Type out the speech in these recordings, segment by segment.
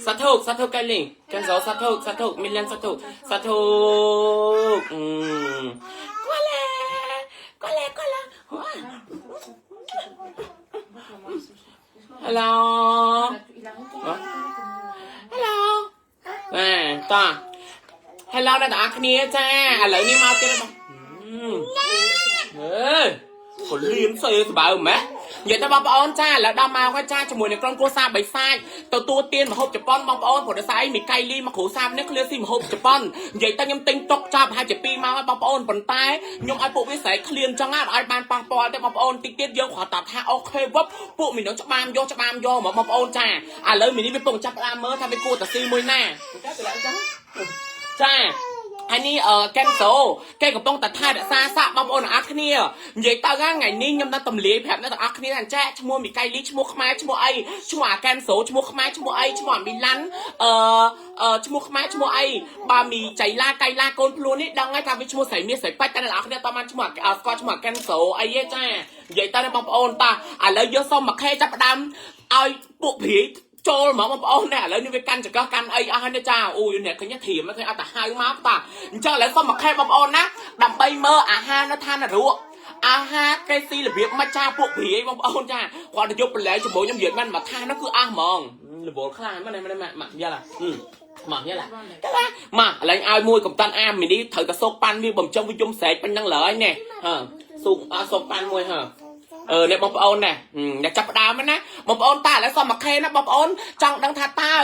សាធុសាធុកែលីកែនសូសាធុសាធុមីឡានសាធុសាធុអឺកូលេកូលេកូឡា Hello. Hello. ណែតោះ Hello អ្នកទាំងអស់គ្នាចាឥឡូវនេះមកទៀតហើយបងអើក៏លៀនសេសបើម៉េះនិយាយទៅបងប្អូនចាឥឡូវដល់មកហើយចាជាមួយនឹងក្រុមគ្រួសារបិសាចទទួលទានម្ហូបជប៉ុនបងប្អូនព្រោះដោយសារអីមីកៃលីមកគ្រួសារនេះឃ្លាស៊ីម្ហូបជប៉ុននិយាយទៅខ្ញុំទិញទុកចោលប្រហែលជា2ម៉ោងហើយបងប្អូនប៉ុន្តែខ្ញុំឲ្យពួកវាស្រែកឃ្លានចឹងអត់ឲ្យបានប៉ះពាល់ទេបងប្អូនតិចទៀតយើងគ្រាន់តែថា OK វឹបពួកមីនឹងច្បាមយកច្បាមយកមកបងប្អូនចាឥឡូវមីនេះវាពងចាប់ផ្ដើមមើលថាវាគួរតែស៊ីមួយណាតែទៅចឹងចាហើយនេះអឺកែនសូគេកំពុងតែថែរក្សាស័កបងប្អូនទាំងអស់គ្នានិយាយទៅថ្ងៃនេះខ្ញុំដល់ទម្លាយប្រាប់អ្នកទាំងអស់គ្នាថាចាឈ្មោះមីកៃលីឈ្មោះខ្មែរឈ្មោះអីឈ្មោះអាកែនសូឈ្មោះខ្មែរឈ្មោះអីឈ្មោះអាមីឡាន់អឺអឺឈ្មោះខ្មែរឈ្មោះអីបើមីចៃឡាកៃឡាកូនភ្លួននេះដឹងហើយថាវាឈ្មោះស្រីមាសស្រីពេជ្រតែអ្នកទាំងអស់គ្នាតបានឈ្មោះស្គាល់ឈ្មោះអាកែនសូអីទេចានិយាយទៅបងប្អូនតាឥឡូវយកសុំមួយខេចាប់ផ្ដើមឲ្យពួកព្រាយចូលហ្មងបងប្អូននេះឥឡូវនេះវាកាន់ចង្កឹះកាន់អីអស់ហើយនេះចាអូយអ្នកឃើញធៀមឃើញអត់ទៅហៅមកតាអញ្ចឹងឥឡូវសុំមួយខេបងប្អូនណាដើម្បីមើលអាហារនៅឋាននរកអាហារគេស៊ីរបៀបមិនចាពួកព្រាយបងប្អូនចាគាត់ទៅយកប្រឡែងជាមួយខ្ញុំនិយាយមិនមកថានោះគឺអស់ហ្មងរវល់ខ្លាំងមែនមែនមកយ៉ាឡាមកយ៉ាឡាកាឡាមកឥឡូវឲ្យមួយកំតាន់អាមីនេះត្រូវតែសោកប៉ាន់វាបំចង់វាយំស្រែកពេញហ្នឹងឡើយនេះហឺស៊ូកអត់សោកប៉ាន់មួយហឺអឺអ្នកបងប្អូនណាអ្នកចាប់ផ្ដើមណាបងប្អូនតាឥឡូវសុំមួយខេណាបងប្អូនចង់ដឹងថាតើ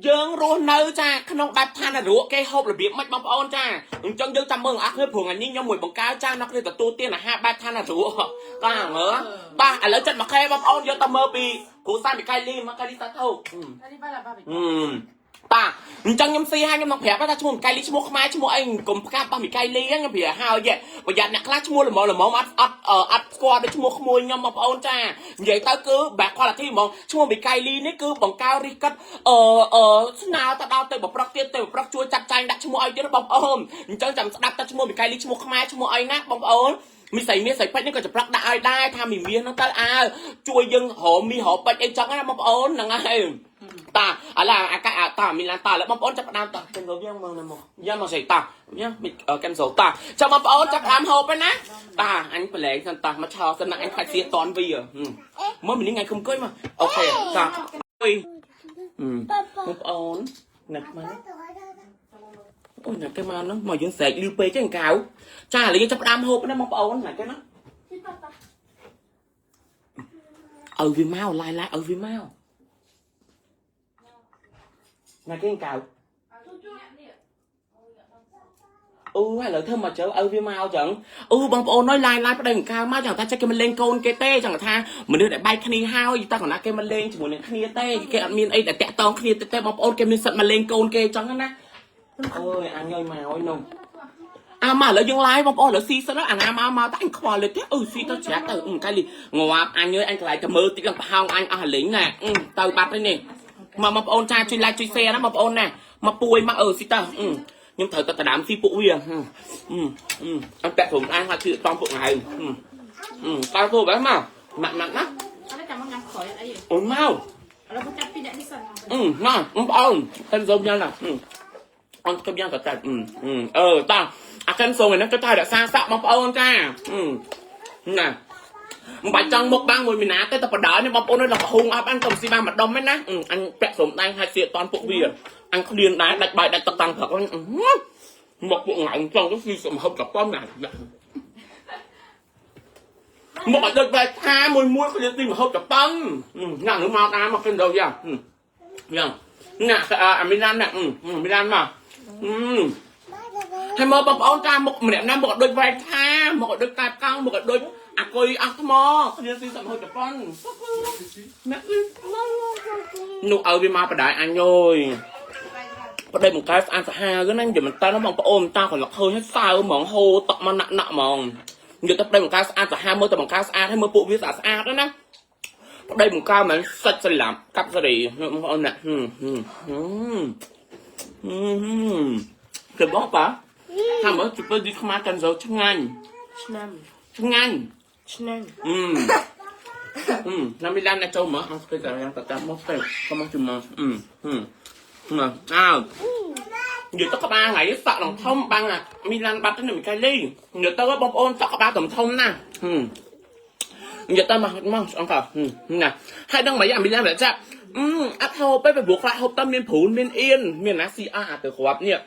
យើងរស់នៅចាក្នុងបែបឋាននរកគេហូបរបៀបម៉េចបងប្អូនចាអញ្ចឹងយើងចាំមើលអស់គ្នាព្រោះថ្ងៃនេះខ្ញុំមួយបង្កើចាអ្នកគ្នាទទួលទានអាហារបែបឋាននរកតាមើលបាទឥឡូវចិត្តមួយខេបងប្អូនយកទៅមើលពីគ្រូសាមីកៃលីមកកៃលីសាធុ អឺតាអញ្ចឹងខ្ញុំស៊ីឲ្យខ្ញុំនឹងប្រាប់ថាឈ្មោះមីកៃលីឈ្មោះខ្មែរឈ្មោះអីកុំផ្កាប់របស់មីកៃលីហ្នឹងខ្ញុំប្រាប់ហើយប្រយ័ត្នអ្នកខ្លះឈ្មោះល្មមល្មមអត់អត់អត់ស្គាល់ដូចឈ្មោះក្មួយខ្ញុំបងប្អូនចានិយាយទៅគឺបែប quality ហ្មងឈ្មោះមីកៃលីនេះគឺបង្កើរិះកិតអឺអឺស្នើទៅដល់ទៅបប្រុកទៀតទៅបប្រុកជួយចាត់ចែងដាក់ឈ្មោះឲ្យទៀតបងប្អូនអញ្ចឹងចាំស្ដាប់តែឈ្មោះមីកៃលីឈ្មោះខ្មែរឈ្មោះអីណាបងប្អូនមីស្រីមាសស្រីពេជ្រនេះក៏จะប្រាប់ដាក់ឲ្យដែរថាមីមាសហ្នឹងទៅអើជួយយើងរមីរពេជ្រអីចឹងណាបងប្អូនហ្នឹងហើយតាឥឡូវអាកាតាមីឡានតាឥឡូវបងប្អូនចាប់ផ្ដើមតាកិនសូយ៉ាងមកមកយ៉ាងមកស្អីតាយ៉ាងមីកិនសូតាចាំបងប្អូនចាប់ផ្ដើមហូបហើយណាតាអញប្រឡែងសិនតាមកឆោសិនណាអញខ្លាចសៀតនវាមើលមីនេះថ្ងៃគុំអង្គុយមក OK តាអុយបងប្អូនណាស់មកអូយណាគេមកហ្នឹងមកយើងស្រែកលឺពេកចឹងកៅចាឥឡូវយើងចាប់ផ្ដើមហូបណាបងប្អូនណាគេណាឲ្យវាមកឡាយឡាយឲ្យវាមកណាគេកៅអូឥឡូវធ្វើមកជើឲ្យវាមកចឹងអូបងប្អូនអើយឡាយឡាយប្តីកៅមកចឹងថាចេះគេមិនលេងកូនគេទេចឹងថាមនុស្សដែលបែកគ្នាហើយតែកណាគេមិនលេងជាមួយនឹងគ្នាទេគេអត់មានអីដែលតាក់តងគ្នាទេទេបងប្អូនគេមានសិទ្ធមកលេងកូនគេចឹងណាអូយអញអើយមកអើយនោះអាមកឥឡូវយើងឡាយបងប្អូនឥឡូវស៊ីសិនអាណាមកមកតែអញខ្វល់លើទេអឺស៊ីទៅច្រាក់ទៅកាលីងាប់អញអើយអញកន្លែងទៅមើលតិចឡើងប្រហោងអញអស់លេងណាទៅបាត់ហើយនេះមកបងប្អូនចាជួយ like ជួយ share ណាបងប្អូនណាមកពួយមកអឺស៊ីទៅខ្ញុំត្រូវតែដដើមស៊ីពួកវាអឺអញតាក់ព្រមអញហាក់ជឿតំពួកឯងអឺតើធ្វើបែបមកម៉ាក់ម៉ាក់ណា ឥឡូវចាំមកញ៉ាំក្រោយអី អូនមក ឥឡូវចាប់ពីអ្នកនេះសិន អឺមកបងប្អូនតែសូមញ៉ាំណាអនកំយ៉ាងក៏តែអឺអឺតាអាកិនសូងឯនេះទៅតែរក្សាស័កបងប្អូនចាអឺណាមិនបាច់ចង់មុខបាំងមួយមីណាទេតែបដើនេះបងប្អូននៅលហុងអប់អញទៅស៊ីបានម្ដុំហ្នឹងណាអញពាក់ស្រោមដៃហើយសៀកតនពួកវាអញឃ្លានដែរដាច់បាយដាច់ទឹកតាំងព្រឹកហ្នឹងមកពួកង៉ាំចង់ទៅស៊ីសំហូបកប៉ុនណាមកឲ្យដូចបែកថាមួយមួយឃ្លានស៊ីមហូបកប៉ុនណានោះមកតាមមកកិនដល់យ៉ាងយ៉ាងណាអាមីឡានណាមីឡានមកអឺហើយមកបងប្អូនតាមមុខម្នាក់ណាមកដូចវែកថាមកដូចកែបកង់មកដូចអាគុយអស់ថ្មគ្នាស៊ីសំហូតជប៉ុនអ្នកនោះឲ្យវាមកបដាយអញអើយប្តីបង្កើតស្អាតសាហាវណានិយាយមិនតើបងប្អូនតាគាត់ឃើញហើយសើហ្មងហូរតក់មកណាក់ណាក់ហ្មងនិយាយទៅប្តីបង្កើតស្អាតសាហាវមើលតែបង្កើតស្អាតហើយមើលពួកវាស្អាតស្អាតណាប្តីបង្កើតមិនសាច់ស្លាប់កាប់សេរីបងប្អូនណាហឹមហឹមហឹមហឹមគេបងប៉ាថាមើលជិះឌីខ្មែរកាន់សូឆ្ងាញ់ ឆ្នាំ ឆ្ងាញ់ ឆ្នាំ អឺអឺណាមីឡានណាចូលមកអត់ស្គាល់តែយ៉ាងតតាមមកទៅកុំមកជុំមកអឺអឺ អើនិយាយទៅក្បាលថ្ងៃនេះសក់នឹងធំបាំងអាមីឡានបាត់ទៅនឹងមីកៃលីនិយាយទៅបងប្អូនសក់ក្បាលធំធំណាស់និយាយទៅមកមកអង្គណាហើយដឹងមិនអាមីឡានចាប់អឺអត់ហូបទេព្រោះខ្លាចហូបទៅមានព្រូនមានអៀនមានណាស៊ីអស់អាទៅគ្រាប់នេះ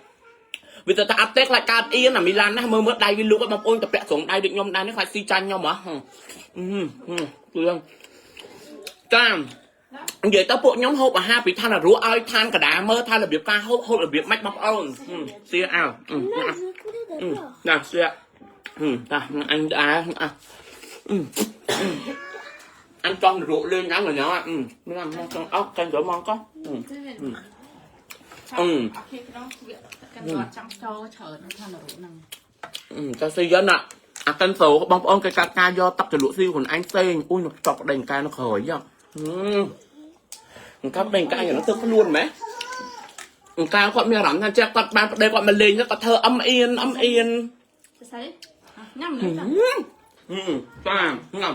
វាទៅថាអត់ទេខ្លាចកើតអៀនអាមីឡានណាមើលមើលដៃវាលូកបងប្អូនទៅពាក់ស្រងដៃដូចខ្ញុំដែរនេះខ្លាចស៊ីចាញ់ខ្ញុំហ៎អឺគឺតាមនិយាយទៅពួកខ្ញុំហូបអាហារពីឋានរស់ឲ្យឋានកដាមើលថារបៀបការហូបហូបរបៀបម៉េចបងប្អូនសៀអើណាសៀតាអញអាអញចង់រកលេងញ៉ាំញ៉ាំញ៉ាំចង់អោកកាន់ទៅមកកោ អឺអត់គ្នាក្នុងវាកាន់គាត់ចង់ចូលច្រើនឋានរហ្នឹង ចាស៊ីយិនអាកិនសូបងប្អូនគេកាត់ការយកទឹកជ្រលក់ស៊ីខ្លួនឯងផ្សេងអ៊ុយនឹងចប់ដេញកែនៅក្រោយហ៎កាប់ដេញកែយ៉ាងនោះទៅខ្លួនម៉េះអង្ការគាត់មានអារម្មណ៍ថាចេះគាត់បានប្តីគាត់មកលេងគាត់ធ្វើអឹមអៀនអឹមអៀន ស្អីញ៉ាំនេះចា ចាញ៉ាំ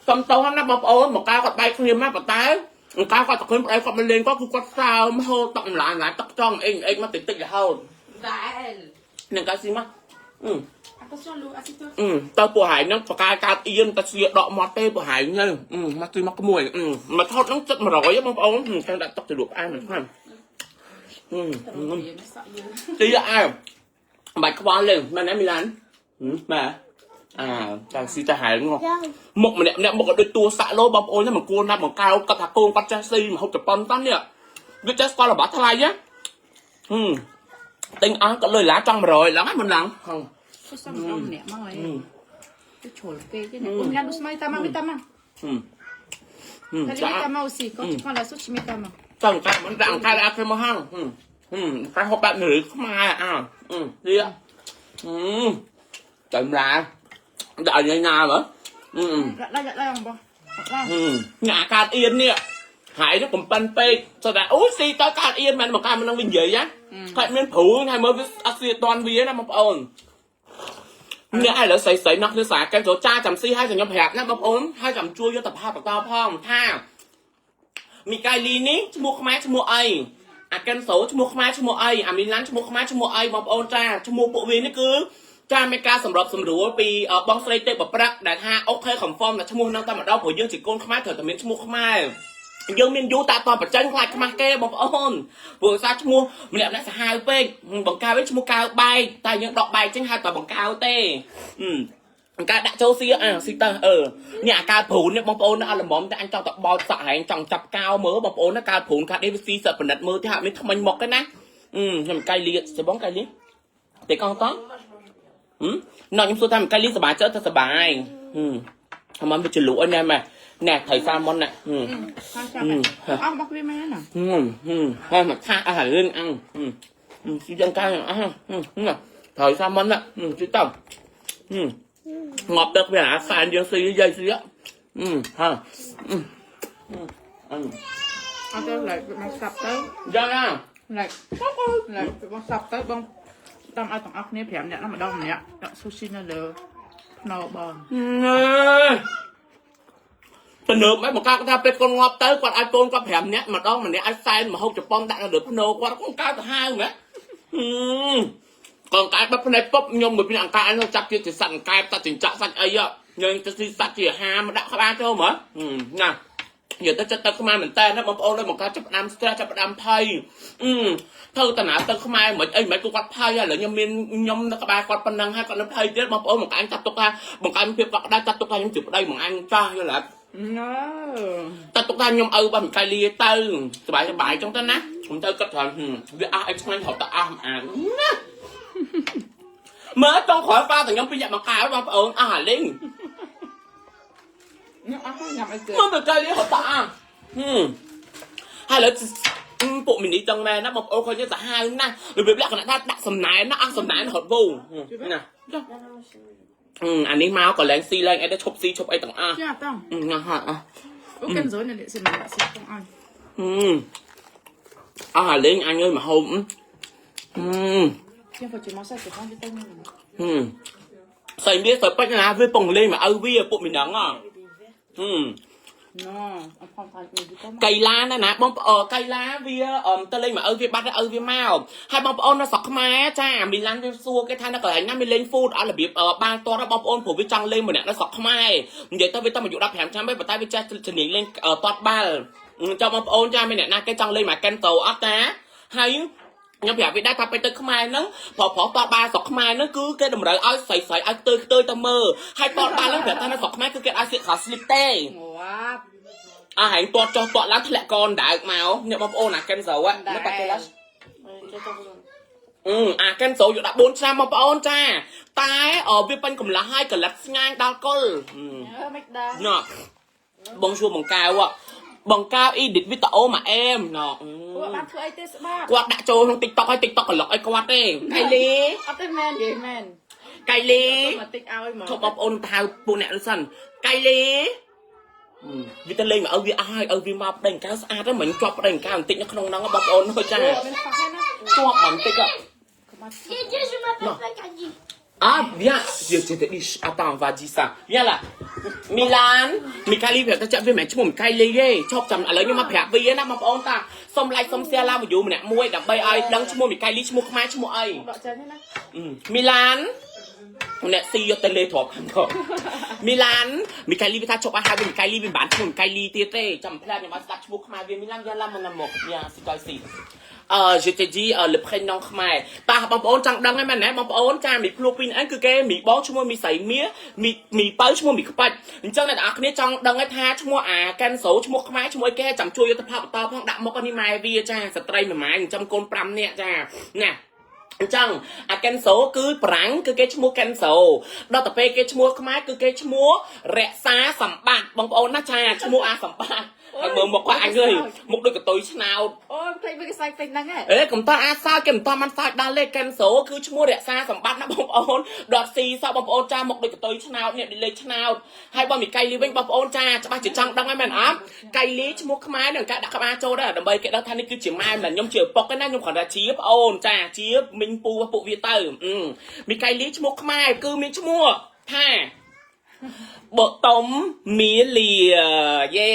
សំតោណាបងប្អូនមកកៅគាត់បែកគ្នាមកប៉ុន្តែអង្ការគាត់ទៅឃើញប្តីគាត់មកលេងគាត់គឺគាត់សើមហូរទឹកម្លាយទឹកចង់អេងអេងមកតិចតិចរហូត ដែរ នឹងកៅស៊ីមកអឺ Attention លូ assieds-toi. អឺទៅពួកហែងហ្នឹងបកាយកើតអៀនតែស្លៀកដកមាត់ទេពួកហែងហ្នឹងអឺមកជួយមកក្មួយអឺមកថតហ្នឹងចិត្ត100បងប្អូនចាំដាក់ទឹកជ្រលក់ផ្អែមហ្នឹងអឺ សក់យើង ទីអើបាច់ខ្វល់លេងមែនទេមីឡានម៉ែអាចាស៊ីតែហែងមុខម្នាក់ម្នាក់មុខក៏ដូចតួសាក់លោបងប្អូនហ្នឹងមិនគួរណាប់បង្កោគាត់ថាកូនគាត់ចេះស៊ីមហូបជប៉ុនតានេះវាចេះស្គាល់របស់ថ្លៃហ៎ហឹមទិញអស់ក៏លុយឡាចង់100ឡើងហ្នឹងមិនឡើងហឹម ទៅសំដម្នាក់មកហើយទៅជ្រុលពេកទេអូមីឡាន doucement ta main mets ta main. Allez, ចា mets ta main aussi. Quand tu prends la sauce, tu mets ta main. ចង់កាមិនដាក់កាអត់ធ្វើមកហឹងហឹមកាហូបបែបនេះខ្មែរអើនេះអឺចាំឡាដាក់ញ៉ាណាមើអឺ Là là làបងឡា ញ៉ាកាតអៀននេះហើយទៅកំប៉ិនពេកស្ដាអូស៊ីតើកាតអៀនមែនមកកាមិននឹងវិញនិយាយណាគាត់មានព្រូងហើយមើលវាអត់ស៊ីតន់វាណាបងប្អូននេះឥឡូវស្រីស្រីនោះគឺសារកែចូលចាចាំស៊ីហើយខ្ញុំប្រាប់ណាបងប្អូនហើយចាំជួយយកតផាបន្តផងថាមីកៃលីនេះឈ្មោះខ្មែរឈ្មោះអីអាកិនសូឈ្មោះខ្មែរឈ្មោះអីអាមីឡានឈ្មោះខ្មែរឈ្មោះអីបងប្អូនចាឈ្មោះពួកវានេះគឺចាមានការសម្របសម្រួលពីបងស្រីទេពប្រឹកដែលថា OK confirm តែឈ្មោះហ្នឹងតែម្ដងព្រោះយើងជាកូនខ្មែរត្រូវតែមានឈ្មោះខ្មែរយើងមានយូរតាតបបញ្ចេញខ្លាចខ្មាស់គេបងប្អូនព្រោះសារឈ្មោះម្នាក់ម្នាក់សាហាវពេកបង្កើវិញឈ្មោះកៅបែកតែយើងដកបែកចឹងហៅតែបង្កើទេអង្ការដាក់ចូលស៊ីអាស៊ីទៅអឺនេះអាកើតព្រូននេះបងប្អូនអត់ល្មមតែអញចង់តែបោចសក់ហែងចង់ចាប់កៅមើលបងប្អូនណាកើតព្រូនកាត់នេះវាស៊ីសពិនិត្យមើលទីហាក់មានថ្មិញមកទេណាអឺខ្ញុំកៃលៀសបងកៃលៀទេកងតហឹមណ៎ខ្ញុំសួរថាមកៃលីសบายចិត្តទៅសบายហឹមអមវាចលក់ណែម៉ែណែត្រីសាមុនណែហឹម ខាងចាំអស់របស់វាមែនណា ហឹមហឹមហើយមកថាអស់រឿងអញហឹមស៊ីយ៉ាងកាយអស់ហឹមត្រីសាមុនណែស៊ីតហឹមងាប់ទឹកវាអាសានយើងស៊ីយាយស៊ីហឹមហើយអឺ អត់ទៅ like បងស្រាប់ទៅ យ៉ាងណា like like បងស្រាប់ទៅបងតាមឲ្យទាំងអស់គ្នា5នាក់ម្ដងម្នាក់ដាក់ sushi នៅលើភ្នោបង ទំនើបមិនមកគាត់ថាពេលកូនងាប់ទៅគាត់ឲ្យកូនគាត់5នាក់ម្ដងម្នាក់ឲ្យសែនមកហូបជប៉ុនដាក់នៅលើភ្នោគាត់កូនកើតទៅហាវណាកូនកើតបាត់ភ្នែកពុបខ្ញុំមួយពីអង្ការអញចាប់ជាសត្វអង្កែបតាចិញ្ចាក់សាច់អីយើងទៅស៊ីសត្វជាអាហារមកដាក់ក្បាលចូលមើលណានិយាយទៅចិត្តទៅខ្មែរមែនតើណាបងប្អូនដូចមកកើតចាប់ផ្ដើម stress ចាប់ផ្ដើមភ័យអឺធ្វើតាណាទៅខ្មែរមិនអីមិនគូគាត់ភ័យឥឡូវខ្ញុំមានខ្ញុំនៅក្បែរគាត់ប៉ុណ្ណឹងហើយគាត់នៅភ័យទៀតបងប្អូនមកអញចាត់ទុកថាបង្កើនភាពកក់ក្ដៅចាត់ទុកថាខ្ញុំជាប្តីមកអញចាស់យល់អត់ ណូ តែទុកថាខ្ញុំឪរបស់មីកៃលីទៅសบายសบายចឹងទៅណាខ្ញុំទៅគិតថាវាអស់អីឆ្ងាញ់រត់ទៅអស់មិនអានណាមើលចង់ក្រោយប៉ាតែខ្ញុំពីរអ្នកមកកៅបងប្អូនអស់អាលីង ញ៉ាំអស់ញ៉ាំអីទៅ មើលមីកៃលីរត់ទៅអស់ហឹមហើយឥឡូវពួកមីនីចឹងមែនណាបងប្អូនឃើញសាហាវណាស់របៀបលក្ខណៈថាដាក់សំណែនណាអស់សំណែនរត់វូណាអានេះមកក៏លែងស៊ីលែងអីដែរឈប់ស៊ីឈប់អីទាំងអស់ ចាតោះ ណាហាអស់ អូកិនសូននេះសិនមកស៊ីទាំងអស់ អឺអស់អាលេងអញអើយមកហូបអឺ ជាងទៅមកសាច់ទៅទៅ ហឹមស្អីមានស្អីពេជ្រណាវាពងលេងមកឪវាពួកមីណងហ៎ហឹម ណអំផងថានេះទៅមក កៃឡាណាណាបងប្អូនកៃឡាវាអមទៅលេងមកឪវាបាត់ហើយឪវាមកហើយបងប្អូននៅស្រុកខ្មែរចាមីឡានវាសួរគេថានៅកន្លែងណាមានលេងហ្វូតអត់របៀបបាល់ទាត់បងប្អូនព្រោះវាចង់លេងម្នាក់នៅស្រុកខ្មែរនិយាយទៅវាតែអាយុ15ឆ្នាំទេប៉ុន្តែវាចេះជំនាញលេងទាត់បាល់ចង់បងប្អូនចាមានអ្នកណាគេចង់លេងមកកិនតោអត់តាហើយខ្ញុំប្រាប់វាដែរថាពេលទៅខ្មែរហ្នឹងប្រុសប្រុសតបាល់ស្រុកខ្មែរហ្នឹងគឺគេតម្រូវឲ្យស្រីស្រីឲ្យខ្ទើយខ្ទើយទៅមើលហើយតបាល់ហ្នឹងប្រាប់ថានៅស្រុកខ្មែរគឺគេឲ្យស្លៀកខោស្លីបទេ ងាប់ អស់ហែងទាត់ចុះទាត់ឡើងធ្លាក់កនដើកមកអ្នកបងប្អូនអាកិនស្រូវនៅប៉ាគេឡាអឺអាកិនស្រូវយក14ឆ្នាំបងប្អូនចាតែវាពេញកម្លាំងហើយកលិតស្ងាញដល់កុល អឺមិនដែរ ណ៎បងជួបង្កៅបង្កៅ edit វីដេអូមកអែមណ៎ ពួកបានធ្វើអីទេស្បាប់ គាត់ដាក់ចូលក្នុង TikTok ហើយ TikTok ក្លុកឲ្យគាត់ទេកៃលី អត់ទេមែននិយាយមែន កៃលី មកតិចឲ្យមក ឈប់បងប្អូនទៅហៅពួកអ្នកនោះសិនកៃលីវាទៅលេងមកឲ្យវាអស់ហើយឲ្យវាមកប្តេងកៅស្អាតហ្នឹងមិនជាប់ប្តេងកៅបន្តិចនៅក្នុងហ្នឹងបងប្អូនមើលចា មានខ្វះណា ជាប់បន្តិច Dédé, je m'appelle pas Kadi. Ah, viens, je te dis, attends, on va dire ça. Viens là. មីឡានមីកាលីប្រាប់ថាចាក់វាមិនមែនឈ្មោះមីកាលីទេឈប់ចាំឥឡូវខ្ញុំមកប្រាប់វាណាបងប្អូនតាសុំ like សុំ share ឡា view ម្នាក់មួយដើម្បីឲ្យដឹងឈ្មោះមីកាលីឈ្មោះខ្មែរឈ្មោះអី ដកចេញណា មីឡានអ្នកស៊ីយកទៅលេទ្របខាងក្រមីឡានមីកាលីវាថាជប់ឲ្យហៅវាមីកាលីវាមិនបានឈ្មោះមីកាលីទៀតទេចាំផ្លែខ្ញុំឲ្យស្ដាប់ឈ្មោះខ្មែរវាមីឡានយ៉ាឡាមកណាមកយ៉ាស៊ីកយស៊ីអឺ je te dis le prénom ខ្មែរតើបងប្អូនចង់ដឹងហ្នឹងមែនទេបងប្អូនចាមីភ្លួពីរហ្នឹងគឺគេមីបងឈ្មោះមីស្រីមាមីមីពៅឈ្មោះមីខ្បាច់អញ្ចឹងអ្នកទាំងអស់គ្នាចង់ដឹងថាឈ្មោះអាកែនសូឈ្មោះខ្មែរឈ្មោះអីគេចាំជួយយុទ្ធផលបន្តផងដាក់មុខនេះម៉ែវាចាស្ត្រីមួយម៉ែចិញ្ចឹមកូន5នាក់ចាណាអញ្ចឹងអាកែនសូគឺប្រាំងគឺគេឈ្មោះកែនសូដល់ទៅពេលគេឈ្មោះខ្មែរគឺគេឈ្មោះរក្សាសម្បត្តិបងប្អូនណាចាឈ្មោះអាសម្បត្តិហើយមើលមុខគាត់អញអើយមុខដូចកតុយឆ្នោត អូភ្លេចវាគេសាច់ភ្លេចហ្នឹងហ៎ អេកំតអាសើគេមិនតបានសើចដល់លេកែនសូគឺឈ្មោះរក្សាសម្បត្តិណាបងប្អូនដល់ស៊ីសោះបងប្អូនចាមកដូចកតុយឆ្នោតនេះដូចលេខឆ្នោតហើយបើមីកៃលីវិញបងប្អូនចាច្បាស់ជាចង់ដឹងហើយមែនអត់កៃលីឈ្មោះខ្មែរនឹងការដាក់ក្បាលចូលដែរដើម្បីគេដឹងថានេះគឺជាម៉ែមិនខ្ញុំជាឪពុកទេណាខ្ញុំគ្រាន់តែជាប្អូនចាជាមីងពូពួកវាទៅមីកៃលីឈ្មោះខ្មែរគឺមានឈ្មោះថាបតុមមីលាយេ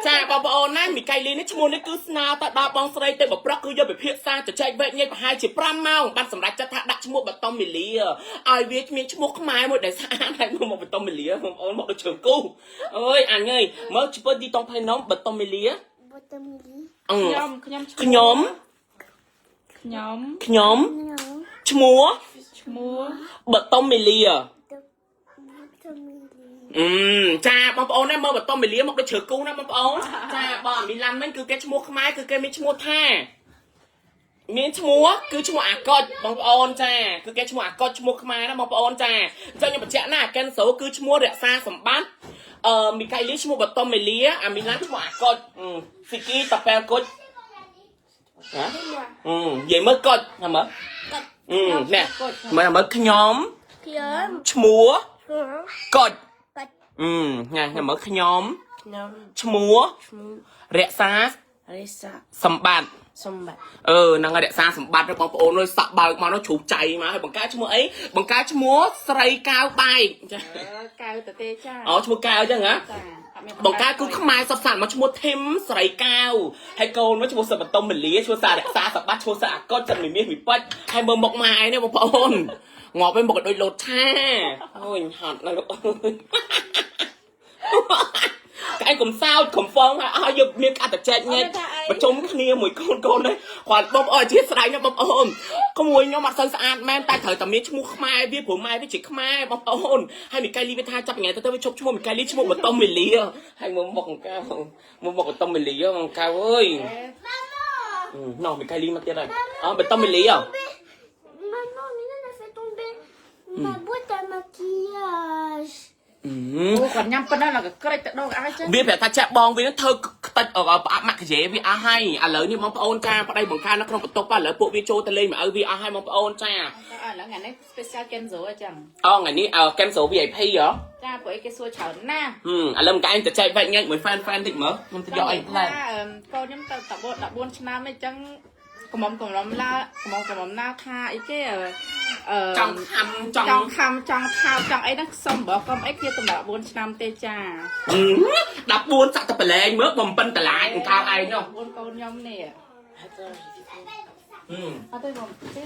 ចាបងប្អូនណាមីកៃលីនេះឈ្មោះនេះគឺស្នើទៅដល់បងស្រីទៅបប្រុសគឺយកពិភាក្សាជជែកវែកញែកប្រហែលជា5ម៉ោងបានសម្រេចចិត្តថាដាក់ឈ្មោះបតុមមីលាឲ្យវាមានឈ្មោះខ្មែរមួយដែលស្អាតហើយមកបតុមមីលាបងប្អូនមកដូចជើងគូអើយអញអើយមើលឈ្មោះទីតុងផៃណុំបតុមមីលា Botamili. អឺ ខ្ញុំខ្ញុំ ខ្ញុំ ខ្ញុំ ខ្ញុំ Non. ឈ្មោះ ឈ្មោះ បតុមមីលា Botamili. អឺចាបងប្អូនណាមើលបតុមមីលាមកដូចជ្រើគូណាបងប្អូនចាបងមីឡាន់មិញគឺគេឈ្មោះខ្មែរគឺគេមានឈ្មោះថាមានឈ្មោះគឺឈ្មោះអាកុចបងប្អូនចាគឺគេឈ្មោះអាកុចឈ្មោះខ្មែរណាបងប្អូនចាអញ្ចឹងខ្ញុំបញ្ជាក់ណាអាកែនសូគឺឈ្មោះរក្សាសម្បត្តិអឺមីកៃលីឈ្មោះបតុមមីលាអាមីឡាន់ឈ្មោះអាកុចស៊ីគីតាប៉ែលកុចហ៎អឺនិយាយមើលកុចណាមើលអឺនេះមើលមើលខ្ញុំ Kiom. ឈ្មោះ Kiom. កុច Kat. អឺញ៉ាញ៉ាំមើលខ្ញុំ ខ្ញុំ ឈ្មោះ ឈ្មោះ រក្សា រិសា សម្បត្តិ សម្បត្តិ អឺហ្នឹងហើយរក្សាសម្បត្តិរបស់បងប្អូនអើយសក់បើកមកនោះជ្រុះចៃមកហើយបង្កើតឈ្មោះអីបង្កើតឈ្មោះស្រីកៅបែកចា កៅតទេចា អូឈ្មោះកៅអញ្ចឹងហ៎ ចាអត់មាន បង្កើតគឺខ្មែរសតសាតមកឈ្មោះធីមស្រីកៅហើយកូនមកឈ្មោះសិបតុមមលាឈ្មោះសាររក្សាសម្បត្តិឈ្មោះសារអាកុចចិត្តមីមាសមីពេជ្រហើយមើលមុខម៉ែនេះបងប្អូនងាប់វិញមកដូចលោតឆាអូយហត់ណាស់លោកអើយ កែកុំសោចកុំហ្វងហើយឲ្យយកមានកាត់តែចែកញែកប្រជុំគ្នាមួយកូនកូននេះគាត់បងប្អូនអធិស្ឋានណាបងប្អូនក្មួយខ្ញុំអត់សូវស្អាតមែនតែត្រូវតែមានឈ្មោះខ្មែរវាព្រោះម៉ែវាជាខ្មែរបងប្អូនហើយមីកៃលីវាថាចាប់ថ្ងៃទៅទៅវាជប់ឈ្មោះមីកៃលីឈ្មោះបតុមមីលាហើយមកមកអង្កៅមកមកបតុមមីលាអង្កៅអើយ Maman. ណោះមីកៃលីមកទៀតហើយអូបតុមមីលា Maman, Milan a fait tomber ma boîte à maquillage. អូគាត់ញ៉ាំប៉ុណ្ណឹងឡើងក៏ក្រិចទៅដកឲ្យចឹង វាប្រាប់ថាចាក់បងវានឹងធ្វើខ្ទេចផ្អាប់ម៉ាក់កាយវាអស់ហើយឥឡូវនេះបងប្អូនចាប្តីបង្ការនៅក្នុងបន្ទប់ឥឡូវពួកវាចូលទៅលេងមកឲ្យវាអស់ហើយបងប្អូនចា ឥឡូវថ្ងៃនេះ special Kenzo អញ្ចឹង អូថ្ងៃនេះ cancel VIP ហ៎ ចាព្រោះអីគេសួរច្រើនណាស់ ហឹមឥឡូវមកឯងទៅចែកវែកញែកមួយ fan fan តិចមើលខ្ញុំទៅយកអីផ្លែ កូនខ្ញុំទៅ14ឆ្នាំអីចឹងកំមុំកំមុំឡាកំមុំកំមុំណាថាអីគេ អឺ ចង់ខំចង់ ចង់ខំចង់ថោកចង់អីហ្នឹងសុំបើកុំអីគ្នាតម្រាប់4ឆ្នាំទេចា 14សក្តិប្រឡែងមើលបំពេញតឡាចកៅឯងនោះ 4កូនខ្ញុំនេះអត់ទេបងទេ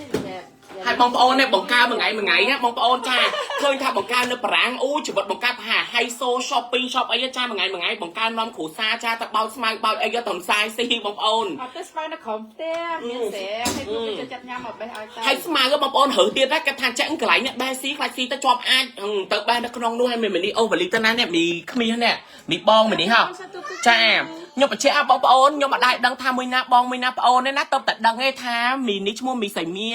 ហើយបងប្អូននេះបង្កើមួយថ្ងៃមួយថ្ងៃណាបងប្អូនចាឃើញថាបង្កើនៅបារាំងអូជីវិតបង្កើប្រហាហៃសូ shopping shop អីចាមួយថ្ងៃមួយថ្ងៃបង្កើនាំគ្រួសារចាទៅបោចស្មៅបោចអីយកតំសាយស៊ីបងប្អូន អត់ទេស្មៅនៅក្រោមផ្ទះមានស្រែហើយពួកគេចិត្តញ៉ាំមកបេះឲ្យតែ ហើយស្មៅក៏បងប្អូនរើទៀតដែរគាត់ថាចាក់កន្លែងនេះបេះស៊ីខ្លាចស៊ីទៅជាប់អាចទៅបេះនៅក្នុងនោះហើយមានមីនេះអូវលីទៅណានេះមីគ្មាននេះមីបងមីនេះហ៎ចាខ្ញុំបញ្ជាក់ឲ្យបងប្អូនខ្ញុំអត់ដែរដឹងថាមួយណាបងមួយណាប្អូនទេណាតបតែដឹងទេថាមីនេះឈ្មោះមីសៃមៀ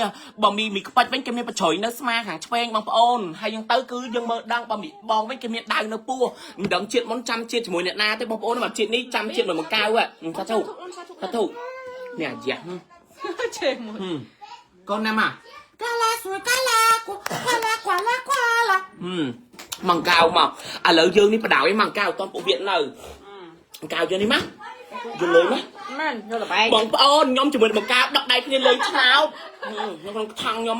បើមីមីខ្បាច់វិញគេមានបញ្ជ្រុយនៅស្មាខាងឆ្វេងបងប្អូនហើយយើងទៅគឺយើងមើលដឹងបើមីបងវិញគេមានដៅនៅពោះមិនដឹងជាតិមុនចាំជាតិជាមួយអ្នកណាទេបងប្អូនបើជាតិនេះចាំជាតិមួយមួយកៅហ៎សាធុសាធុនេះអាយ៉ា ជេមួយក ូនណាមកកាឡាស្រួយកាឡាគូកាឡាកាឡាកាឡាហឹមមកកៅមកឥឡូវយើងនេះបដ ாய் មកកៅតពួកវានៅកៅយើងនេះមកយល់លុយមក មែនយល់លបែង បងប្អូនខ្ញុំជាមួយបង្កើដឹកដៃគ្នាលេងឆ្នោតក្នុងថងខ្ញុំ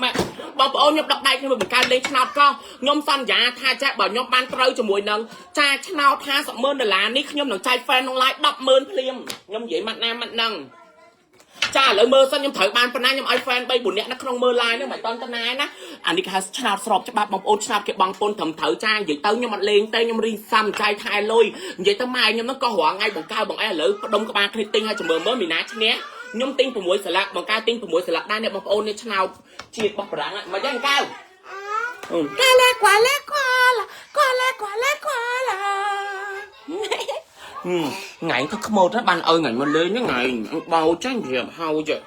បងប្អូនខ្ញុំដឹកដៃគ្នាបង្កើលេងឆ្នោតក៏ខ្ញុំសន្យាថាចាបើខ្ញុំបានត្រូវជាមួយនឹងចាឆ្នោត50ម៉ឺនដុល្លារនេះខ្ញុំនឹងចែក fan ក្នុង live 100000ភ្លាមខ្ញុំនិយាយម៉ាត់ណាម៉ាត់ហ្នឹងចាឥឡូវមើលសិនខ្ញុំត្រូវបានប៉ុណ្ណាខ្ញុំឲ្យ fan 3 4នាក់នៅក្នុងមើល live ហ្នឹងមិនតន់តណាណាអានេះគេហៅឆ្នោតស្របច្បាប់បងប្អូនឆ្នោតគេបងពុនត្រឹមត្រូវចានិយាយទៅខ្ញុំអត់លេងទេខ្ញុំរីសំចៃថែលុយនិយាយទៅម៉ែខ្ញុំហ្នឹងក៏រងថ្ងៃបង្កើបងអីឥឡូវផ្ដុំក្បាលគ្នាទិញឲ្យចាំមើលមើលមីណាឈ្នះខ្ញុំទិញ6ស្លាកបង្កើទិញ6ស្លាកដែរអ្នកបងប្អូននេះឆ្នោតជាតិរបស់បារាំងមកយ៉ាងកៅកាឡាក្វាឡាក្វាឡាក្វាឡាក្វាឡាក្វាឡាថ្ងៃទៅខ្មោចទៅបានឲ្យថ្ងៃមកលេងហ្នឹងថ្ងៃបោចាញ់ប្រាប់ហើយចា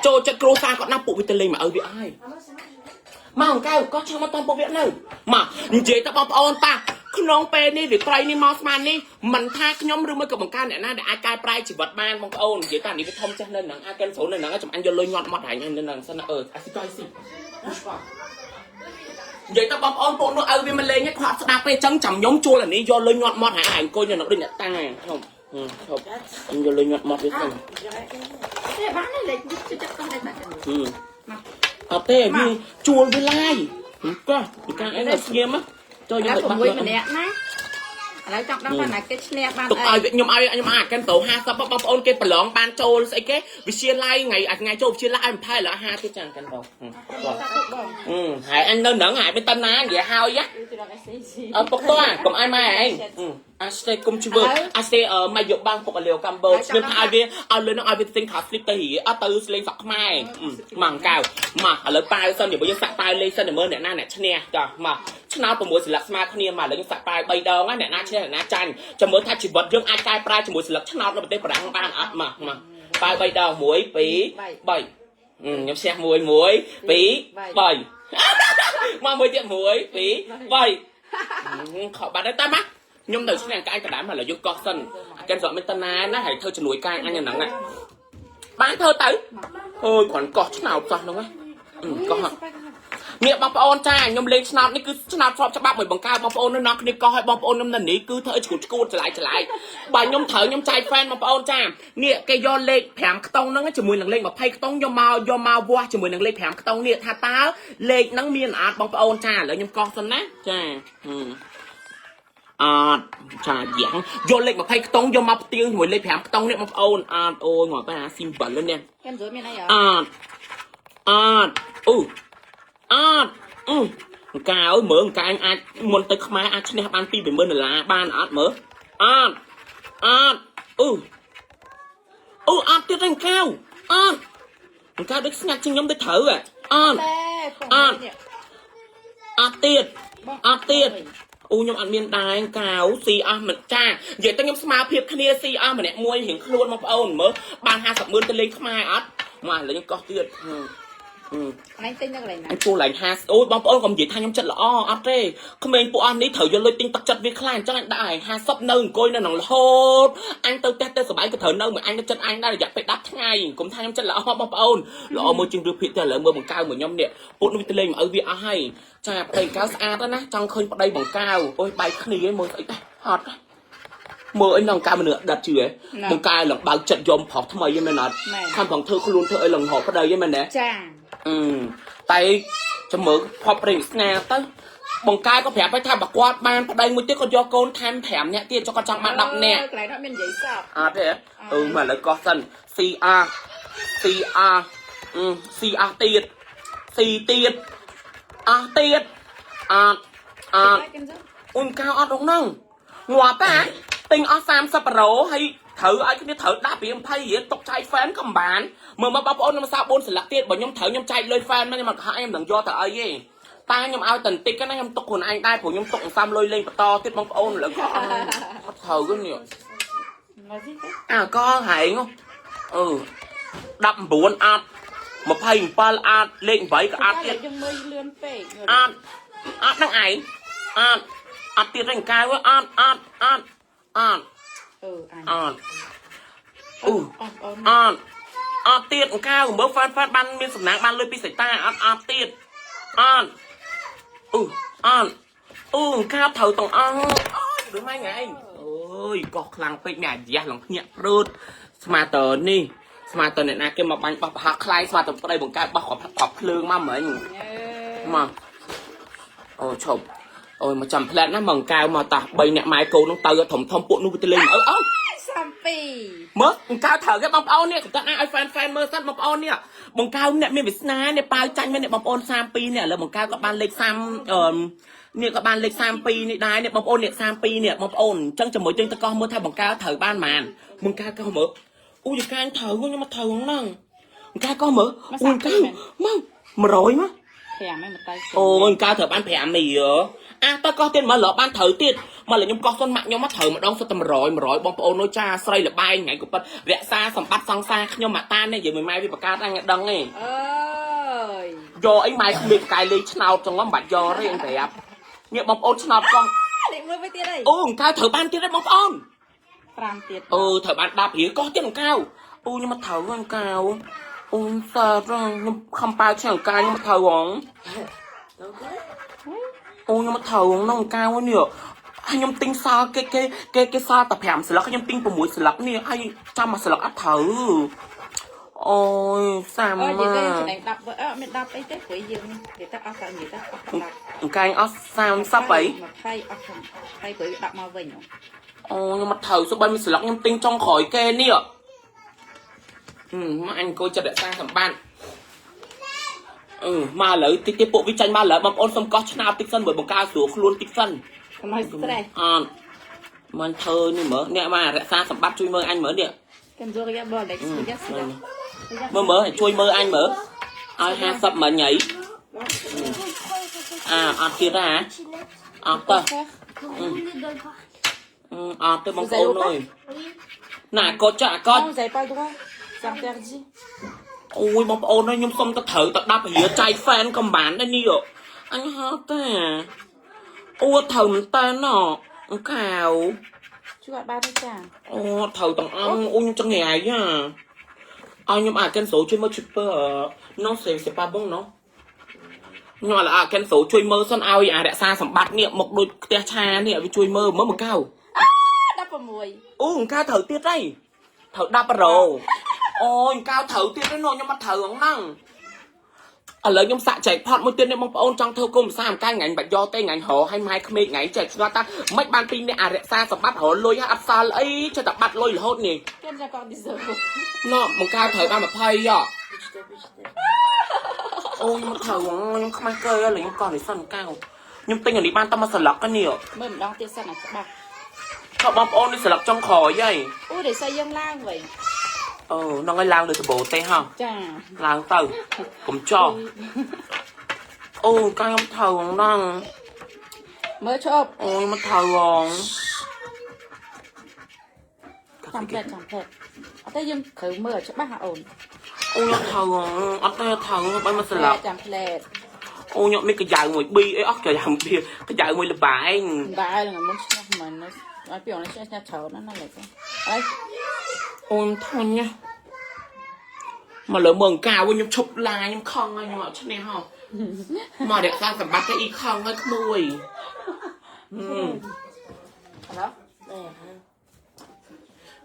ចូលចិត្តគ្រួសារគាត់ណាស់ពួកវាទៅលេងមកឲ្យវាអើយមកអង្កៅក៏ឈឺមកតាមពួកវានៅមកនិយាយទៅបងប្អូនតាក្នុងពេលនេះវិត្រីនេះមកស្មាននេះមិនថាខ្ញុំឬមួយក៏បង្ការអ្នកណាដែលអាចកែប្រែជីវិតបានបងប្អូននិយាយតានេះវាធំចាស់នៅហ្នឹងអាកិនស្រូវនៅហ្នឹងចាំអញយកលុយញាត់មាត់ហែងនៅហ្នឹងសិនអឺអាស៊ីកយស៊ីនិយាយទៅបងប្អូនពួកនោះឲ្យវាមកលេងគាត់ស្ដាប់ទេអញ្ចឹងចាំខ្ញុំជួលអានេះយកលុយញាត់មាត់ហែងអង្គុយនៅនោះដូចអ្នកតាខ្ញុំឈប់ខ្ញុំយកលុយញាត់មាត់វាសិន ទេបានលេខចិត្តកោះដែរតែ អត់ទេវាជួលវាឡាយកោះពីការអីនៅស្ងៀមចូល ឥ យក ឡូវ ទៅបាក់ 6ម្នាក់ណាឥឡូវចង់ដឹងថាណាគេឈ្នះបាន ទុក អី ឲ្យខ្ញុំឲ្យខ្ញុំអាកិនទៅ50បងប្អូនគេប្រឡងបានចូលស្អីគេវិទ្យាល័យថ្ងៃថ្ងៃចូលវិទ្យាល័យឲ្យ20ឥឡូវ50ទៀតចាកិនទៅ បង ហើយអញនៅនឹងហើយមិនតណានិយាយហើយអើពុកតកុំឲ្យម៉ែឯងអាស្តេគុំជីវើអាស្តេមកយកបាំងពុកលាវកម្ពុជាខ្ញុំថាឲ្យវាឲ្យលុយនឹងឲ្យវាទិញខោស្លីបទៅរីអត់ទៅលេងស្រុកខ្មែរមកកៅមកឥឡូវប៉ាវសិនជាមួយយើងសាក់ប៉ាវលេងសិនមើលអ្នកណាអ្នកឈ្នះចាមកឆ្នោត6ស្លឹកស្មើគ្នាមកឥឡូវយើងសាក់ប៉ាវ3ដងណាអ្នកណាឈ្នះអ្នកណាចាញ់ចាំមើលថាជីវិតយើងអាចកែប្រែជាមួយស្លឹកឆ្នោតនៅប្រទេសបារាំងបានអត់មកមកប៉ាវ3ដង1 2 3ខ្ញុំឈ្នះ1 1 2 3មកមួយទៀត1 2 3ខកបាត់ដែរតាមកខ្ញុំនៅឈ្នះកាយកណ្ដាលមកឥឡូវយើងកោះសិនអាកិនស្រកមិនតណាណាហើយធ្វើជំនួយការអញហ្នឹងបានធ្វើទៅអើយគ្រាន់កោះឆ្នោតសោះហ្នឹងកោះនេះបងប្អូនចាខ្ញុំលេងឆ្នោតនេះគឺឆ្នោតស្របច្បាប់មួយបង្កើតបងប្អូននៅនោះគ្នាកោះឲ្យបងប្អូនខ្ញុំនៅនេះគឺធ្វើឲ្យឈួតឈួតឆ្លាយឆ្លាយបើខ្ញុំត្រូវខ្ញុំចាយហ្វេនបងប្អូនចានេះគេយកលេខ5ខ្ទង់ហ្នឹងជាមួយនឹងលេខ20ខ្ទង់យកមកយកមកវាស់ជាមួយនឹងលេខ5ខ្ទង់នេះថាតើលេខហ្នឹងមានអត់បងប្អូនចាឥឡូវខ្ញុំកោះសិនណាចាអត់ចាយ៉ាងយកលេខ20ខ្ទង់យកមកផ្ទៀងជាមួយលេខ5ខ្ទង់នេះបងប្អូនអត់អូយងាប់អាស៊ីមបលនេះ ខ្ញុំជួយមានអីអត់ អត់អត់អូអត់អឺកាអើយមើលកាអញអាចមុនទៅខ្មែរអាចឈ្នះបាន2 10000ដុល្លារបានអត់មើលអត់អត់អូអូអត់ទៀតហ្នឹងកៅអត់កៅដូចស្ងាត់ជាងខ្ញុំដូចត្រូវអត់ ទេ អត់អត់ទៀតអត់ទៀតអូខ្ញុំអត់មានដែរកៅស៊ីអស់មិនចានិយាយទៅខ្ញុំស្មើភាពគ្នាស៊ីអស់ម្នាក់មួយរៀងខ្លួនបងប្អូនមើលបាន50ម៉ឺនទៅលេងខ្មែរអត់មកឥឡូវខ្ញុំកោះទៀត កន្លែងទិញនៅកន្លែងណា អញជួលឡើង50អូយបងប្អូនកុំនិយាយថាខ្ញុំចិត្តល្អអត់ទេក្មេងពួកអស់នេះត្រូវយកលុយទិញទឹកចិត្តវាខ្លាំងអញ្ចឹងអញដាក់ឲ្យ50នៅអង្គុយនៅក្នុងរហូតអញទៅផ្ទះទៅសប្បាយក៏ត្រូវនៅមួយអញទៅចិត្តអញដែររយៈពេល10ថ្ងៃកុំថាខ្ញុំចិត្តល្អបងប្អូនល្អមើលជាងរឿងភាគទៅឥឡូវមើលបង្កៅមួយខ្ញុំនេះពុតនោះវាទៅលេងមកឲ្យវាអស់ហើយចាប្តីបង្កៅស្អាតណាស់ចង់ឃើញប្តីបង្កៅអូយបែកគ្នាឯងមើលស្អីដែរហត់មើលអីនឹងការមនុស្សដិតជឿហ៎បង្កៅឡើងបើកចិត្តយំប្រុសថ្មីហ្នឹងមែនអត់ខំប្រងធ្វើខ្លួនធ្វើអីឡើងរកប្តីហ្នឹងមែនទេ ចា អឺតែចាំមើលផប់ព្រេងស្នាទៅបង្កែក៏ប្រាប់ឲ្យថាបើគាត់បានប្តីមួយទៀតគាត់យកកូនថែម5នាក់ទៀតចុះគាត់ចង់បាន10នាក់ កន្លែងនោះមាននិយាយសោះ អត់ទេអឺមកឥឡូវកោះសិន C R C R អឺ C R ទៀត C ទៀតអស់ទៀតអត់អត់អ៊ុនកៅអត់ក្នុងហ្នឹងងាប់តាទិញអស់30ប្រូហើយត្រូវឲ្យគ្នាត្រូវដាក់ពី20រៀលទុកចែក fan ក៏មិនបានមើលមកបងប្អូនខ្ញុំសា4ស្លឹកទៀតបើខ្ញុំត្រូវខ្ញុំចែកលុយ fan មកខ្ញុំអត់ខកខ្ញុំមិនដឹងយកទៅអីទេតែខ្ញុំឲ្យតែបន្តិចណាខ្ញុំទុកខ្លួនឯងដែរព្រោះខ្ញុំទុកអន្សំលុយលេងបន្តទៀតបងប្អូនឥឡូវក៏អត់ត្រូវទេនេះ មកស៊ីទៅ អាកហែងអឺ19អត់27អត់លេខ8ក៏អត់ទៀត យើងមើលលឿនពេក អត់អត់នឹងឯងអត់អត់ទៀតទេកៅអត់អត់អត់អត់ អឺអញ អត់អូ អស់អូន អត់អត់ទៀតកៅមើលហ្វានហ្វានបានមានសំណាងបានលុយពីសៃតាអត់អត់ទៀតអត់អូអត់អូកៅត្រូវទាំងអស់អូយដូចម៉ែថ្ងៃអូយកោះខ្លាំងពេកមានអាយ៉ាស់ឡងភ្ញាក់ព្រួតស្មាតនេះស្មាតអ្នកណាគេមកបាញ់បោះប្រហាក់ខ្លាយស្មាតប្តីបង្កើតបោះគ្រាប់ភ្លើងមកមិញ មកអូឈប់អូយមកចាំផ្លែតណាមកកៅមកតា3អ្នកម៉ែកូននោះទៅធំធំពួកនោះវាទៅលេងអើអើ 32 មើលបង្កៅត្រូវគេបងប្អូននេះកំតឲ្យ fan fan មើលសិនបងប្អូននេះបង្កៅអ្នកមានវាសនានេះប៉ាវចាញ់មែននេះបងប្អូន32នេះឥឡូវបង្កៅក៏បានលេខ30អឺនេះក៏បានលេខ32នេះដែរនេះបងប្អូននេះ32នេះបងប្អូនអញ្ចឹងជាមួយយើងទៅកោះមើលថាបង្កៅត្រូវបានប៉ុន្មានបង្កៅកោះមើលអូយកាញ់ត្រូវខ្ញុំមកត្រូវហ្នឹងបង្កៅកោះមើលអូយកៅមក100មក 5ហ្នឹងមកទៅ អូយកៅត្រូវបាន5មីអាតើកោះទៀតមើលបានត្រូវទៀតមកលើខ្ញុំកោះសុនម៉ាក់ខ្ញុំមកត្រូវម្ដងសុទ្ធតែ100 100បងប្អូននោះចាស្រីលបែងថ្ងៃក៏ប៉ិតរក្សាសម្បត្តិសង្សារខ្ញុំម៉ាតានេះនិយាយមួយម៉ែវាបង្កើតអញដឹងទេ អើយ យកអីម៉ែគ្មានកែលេងឆ្នោតចឹងមិនបាច់យកទេអញប្រាប់នេះបងប្អូនឆ្នោតកោះ លេខ1ទៅទៀតអី អូអង្កៅត្រូវបានទៀតទេបងប្អូន 5ទៀត អឺត្រូវបាន10រៀលកោះទៀតអង្កៅអូខ្ញុំមកត្រូវអង្កៅអូសើខ្ញុំខំប៉ាវឆ្លងកាខ្ញុំមកត្រូវហងអូខ្ញុំមកត្រូវក្នុងអង្កៅនេះហើយខ្ញុំទិញសល់គេគេគេគេសល់តែ5ស្លឹកខ្ញុំទិញ6ស្លឹកនេះហើយចាំមួយស្លឹកអត់ត្រូវអូយសាំ អើយ មក និយាយទៅចំណេញ10អឺមាន10អីទេព្រោះយើងនិយាយទៅអស់តែនិយាយទៅអស់10 អង្កែងអស់30អី 20អស់20ព្រោះដាក់មកវិញ អូខ្ញុំមកត្រូវសុបីមួយស្លឹកខ្ញុំទិញចុងក្រោយគេនេះអឺមកអញអង្គុយចិត្តរក្សាសម្បត្តិអឺមកឥឡូវតិចទៀតពួកវាចាញ់មកឥឡូវបងប្អូនសុំកោះឆ្នោតតិចសិនបើបង្ការស្រួលខ្លួនតិចសិន កុំឲ្យ stress អត់មិនធ្វើនេះមើលអ្នកមករក្សាសម្បត្តិជួយមើលអញមើលនេះ កាន់យកយ៉ាបលេខយ៉ាស្ដាប់ មើលមើលឲ្យជួយមើលអញមើលឲ្យ50មិញហីអាអត់ទៀតហ៎អត់ទៅ Rouler dans le parc. អត់ទេបងប្អូនអើយ Oui. ណាកូចចាកូច អូ vous avez pas le droit, c'est interdit. អូយបងប្អូនអើយខ្ញុំសុំទៅត្រូវទៅ10រៀលចែក fan កំបានដែរនេះអញហត់ទេអូត្រូវមែនតើណអង្កៅ ជួយអត់បានទេចា អូត្រូវទាំងអង្គអូខ្ញុំចង់ញ៉ៃហ่าឲ្យខ្ញុំអាកិនសូជួយមើល chipper non c'est pas bon non ខ្ញុំអាកិនសូជួយមើលសិនឲ្យអារក្សាសម្បត្តិនេះមកដូចផ្ទះឆានេះវាជួយមើលមើលមកកៅ 16 អូអង្កៅត្រូវទៀតហីត្រូវ10រោអូអង្កៅត្រូវទៀតទេនោះខ្ញុំអត់ត្រូវហ្នឹងឥឡូវខ្ញុំសាក់ចែកផត់មួយទៀតនេះបងប្អូនចង់ធ្វើគុំសាមកែថ្ងៃបាច់យកទេថ្ងៃរឲ្យម៉ែក្មេកថ្ងៃចែកឆ្ងល់តាមិនបានពីអ្នកអរិក្សាសម្បត្តិរលុយអត់សល់អីចេះតែបាត់លុយរហូតនេះ កាន់ចាកឌីសឺ ណ៎បង្កើតត្រូវបាន20ហ៎អូខ្ញុំមិនត្រូវខ្ញុំខ្មាស់គេឥឡូវខ្ញុំកោះនេះសិនកៅខ្ញុំទិញអានេះបានតែមួយស្លឹកនេះ មើលម្ដងទៀតសិនអាច្បាស់ ខបងប្អូននេះស្លឹកចុងក្រោយហី អូដែលស្អីយើងឡើងវិញ អូហ្នឹងហើយឡើងលើដបូទេហ៎ ចា ឡើងទៅកុំចោះអូកាខ្ញុំត្រូវហ្នឹង មើលឈប់ អូខ្ញុំមិនត្រូវហង ចាំផ្លែចាំផ្លែអត់ទេយើងត្រូវមើលឲ្យច្បាស់ហ่ะអូន អូខ្ញុំត្រូវហងអត់ទេត្រូវបើមកស្លឹក ចាំផ្លែ អូខ្ញុំមានកញ្ចៅមួយប៊ីអីអស់កញ្ចៅប៊ីកញ្ចៅមួយលបែង បាយនឹងមុនឈ្នះមិនឲ្យពីអូនឈ្នះឈ្នះច្រើនណាស់ណាលេខអី អូនធន់ណាមកលើមើងកាវិញខ្ញុំឈប់ឡាខ្ញុំខឹងហើយខ្ញុំអត់ឈ្នះហ៎មករក្សាសម្បត្តិទៅអ៊ីខឹងហើយក្មួយ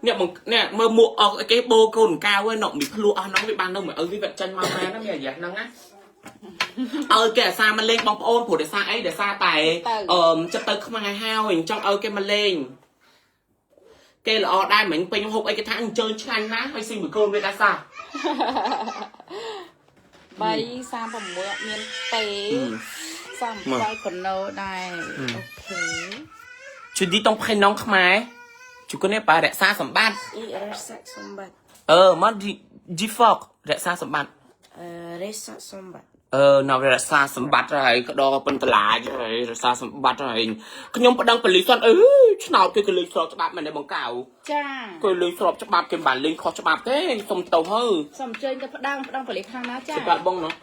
ឡូ អ្នកបងអ្នកមើលមួកអស់គេបោកូនកៅឯណោះមីភ្លក់អស់ហ្នឹងវាបាននៅមួយឪវាវាចេញមកមែនណាមានអាយ៉ាហ្នឹងណាឲ្យគេអាសាមកលេងបងប្អូនព្រោះដោយសារអីដោយសារតែអឺចិត្តទៅខ្មែរហើយអញ្ចឹងឲ្យគេមកលេងគេល្អដែរមិញពេញហូបអីគេថាអញ្ជើញឆ្ងាញ់ណាស់ហើយស៊ីមួយកូនវាដែរសោះ 3 36អត់មានទេ37កណោដែរ OK Tu dis ton prénom khmer. Tu connais pas រក្សាសម្បត្តិ អ៊ីរសាសម្បត្តិ អឺមក dis fort រក្សាសម្បត្តិ អឺរសាសម្បត្តិ អឺនៅរក្សាសម្បត្តិហើយក្តរពិនតឡាចហើយរក្សាសម្បត្តិហើយខ្ញុំប្តឹងប៉ូលីសអឺឆ្នោតគេក៏លេងស្របច្បាប់មែនទេបងកៅ ចា គេលេងស្របច្បាប់គេមិនបានលេងខុសច្បាប់ទេសុំទោសហើយ សូមអញ្ជើញទៅផ្ដាំងផ្ដាំងប៉ូលីសខាងណាចា ច្បាប់បងណោះ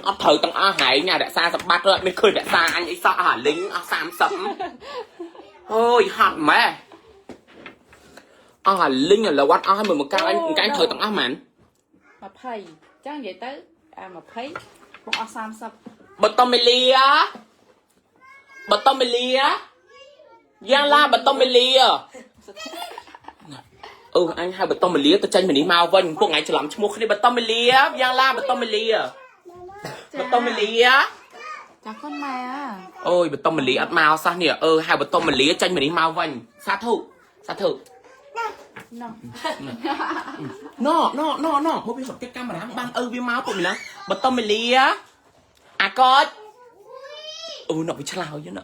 អត់ត្រូវទាំងអស់ហើយញ៉ារក្សាសម្បត្តិអត់មានឃើញរក្សាអញអីសោះអាលីងអស់30អូយហត់ម៉ែអស់អាលីងឥឡូវអត់អស់ហើយមើលមកកៅអញកែត្រូវទាំងអស់មែន 20ចឹងនិយាយទៅអា20បងអស់30 បតមេលាបតមេលាយ៉ាងឡាបតមេលាអឺអញហៅបតមេលាទៅចាញ់មនេះមកវិញពួកថ្ងៃច្រឡំឈ្មោះគ្នាបតមេលាយ៉ាងឡាបតមេលាបតមេលា ចាកូនម៉ែ អូយបតមេលាអត់មកសោះនេះអឺហៅបតមេលាចាញ់មនេះមកវិញសាធុសាធុ ណោះ ណូណូណូណូមកវារត់កាមេរ៉ាបានអឺវាមកពួកមីណាបតមេលាអាកចអូណូវាឆ្លើយណូ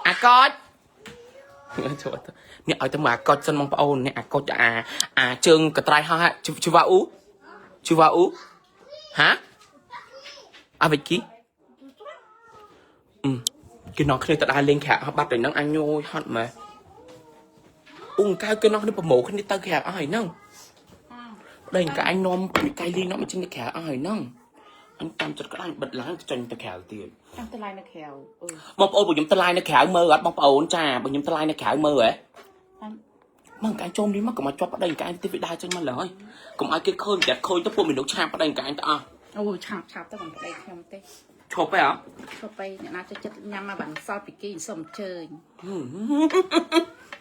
អាកច ចូលទៅនេះឲ្យទៅមកអាកុចសិនបងប្អូននេះអាកុចអាអាជើងកត្រៃហោះជូវ៉ាអ៊ូជូវ៉ាអ៊ូហាអាវិគីអឺគេនងគ្នាទៅដើរលេងក្រៅអស់បាត់ទៅហ្នឹងអញញយហត់ម៉ែអ៊ូកៅគេនងគ្នាប្រមូលគ្នាទៅក្រៅអស់ហើយហ្នឹងប្តីកែអញនាំកែលីនាំមកចេញទៅក្រៅអស់ហើយហ្នឹងអញតាមចិត្តក្តាញ់បិទឡើងចេញទៅក្រៅទៀត ចាំទៅឡាយនៅក្រៅអឺ បងប្អូនបើខ្ញុំទៅឡាយនៅក្រៅមើលអត់បងប្អូនចាបើខ្ញុំទៅឡាយនៅក្រៅមើលហ៎ មកកាយចូលនេះមកកុំឲ្យជាប់ប្តីកាយទីវាដើរចេញមកឡើយកុំឲ្យគេឃើញតែឃើញទៅពួកមនុស្សឆាបប្តីកាយទៅអស់ អូឆាប់ឆាប់ទៅបងប្តីខ្ញុំទេ ឈប់ទេអត់ ឈប់ไปអ្នកណាចិត្តចិត្តញ៉ាំមកបានសល់ពីគេសូមអញ្ជើញ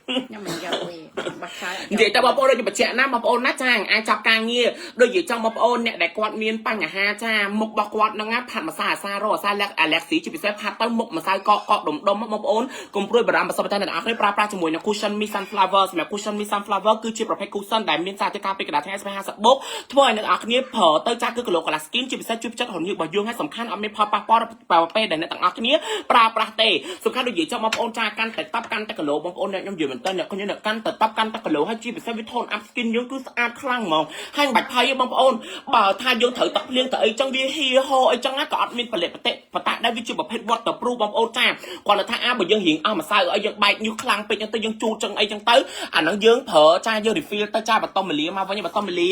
ខ្ញុំមិនយកទេបាក់ឆាយ និយាយតែបងប្អូនដូចបញ្ជាក់ណាបងប្អូនណាចាអាចចាប់ការងារដូចជាចង់បងប្អូនអ្នកដែលគាត់មានបញ្ហាចាមុខរបស់គាត់ហ្នឹងណាផាត់ម្សៅអាសារអាសាលាក់អាឡែកស៊ីជាពិសេសផាត់ទៅមុខម្សៅកកកដុំដុំបងប្អូនកុំព្រួយបារម្ភបើសិនតែអ្នកនរគ្នាប្រើប្រាស់ជាមួយនឹង cushion Mi Sunflower សម្រាប់ cushion Mi Sunflower គឺជាប្រភេទ cushion ដែលមានសារធាតុការពារក្តៅថ្ងៃ SPF 50បូកធ្វើឲ្យអ្នកនរគ្នាប្រើទៅចាគឺគីឡូកន្លះ skin ជាពិសេសជួយផ្ចិតរញើសរបស់យើងហើយសំខាន់អត់មានផលប៉ះពាល់ដល់ពេលដែលអ្នកទាំងអស់គ្នាប្រើប្រាស់ទេសំខាន់ដូចនិយាយចង់បងប្អូនចាកាន់តែតបកាន់តែគីឡូបងប្អូនអ្នកខ្ញុំនិយាយមែនតើអ្នកខ្ញុំអ្នកកាន់តែតបកាន់តែគីឡូហើយជាពិសេសវា tone up skin យើងគឺស្អាតខ្លាំងហ្មងហើយមិនបាច់ភ័យទេបងប្អូនបើថាយើងត្រូវទឹកភ្លៀងទៅអីចឹងវាហៀហោអីចឹងណាក៏អត់មានផលិតបតិបតាដែរវាជាប្រភេទ waterproof បងប្អូនចាគាត់ថាអាបើយើងរៀងអស់ម្សៅអីយើងបែកញើសខ្លាំងពេកចឹងទៅយើងជូតចឹងអីចឹងទៅអាហ្នឹងយើងប្រើចាយើង refill ទៅចាបតមលាមកវិញបតមលា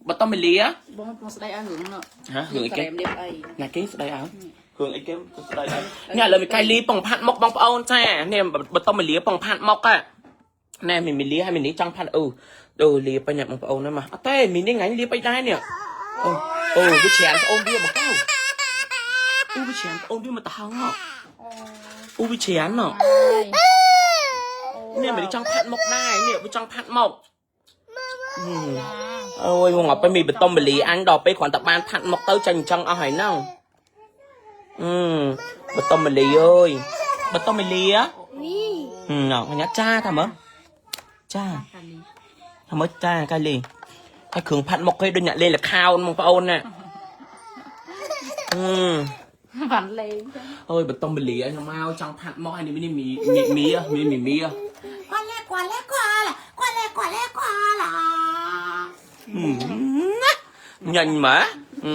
បតមលា បងបងស្ដីឲ្យរឿងនោះ ហ៎រឿងអីគេ ក្រែមលាបអី ណាគេស្ដីឲ្យរឿងអីគេស្ដីឲ្យនេះឥឡូវមីកៃលីពងផាត់មុខបងប្អូនចានេះបតមលាពងផាត់មុខណែមីមីលាហើយមីនេះចង់ផាត់អឺអូលាបញ៉ាំបងប្អូនណាមកអត់ទេមីនេះថ្ងៃលាបអីដែរនេះអូអូវាច្រានប្អូនវាមកកៅអូវាច្រានប្អូនវាមកទៅហងហ៎អូវាច្រានណ៎នេះមីនេះចង់ផាត់មុខដែរនេះវាចង់ផាត់មុខអូយងអត់ពេលមីបតមលីអញដល់ពេលគ្រាន់តែបានផាត់មុខទៅចាញ់អញ្ចឹងអស់ហើយហ្នឹងអឺបតមលីអើយបតមលី វី ណ៎ញ៉ាចាថាមើលចាថាមើលចាកាលីហើយគ្រឿងផាត់មុខគេដូចអ្នកលេងល្ខោនបងប្អូនណាអឺ បានលេងចឹង អើយបតមលីអញមកចង់ផាត់មុខហើយនេះមីមីមីមីមីមី 过来过来过来过来过来过来。 ញញម៉ាអឺ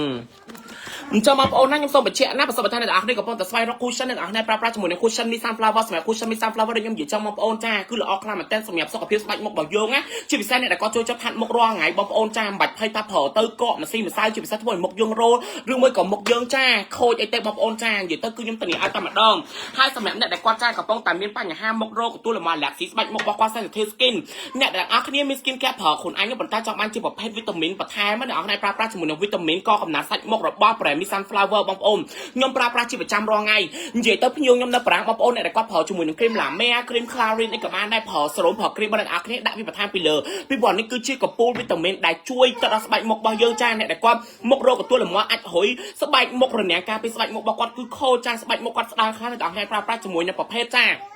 អញ្ចឹងបងប្អូនណាខ្ញុំសូមបញ្ជាក់ណាបើសិនបើថាអ្នកនរគ្នាកំពុងតែស្វែងរក cushion អ្នកនរគ្នាប្រើប្រាស់ជាមួយនឹង cushion Mi Sunflower សម្រាប់ cushion Mi Sunflower ដូចខ្ញុំនិយាយចឹងបងប្អូនចាគឺល្អខ្លាំងមែនទែនសម្រាប់សុខភាពស្បែកមុខរបស់យើងណាជាពិសេសអ្នកដែលគាត់ចូលចិត្តផាត់មុខរាល់ថ្ងៃបងប្អូនចាមិនបាច់ភ័យថាប្រើទៅកកម្ស៊ីម្សៅជាពិសេសធ្វើឲ្យមុខយើងរោលឬមួយក៏មុខយើងចាខូចអីទេបងប្អូនចានិយាយទៅគឺខ្ញុំធានាឲ្យតែម្ដងហើយសម្រាប់អ្នកដែលគាត់ចាកំពុងតែមានបញ្ហាមុខរោលទទួលលំបាកលាក់ស៊ីស្បែកមុខរបស់គាត់ sensitive skin អ្នកដែលអស់គ្នាមាន skin care ប្រើខ្លួនឯងប៉ុន្តែចង់បានជាប្រភេទវីតាមីនបន្ថែមអ្នកនរគ្នាប្រើប្រាស់ជាមួយនឹងវីតាមីនកកំណាត់សាច់មុខរបស់ Brand Mi Sunflower បងប្អូនខ្ញុំប្រើប្រាស់ជាប្រចាំរាល់ថ្ងៃនិយាយទៅភ្ញៀវខ្ញុំនៅប្រាំងបងប្អូនអ្នកដែលគាត់ប្រើជាមួយនឹង cream La Mer cream Clarins អីក៏បានដែរប្រើសេរ៉ូមប្រើ cream បងអ្នកនរគ្នាដាក់វាបន្ថែមពីលើពីព្រោះនេះគឺជាកពូលវីតាមីនដែលជួយទៅដល់ស្បែកមុខរបស់យើងចាអ្នកដែលគាត់មុខរោគកទួលលមាស់អាចរុយស្បែកមុខរនាំងការពីស្បែកមុខរបស់គាត់គឺខូចចាស្បែកមុខគាត់ស្ដើងខ្លាំងអ្នកនរគ្នាប្រើប្រាស់ជាមួយនឹងប្រភេទចា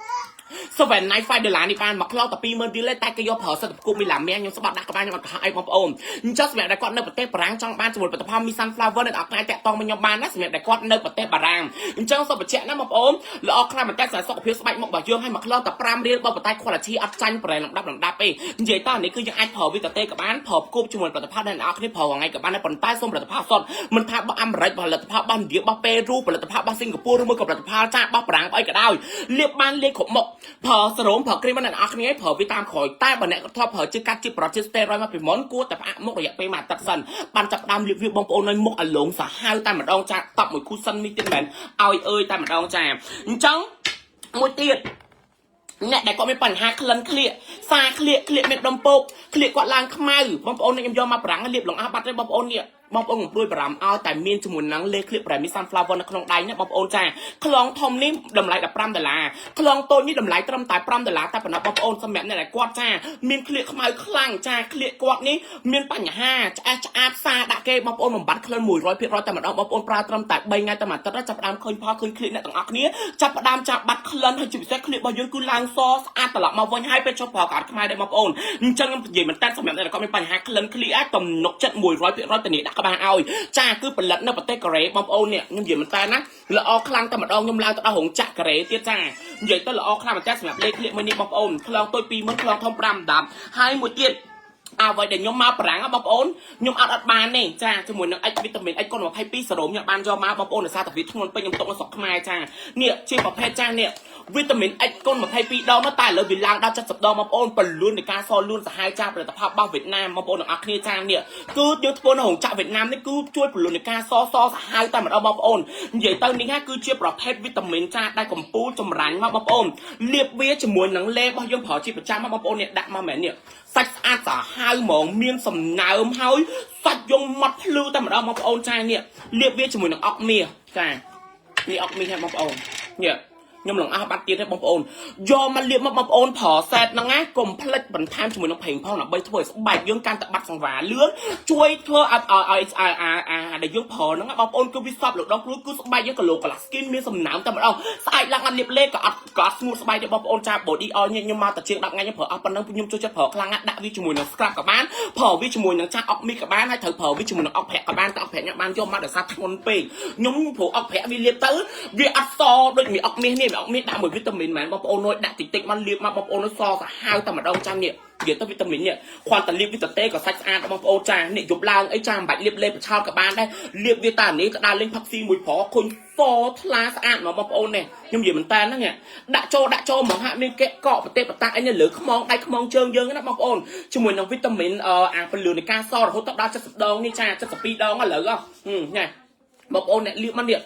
795ដុល្លារនេះបានមកខ្លងតែ20000រៀលទេតែគេយកប្រើសិទ្ធិផ្គប់មីឡាម៉ែខ្ញុំស្បាត់ដាក់ក្បាលខ្ញុំអត់កុហកអីបងប្អូនអញ្ចឹងសម្រាប់ដែលគាត់នៅប្រទេសបារាំងចង់បានជាមួយផលិតផល Mi Sunflower អ្នកនរគ្នាតាក់ទងមកខ្ញុំបានណាសម្រាប់ដែលគាត់នៅប្រទេសបារាំងអញ្ចឹងសូមបញ្ជាក់ណាបងប្អូនល្អខ្លាំងមែនតើសម្រាប់សុខភាពស្បែកមុខរបស់យើងឲ្យមកខ្លងតែ5រៀលបើប៉ុន្តែ quality អត់ចាញ់ brand លំដាប់លំដាប់ទេនិយាយតើនេះគឺយើងអាចប្រើវីតាតេក៏បានប្រើផ្គប់ជាមួយផលិតផលដែលអ្នកនរគ្នាប្រើថ្ងៃក៏បានដែរប៉ុន្តែសូមផលិតផលសុទ្ធមិនថារបស់អាមេរិកផលិតផលរបស់ឥណ្ឌារបស់ប៉េរូផលិតផលរបស់សិង្ហបុរីឬមួយក៏ផលិតផលចារបស់បារាំងអីក៏ដោយលាបបានលាបគ្រប់មុខប្រើសេរ៉ូមប្រើគ្រីមអ្នកនរគ្នាប្រើវាតាមក្រោយតែបើអ្នកធ្លាប់ប្រើជាកាត់ជាប្រជាតិស្តេរ៉យមកពីមុនគួរតែផ្អាកមុខរយៈពេលមួយអាទិត្យសិនបានចាប់ផ្ដើមលាបវាបងប្អូននៅមុខអាឡងសាហាវតែម្ដងចាតប់មួយគូសិននេះទៀតមែនឲ្យអើយតែម្ដងចាអញ្ចឹងមួយទៀតអ្នកដែលគាត់មានបញ្ហាក្លិនក្លៀកសាក្លៀកក្លៀកមានដុំពោកក្លៀកគាត់ឡើងខ្មៅបងប្អូននេះខ្ញុំយកមកប្រាំងលាបលងអស់បាត់ទេបងប្អូននេះបងប្អូនកុំព្រួយបារម្ភឲ្យតែមានជាមួយនឹងលេក្លៀកប្រែមី sunflower នៅក្នុងដៃណាបងប្អូនចាខ្លងធំនេះតម្លៃ15ដុល្លារខ្លងតូចនេះតម្លៃត្រឹមតែ5ដុល្លារតែប៉ុណ្ណោះបងប្អូនសម្រាប់អ្នកដែលគាត់ចាមានក្លៀកខ្មៅខ្លាំងចាក្លៀកគាត់នេះមានបញ្ហាឆ្អេះឆ្អាបសាដាក់គេបងប្អូនបំបត្តិក្លិន100%តែម្ដងបងប្អូនប្រើត្រឹមតែ3ថ្ងៃតែមួយអាទិត្យចាប់ផ្ដើមឃើញផលឃើញក្លៀកអ្នកទាំងអស់គ្នាចាប់ផ្ដើមចាប់បាត់ក្លិនហើយជាពិសេសក្លៀករបស់យើងគឺឡើងសស្អាតត្រឡប់មកវិញហើយពេលចុះប្រើកាត់ខ្មែរដែរបងប្អូនអញ្ចឹងខ្ញុំនិយាយមែនតើសម្រាប់អ្នកដែលគាត់មានបញ្ហាក្លិនក្លៀកទំនុកចិត្ត100%ធានាដាក់ក្បាលឲ្យចាគឺផលិតនៅប្រទេសកូរ៉េបងប្អូននេះខ្ញុំនិយាយមែនតើណាល្អខ្លាំងតែម្ដងខ្ញុំឡើងទៅដល់រោងចក្រកូរ៉េទៀតចានិយាយទៅល្អខ្លាំងមែនតើសម្រាប់លេខក្លៀកមួយនេះបងប្អូនខ្លងតូច20000ខ្លងធំ5 10ហើយមួយទៀតអ្វីដែលខ្ញុំមកប្រាំងបងប្អូនខ្ញុំអត់អត់បានទេចាជាមួយនឹង X វីតាមីន X គុណ22សេរ៉ូមខ្ញុំបានយកមកបងប្អូនដោយសារតែវាធ្ងន់ពេកខ្ញុំទុកនៅស្រុកខ្មែរចានេះជាប្រភេទចានេះវីតាមីន X គុណ22ដងតែឥឡូវវាឡើងដល់70ដងបងប្អូនពលលួននៃការសលួនសាហាវចាផលិតផលរបស់វៀតណាមបងប្អូនទាំងអស់គ្នាចានេះគឺយើងធ្វើនៅរោងចក្រវៀតណាមនេះគឺជួយពលលួននៃការសសសាហាវតែម្ដងបងប្អូននិយាយទៅនេះគឺជាប្រភេទវីតាមីនចាដែលកំពូលចម្រាញ់មកបងប្អូនលាបវាជាមួយនឹងលេរបស់យើងប្រើជាប្រចាំមកបងប្អូននេះដាក់មកមែននេះសាច់ស្អាតសាហាវហ្មងមានសំណើមហើយសាច់យងម៉ត់ភ្លឺតែម្ដងបងប្អូនចានេះលាបវាជាមួយនឹងអុកមាសចានេះអុកមាសហ៎បងប្អូននេះខ្ញុំលងអស់បាត់ទៀតទេបងប្អូនយកមកលាបមកបងប្អូនប្រសែតហ្នឹងណាកុំភ្លេចបន្ថែមជាមួយនឹងប្រេងផងដើម្បីធ្វើឲ្យស្បែកយើងកាន់តែបាត់សង្វាលឿនជួយធ្វើឲ្យឲ្យឲ្យអាអាដែលយើងប្រើហ្នឹងបងប្អូនគឺវាសពលោកដងខ្លួនគឺស្បែកយើងកឡូកលា skin មានសំណើមតែម្ដងស្អែកឡើងអត់លាបលេក៏អត់ក៏អត់ស្ងួតស្បែកទេបងប្អូនចា body oil នេះខ្ញុំមកតែជាង10ថ្ងៃខ្ញុំប្រើអស់ប៉ុណ្ណឹងខ្ញុំចូលចិត្តប្រើខ្លាំងណាស់ដាក់វាជាមួយនឹង scrub ក៏បានប្រើវាជាមួយនឹងចាក់អុកមីក៏បានហើយត្រូវប្រើវាជាមួយនឹងអុកប្រាក់ក៏បានតែអុកប្រាក់ខ្ញុំបានយកមកដោយសារធ្ងន់ពេកខ្ញុំព្រោះអុកប្រាក់វាលាបទៅវាអត់សដូចមីអុកមាសនេះមីអុកមាសដាក់មួយវីតាមីនមែនបងប្អូនអើយដាក់តិចតិចមកលាបមកបងប្អូនអើយសសាហាវតែម្ដងចាំនេះនិយាយទៅវីតាមីននេះគ្រាន់តែលាបវីតាតេក៏សាច់ស្អាតបងប្អូនចានេះយប់ឡើងអីចាមិនបាច់លាបលេបប្រឆោតក៏បានដែរលាបវាតានេះក៏ដើរលេងផឹកស៊ីមួយប្រឃុញសថ្លាស្អាតហ្មងបងប្អូននេះខ្ញុំនិយាយមែនតើហ្នឹងដាក់ចូលដាក់ចូលហ្មងហាក់មានកកកប្រទេសបតាអីនៅលើខ្មងដៃខ្មងជើងយើងណាបងប្អូនជាមួយនឹងវីតាមីនអាពលឿននៃការសរហូតដល់70ដងនេះចា72ដងឥឡូវហ៎ញ៉ែបងប្អូនអ្នកលាបមកនេះ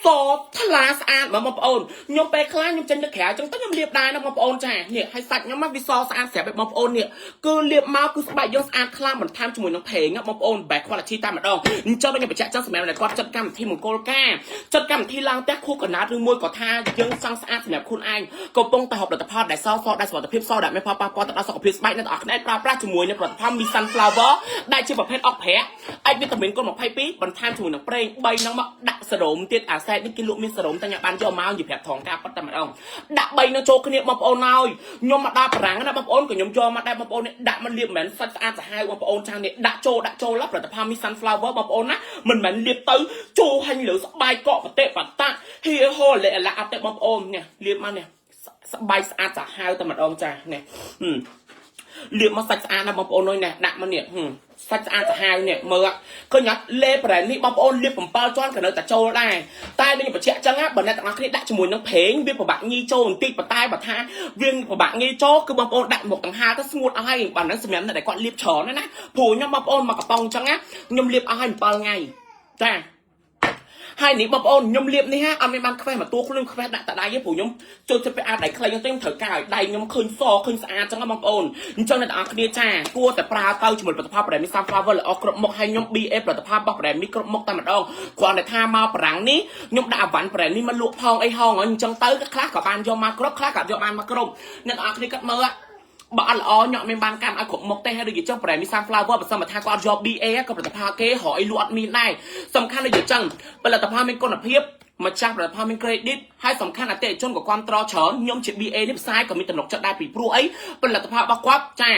សថ្លាស្អាតហ្មងបងប្អូនខ្ញុំពេលខ្លះខ្ញុំចេញទៅក្រៅអញ្ចឹងទៅខ្ញុំលាបដែរណាបងប្អូនចានេះហើយសាច់ខ្ញុំមកវាសស្អាតស្រាប់ឯបងប្អូននេះគឺលាបមកគឺស្បែកយើងស្អាតខ្លាំងបន្ថែមជាមួយនឹងប្រេងបងប្អូនបែ quality តែម្ដងអញ្ចឹងខ្ញុំបញ្ជាក់ចឹងសម្រាប់អ្នកគាត់ចិត្តកម្មវិធីមង្គលការចិត្តកម្មវិធីឡើងផ្ទះខួរកណាត់ឬមួយក៏ថាយើងចង់ស្អាតសម្រាប់ខ្លួនឯងកំពុងតែហូបផលិតផលដែលសសដែលសុវត្ថិភាពសដែលមានផលប៉ះពាល់ទៅដល់សុខភាពស្បែកអ្នកទាំងអស់គ្នាប្រើប្រាស់ជាមួយនឹងផលិតផល Mi Sunflower ដែលជាប្រភេទអុកប្រាក់អាចវីតាមីនគុណ22បន្ថែមជាមួយនឹងប្រេង3ហ្នឹងមកដាក់សេរ៉ូមទៀតអាសែតនេះគេលក់មានសេរ៉ូមតែញ៉ាំបានយកមកនិយាយប្រាប់ថងការប៉ັດតែម្ដងដាក់3នឹងចូលគ្នាបងប្អូនហើយខ្ញុំមកដល់បារាំងណាបងប្អូនក៏ខ្ញុំយកមកដែរបងប្អូននេះដាក់មកលាបមិនមែនសាច់ស្អាតសាហាវបងប្អូនចាស់នេះដាក់ចូលដាក់ចូលផលិតផល Mi Sunflower បងប្អូនណាមិនមែនលាបទៅចូលហាញ់លើស្បែកកកបតិបតៈហៀហោលេអឡាអត់ទេបងប្អូននេះលាបមកនេះស្បែកស្អាតសាហាវតែម្ដងចាស់នេះលាបមកសាច់ស្អាតណាបងប្អូនអើយណាដាក់មកនេះសាច់ស្អាតសាហាវនេះមើលឃើញអត់លេប្រែននេះបងប្អូនលាប7ជាន់ក៏នៅតែចូលដែរតែដូចខ្ញុំបញ្ជាក់ចឹងណាបើអ្នកទាំងអស់គ្នាដាក់ជាមួយនឹងប្រេងវាពិបាកញីចូលបន្តិចប៉ុន្តែបើថាវាពិបាកញីចូលគឺបងប្អូនដាក់មកកង្ហាទៅស្ងួតអស់ហើយបើហ្នឹងសម្រាប់អ្នកដែលគាត់លាបច្រើនណាព្រោះខ្ញុំបងប្អូនមកកំប៉ុងចឹងណាខ្ញុំលាបអស់ហើយ7ថ្ងៃចា ហើយនេះបងប្អូនខ្ញុំលាបនេះហាអត់មានបានខ្វេះមកតួខ្លួនខ្វេះដាក់តដៃទេព្រោះខ្ញុំចូលចិត្តពាក់អាវដៃខ្លីហ្នឹងទៅខ្ញុំត្រូវការឲ្យដៃខ្ញុំឃើញសឃើញស្អាតចឹងណាបងប្អូនអញ្ចឹងអ្នកទាំងអស់គ្នាចាគួរតែប្រើទៅជាមួយផលិតផល brand មី Sunflower ល្អគ្រប់មុខហើយខ្ញុំ BA ផលិតផលរបស់ brand មីគ្រប់មុខតែម្ដងគ្រាន់តែថាមកប្រាំងនេះខ្ញុំដាក់អវ៉ាន់ brand នេះមកលក់ផងអីហងអញ្ចឹងទៅខ្លះក៏បានយកមកគ្រប់ខ្លះក៏យកបានមកគ្រប់អ្នកទាំងអស់គ្នាគាត់មើលបើអត់ល្អញក់មានបានកាន់ឲ្យគ្រប់មុខទេហើយដូចជាចឹង brand មី Sunflower បើសិនមកថាគាត់អត់យក BA ក៏ផលិតផលគេរកអីលក់អត់មានដែរសំខាន់ដូចជាចឹងផលិតផលមានគុណភាពម្ចាស់ផលិតផលមាន credit ហើយសំខាន់អតិថិជនក៏គ្រប់ត្រច្រើនខ្ញុំជា BA នេះផ្សាយក៏មានទំនុកចិត្តដែរពីព្រោះអីផលិតផលរបស់គាត់ចា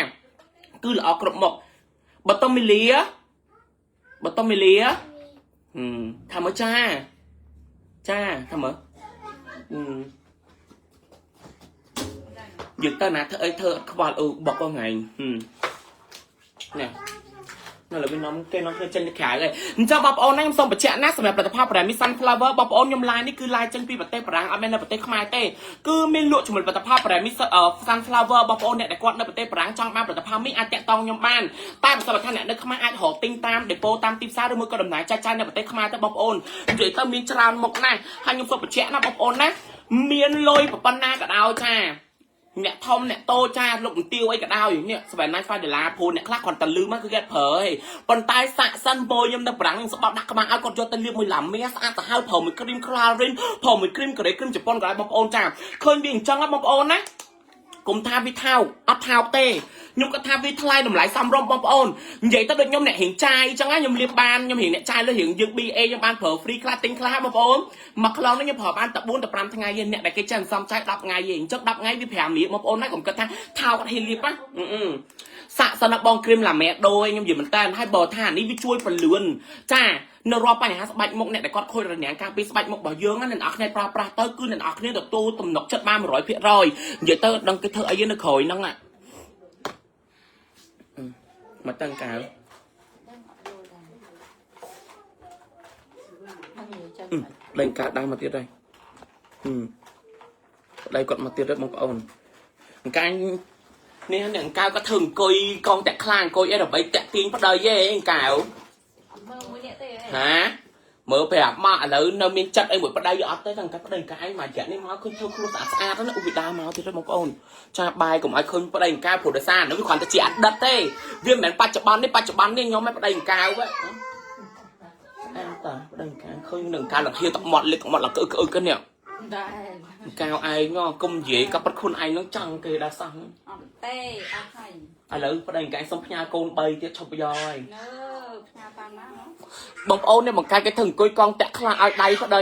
គឺល្អគ្រប់មុខបតមីលាបតមីលាហឹមថាមើលចាចាថាមើលហឹមយើងទៅណាធ្វើអីធ្វើអត់ខ្វល់អឺបុកហ្នឹងឯងហឹមនេះនៅលើវានាំគេនាំគ្នាចេញទៅក្រៅហើយអញ្ចឹងបងប្អូនណាខ្ញុំសូមបញ្ជាក់ណាសម្រាប់ផលិតផល Brand Sunflower បងប្អូនខ្ញុំ live នេះគឺ live ចេញពីប្រទេសបារាំងអត់មែននៅប្រទេសខ្មែរទេគឺមានលក់ជាមួយផលិតផល Brand Sunflower បងប្អូនអ្នកដែលគាត់នៅប្រទេសបារាំងចង់បានផលិតផលនេះអាចតាក់ទងខ្ញុំបានតែបើសិនបើថាអ្នកនៅខ្មែរអាចរកទិញតាមដេប៉ូតាមទីផ្សារឬមួយក៏ដំណើរចាច់ចាយនៅប្រទេសខ្មែរទៅបងប្អូននិយាយទៅមានច្រើនមុខណាស់ហើយខ្ញុំសូមបញ្ជាក់ណាបងប្អូនណាមានលុយប៉ុណ្ណាក៏ដោយចាអ្នកធំអ្នកតូចចាលោកមទាវអីក៏ដោយនេះ795ដុល្លារព្រោះអ្នកខ្លះគាត់តែលឺមកគឺគេប្រើហីប៉ុន្តែសាក់សិនពោខ្ញុំនៅប្រាំងខ្ញុំស្បត់ដាក់ក្បាលឲ្យគាត់យកទៅលាបមួយឡាមាស្អាតទៅហើយប្រើមួយគ្រីមក្លារីនប្រើមួយគ្រីមកូរ៉េគ្រីមជប៉ុនក៏ដោយបងប្អូនចាឃើញវាអញ្ចឹងណាបងប្អូនណាកុំថាវាថោកអត់ថោកទេខ្ញុំគាត់ថាវាថ្លៃតម្លៃសមរម្យបងប្អូននិយាយទៅដូចខ្ញុំអ្នករៀងចាយអញ្ចឹងណាខ្ញុំលាបបានខ្ញុំរៀងអ្នកចាយលើរៀងយើង BA ខ្ញុំបានប្រើ free ខ្លះទិញខ្លះបងប្អូនមកខ្លងនេះខ្ញុំប្រើបានតែ4ទៅ5ថ្ងៃទេអ្នកដែលគេចេះសំចាយ10ថ្ងៃទេអញ្ចឹង10ថ្ងៃវា5រៀលបងប្អូនណាកុំគិតថាថោកអត់ហ៊ានលាបណាអឺសាក់សិនបងគ្រីមឡាម៉ែដូចខ្ញុំនិយាយមែនតើហើយបើថានេះវាជួយពលឿនចានៅរាល់បញ្ហាស្បែកមុខអ្នកដែលគាត់ខូចរនាំងការពីស្បែកមុខរបស់យើងណាអ្នកនរគ្នាប្រើប្រាស់ទៅគឺអ្នកនរគ្នាទទួលទំនុកចិត្តបាន100%និយាយទៅដឹងគេធ្វើអីនៅក្រោយហ្នឹងណាមកតឹងកៅ ហ្នឹងនិយាយចឹង លែងកើតដើមមកទៀតហើយហឹមប្តីគាត់មកទៀតហើយបងប្អូនអង្កាញ់នេះអ្នកអង្កៅគាត់ធ្វើអង្គុយកងតាក់ខ្លាអង្គុយអីដើម្បីតាក់ទាញប្តីឯងអង្កៅ មើលមួយនេះទេ ហាមើលប្រាប់មកឥឡូវនៅមានចិត្តអីមួយប្តីអត់ទេតាំងតែប្តីអង្កែមួយរយៈនេះមកឃើញធ្វើខ្លួនស្អាតស្អាតណាអូវាដើរមកទៀតហើយបងប្អូនចាបាយកុំឲ្យឃើញប្តីអង្កែព្រោះដោយសារនោះវាគ្រាន់តែជាអតីតទេវាមិនមែនបច្ចុប្បន្ននេះបច្ចុប្បន្ននេះខ្ញុំមិនប្តីអង្កែវហ៎អើតាប្តីអង្កែឃើញនឹងអង្កែលង្ហៀទឹកមាត់លេទឹកមាត់លក្អឹកក្អឹកនេះ ដែរ កៅឯងកុំនិយាយក៏ប៉ិតខ្លួនឯងនឹងចង់គេដល់សោះ អត់ទេអស់ហើយ ឥឡូវប្តីអង្កែសុំផ្ញើកូន3ទៀតឈប់យកហើយ នៅផ្ញើតាមណា បងប្អូននេះបង្កើតគេធ្វើអង្គុយកងតាក់ខ្លះឲ្យដៃប្តី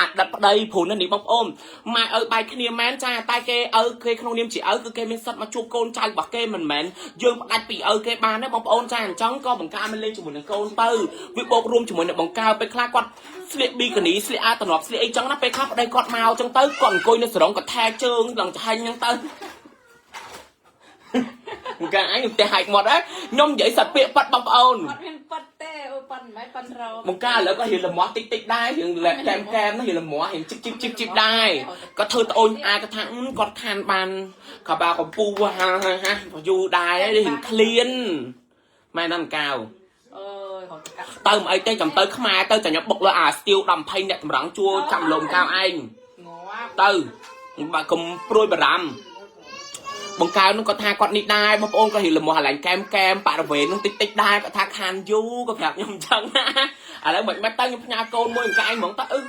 អតីតប្តីព្រោះនេះបងប្អូនម៉ែឪបែកគ្នាមែនចាតែគេឪគេក្នុងនាមជាឪគឺគេមានសិទ្ធិមកជួបកូនចៅរបស់គេមិនមែនយើងផ្ដាច់ពីឪគេបានទេបងប្អូនចាអញ្ចឹងក៏បង្ការមិនលេងជាមួយនឹងកូនទៅវាបូករួមជាមួយនឹងបង្ការពេលខ្លះគាត់ស្លៀកប៊ីកានីស្លៀកអាតំណប់ស្លៀកអីចឹងណាពេលខ្លះប្តីគាត់មកចឹងទៅគាត់អង្គុយនៅសរងគាត់ថែជើងឡើងឆាញ់ចឹងទៅកាអញផ្ទះហាច់មាត់ហ៎ខ្ញុំនិយាយសាត់ពាក្យប៉ាត់បងប្អូន អត់មានប៉ាត់ទេអូប៉ាត់មិនប៉ាត់រោ បង្ការឥឡូវក៏រៀនលមាស់តិចតិចដែររៀនកែមកែមណារៀនលមាស់រៀនជីបជីបជីបជីបដែរក៏ធ្វើត្អូនអាក៏ថាគាត់ខានបានកបាកំពូហាហាយូរដែររៀនឃ្លានម៉ែណាំកៅ អើយហត់កាត់ ទៅមិនអីទេចាំទៅខ្មែរទៅចាំខ្ញុំបុកលើអាស្ទៀវ10 20អ្នកតម្រង់ជួលចាំលំកៅឯង ងាប់ ទៅបើកុំព្រួយបារម្ភបង្កើនោះគាត់ថាគាត់នេះដែរបងប្អូនក៏រៀនលមាស់អាឡែងកែមកែមបរិវេណនោះតិចតិចដែរគាត់ថាខានយូរក៏ប្រាប់ខ្ញុំអញ្ចឹងណាឥឡូវមិនមិនទៅខ្ញុំផ្ញើកូនមួយអង្កែហ្មងតើអឺ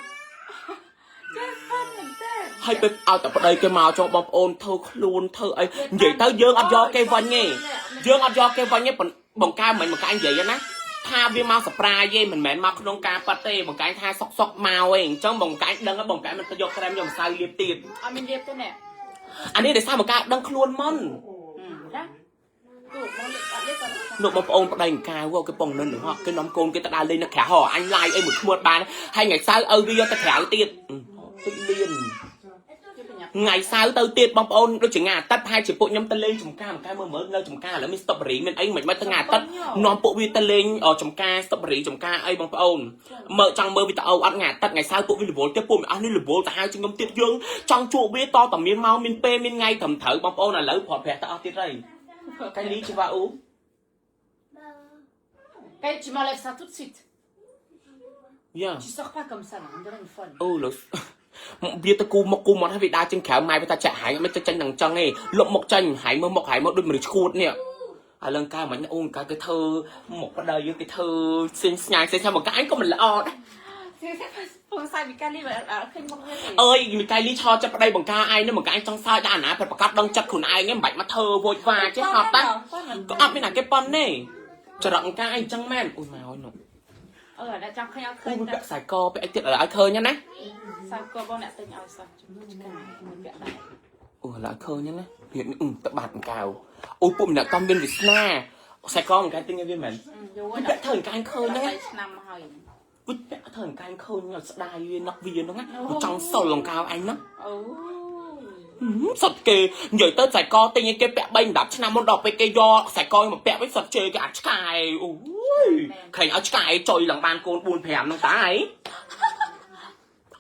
ចេះប៉ាត់មែនទេ ហើយពេលឲ្យតែប្តីគេមកចង់បងប្អូនធ្វើខ្លួនធ្វើអីនិយាយទៅយើងអត់យកគេវិញទេយើងអត់យកគេវិញទេបង្កើមិនបង្កើនិយាយណាថាវាមកសប្រាយទេមិនមែនមកក្នុងការប៉ាត់ទេបង្កើថាសុកសុកមកឯងអញ្ចឹងបង្កើដឹងបង្កើមិនទៅយកក្រែមយកម្សៅលាបទៀត អត់មានរៀបទេណែ អានេះដោយសារបង្កើដឹងខ្លួនមុន ណាទូមកលេបអត់លេបគាត់ លោកបងប្អូនប្តីអង្ការគេពងនិនហោះគេនាំកូនគេទៅដើរលេងនៅក្រៅហោះអញឡាយអីមួយឈ្មោះបានហើយថ្ងៃសៅរ៍ឪវាយកទៅក្រៅទៀតតិចលៀនថ្ងៃសៅរ៍ទៅទៀតបងប្អូនដូចជាថ្ងៃអាទិត្យប្រហែលជាពួកខ្ញុំទៅលេងចំការម្កាមើលមើលនៅចំការឥឡូវមាន strawberry មានអីមិនមិនទៅថ្ងៃអាទិត្យនាំពួកវាទៅលេងចំការ strawberry ចំការអីបងប្អូនមើលចង់មើលវីដេអូអត់ថ្ងៃអាទិត្យថ្ងៃសៅរ៍ពួកវារវល់ទៀតពួកមិនអស់នេះរវល់ទៅហើយជាងខ្ញុំទៀតយើងចង់ជួបវាតតែមានមកមានពេលមានថ្ងៃត្រឹមត្រូវបងប្អូនឥឡូវប្រត់ប្រាស់ទៅអស់ទៀតហើយកាលីជីវ៉ាអ៊ូ Kay, tu m'enlèves ça tout de suite. យ៉ា Tu sors pas comme ça, là, on dirait une folle. អូលើវាទៅគូមកគូមកហើយវាដើរចេញក្រៅម៉ែវាថាចាក់ហែងមិនទៅចេញដល់អញ្ចឹងឯងលុបមកចេញហែងមើលមកហែងមកដូចមនុស្សឈួតនេះឥឡូវកាមិញអូនកាគេធ្វើមកប្តីយើងគេធ្វើផ្សេងស្ញាយផ្សេងស្ញាយមកកាអញក៏មិនល្អដែរ បងសាយមីកាលីបើអត់ឃើញមុខវាទេ អើយមីកៃលីឆោចិត្តប្តីបង្ការឯងនេះបង្ការឯងចង់សើចដល់អាណាប្រកាសដឹងចិត្តខ្លួនឯងមិនបាច់មកធ្វើវោចវ៉ាចេះហត់តាក៏អត់មានណាគេប៉ុនទេចរិតបង្ការឯងអញ្ចឹងមែនអូយមកហើយនោះ អឺអ្នកចង់ឃើញអត់ឃើ អូ ញ យពាក់ខ្សែកពាក់អីទៀតឲ្យឃើញណា សាយកបងអ្នកទិញឲ្យសោះឆ្កាមួយពាក់ដែរ អូឡើយឃើញណារៀនតបាត់កៅអូពុកម្នាក់តំមានវាសនាខ្សែកបង្ការទិញឲ្យវាមែន យូរ ពាក់ធ្វើអង្កែឃើញហ្នឹង ឆ្នាំហើយ វិពាក់ធ្វើអង្កែឃើញស្ដាយវានឹកវាហ្នឹងណាចង់សុលអង្កៅឯងហ្នឹង អូ សុតគេនិយាយទៅខ្សែកទិញឲ្យគេពាក់3 10ឆ្នាំមុនដល់ពេលគេយកខ្សែកមកពាក់វិញសុតជេរគេអាចឆ្កែអូយខែងឲ្យឆ្កែចុយឡើងបានកូន4 5ហ្នឹងតាអី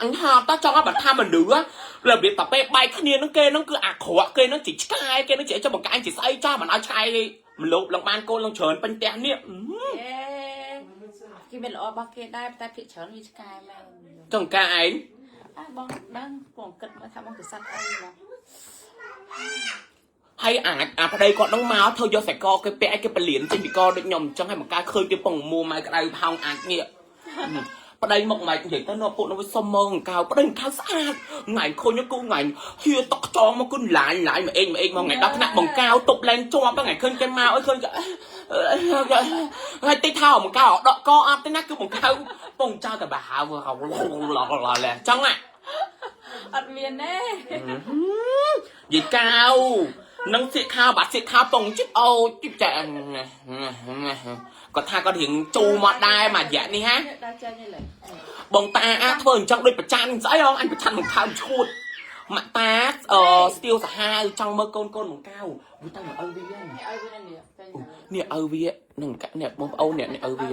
អញហត់តាចង់ឲ្យបើថាមនុស្សរបៀបតាពេលបែកគ្នាហ្នឹងគេហ្នឹងគឺអាក្រក់គេហ្នឹងជាឆ្កែគេហ្នឹងជាចុះបង្កាញ់ជាស្អីចោះមិនឲ្យឆ្កែមលោបឡើងបានកូនឡើងច្រើនពេញផ្ទះនេះ អេគេមានល្អរបស់គេដែរតែភាគច្រើនវាឆ្កែមែន ចង្ការឯង អើបងដឹងបងគិតមើលថាបងទៅសัตว์អីបង ហើយអាចអាប្តីគាត់នឹងមកធ្វើយកសែកគេពាក់ឲ្យគេពលានចេញពីកដូចខ្ញុំអញ្ចឹងហើយមកកើតឃើញគេពងមួម៉ៅក្តៅផោងអាចនេះប្តីមកម៉េចនិយាយទៅនៅពួកនោះវាសុំមើងកៅប្តីកៅស្អាតថ្ងៃឃើញគូថ្ងៃហៀតុកចងមកគុណឡាយឡាយមកអេងមកអេងមកថ្ងៃដល់ថ្នាក់បង្កៅទប់លែងជាប់ថ្ងៃឃើញគេមកអើយឃើញគេថ្ងៃតិចថោបង្កៅដកកអត់ទេណាគឺបង្កៅពងចោលតែបើហៅឡចឹងណា អត់មានទេ យាយកៅនឹងសៀកខោបាត់សៀកខោពងជិបអូជិបចាគាត់ថាគាត់រៀងជូរមកដែរមួយរយៈនេះហា ដល់ចេញហើយឡើយ បងតាអាធ្វើអញ្ចឹងដូចប្រច័នស្អីហងអញប្រច័នបង្ខំឈួតម៉ាក់តាអឺស្ទៀវសាហាវចង់មើលកូនកូនបង្កៅវាទៅមកឪវា នេះឲ្យវានេះចេញ នេះឪវានឹងនេះបងប្អូននេះនេះឪវា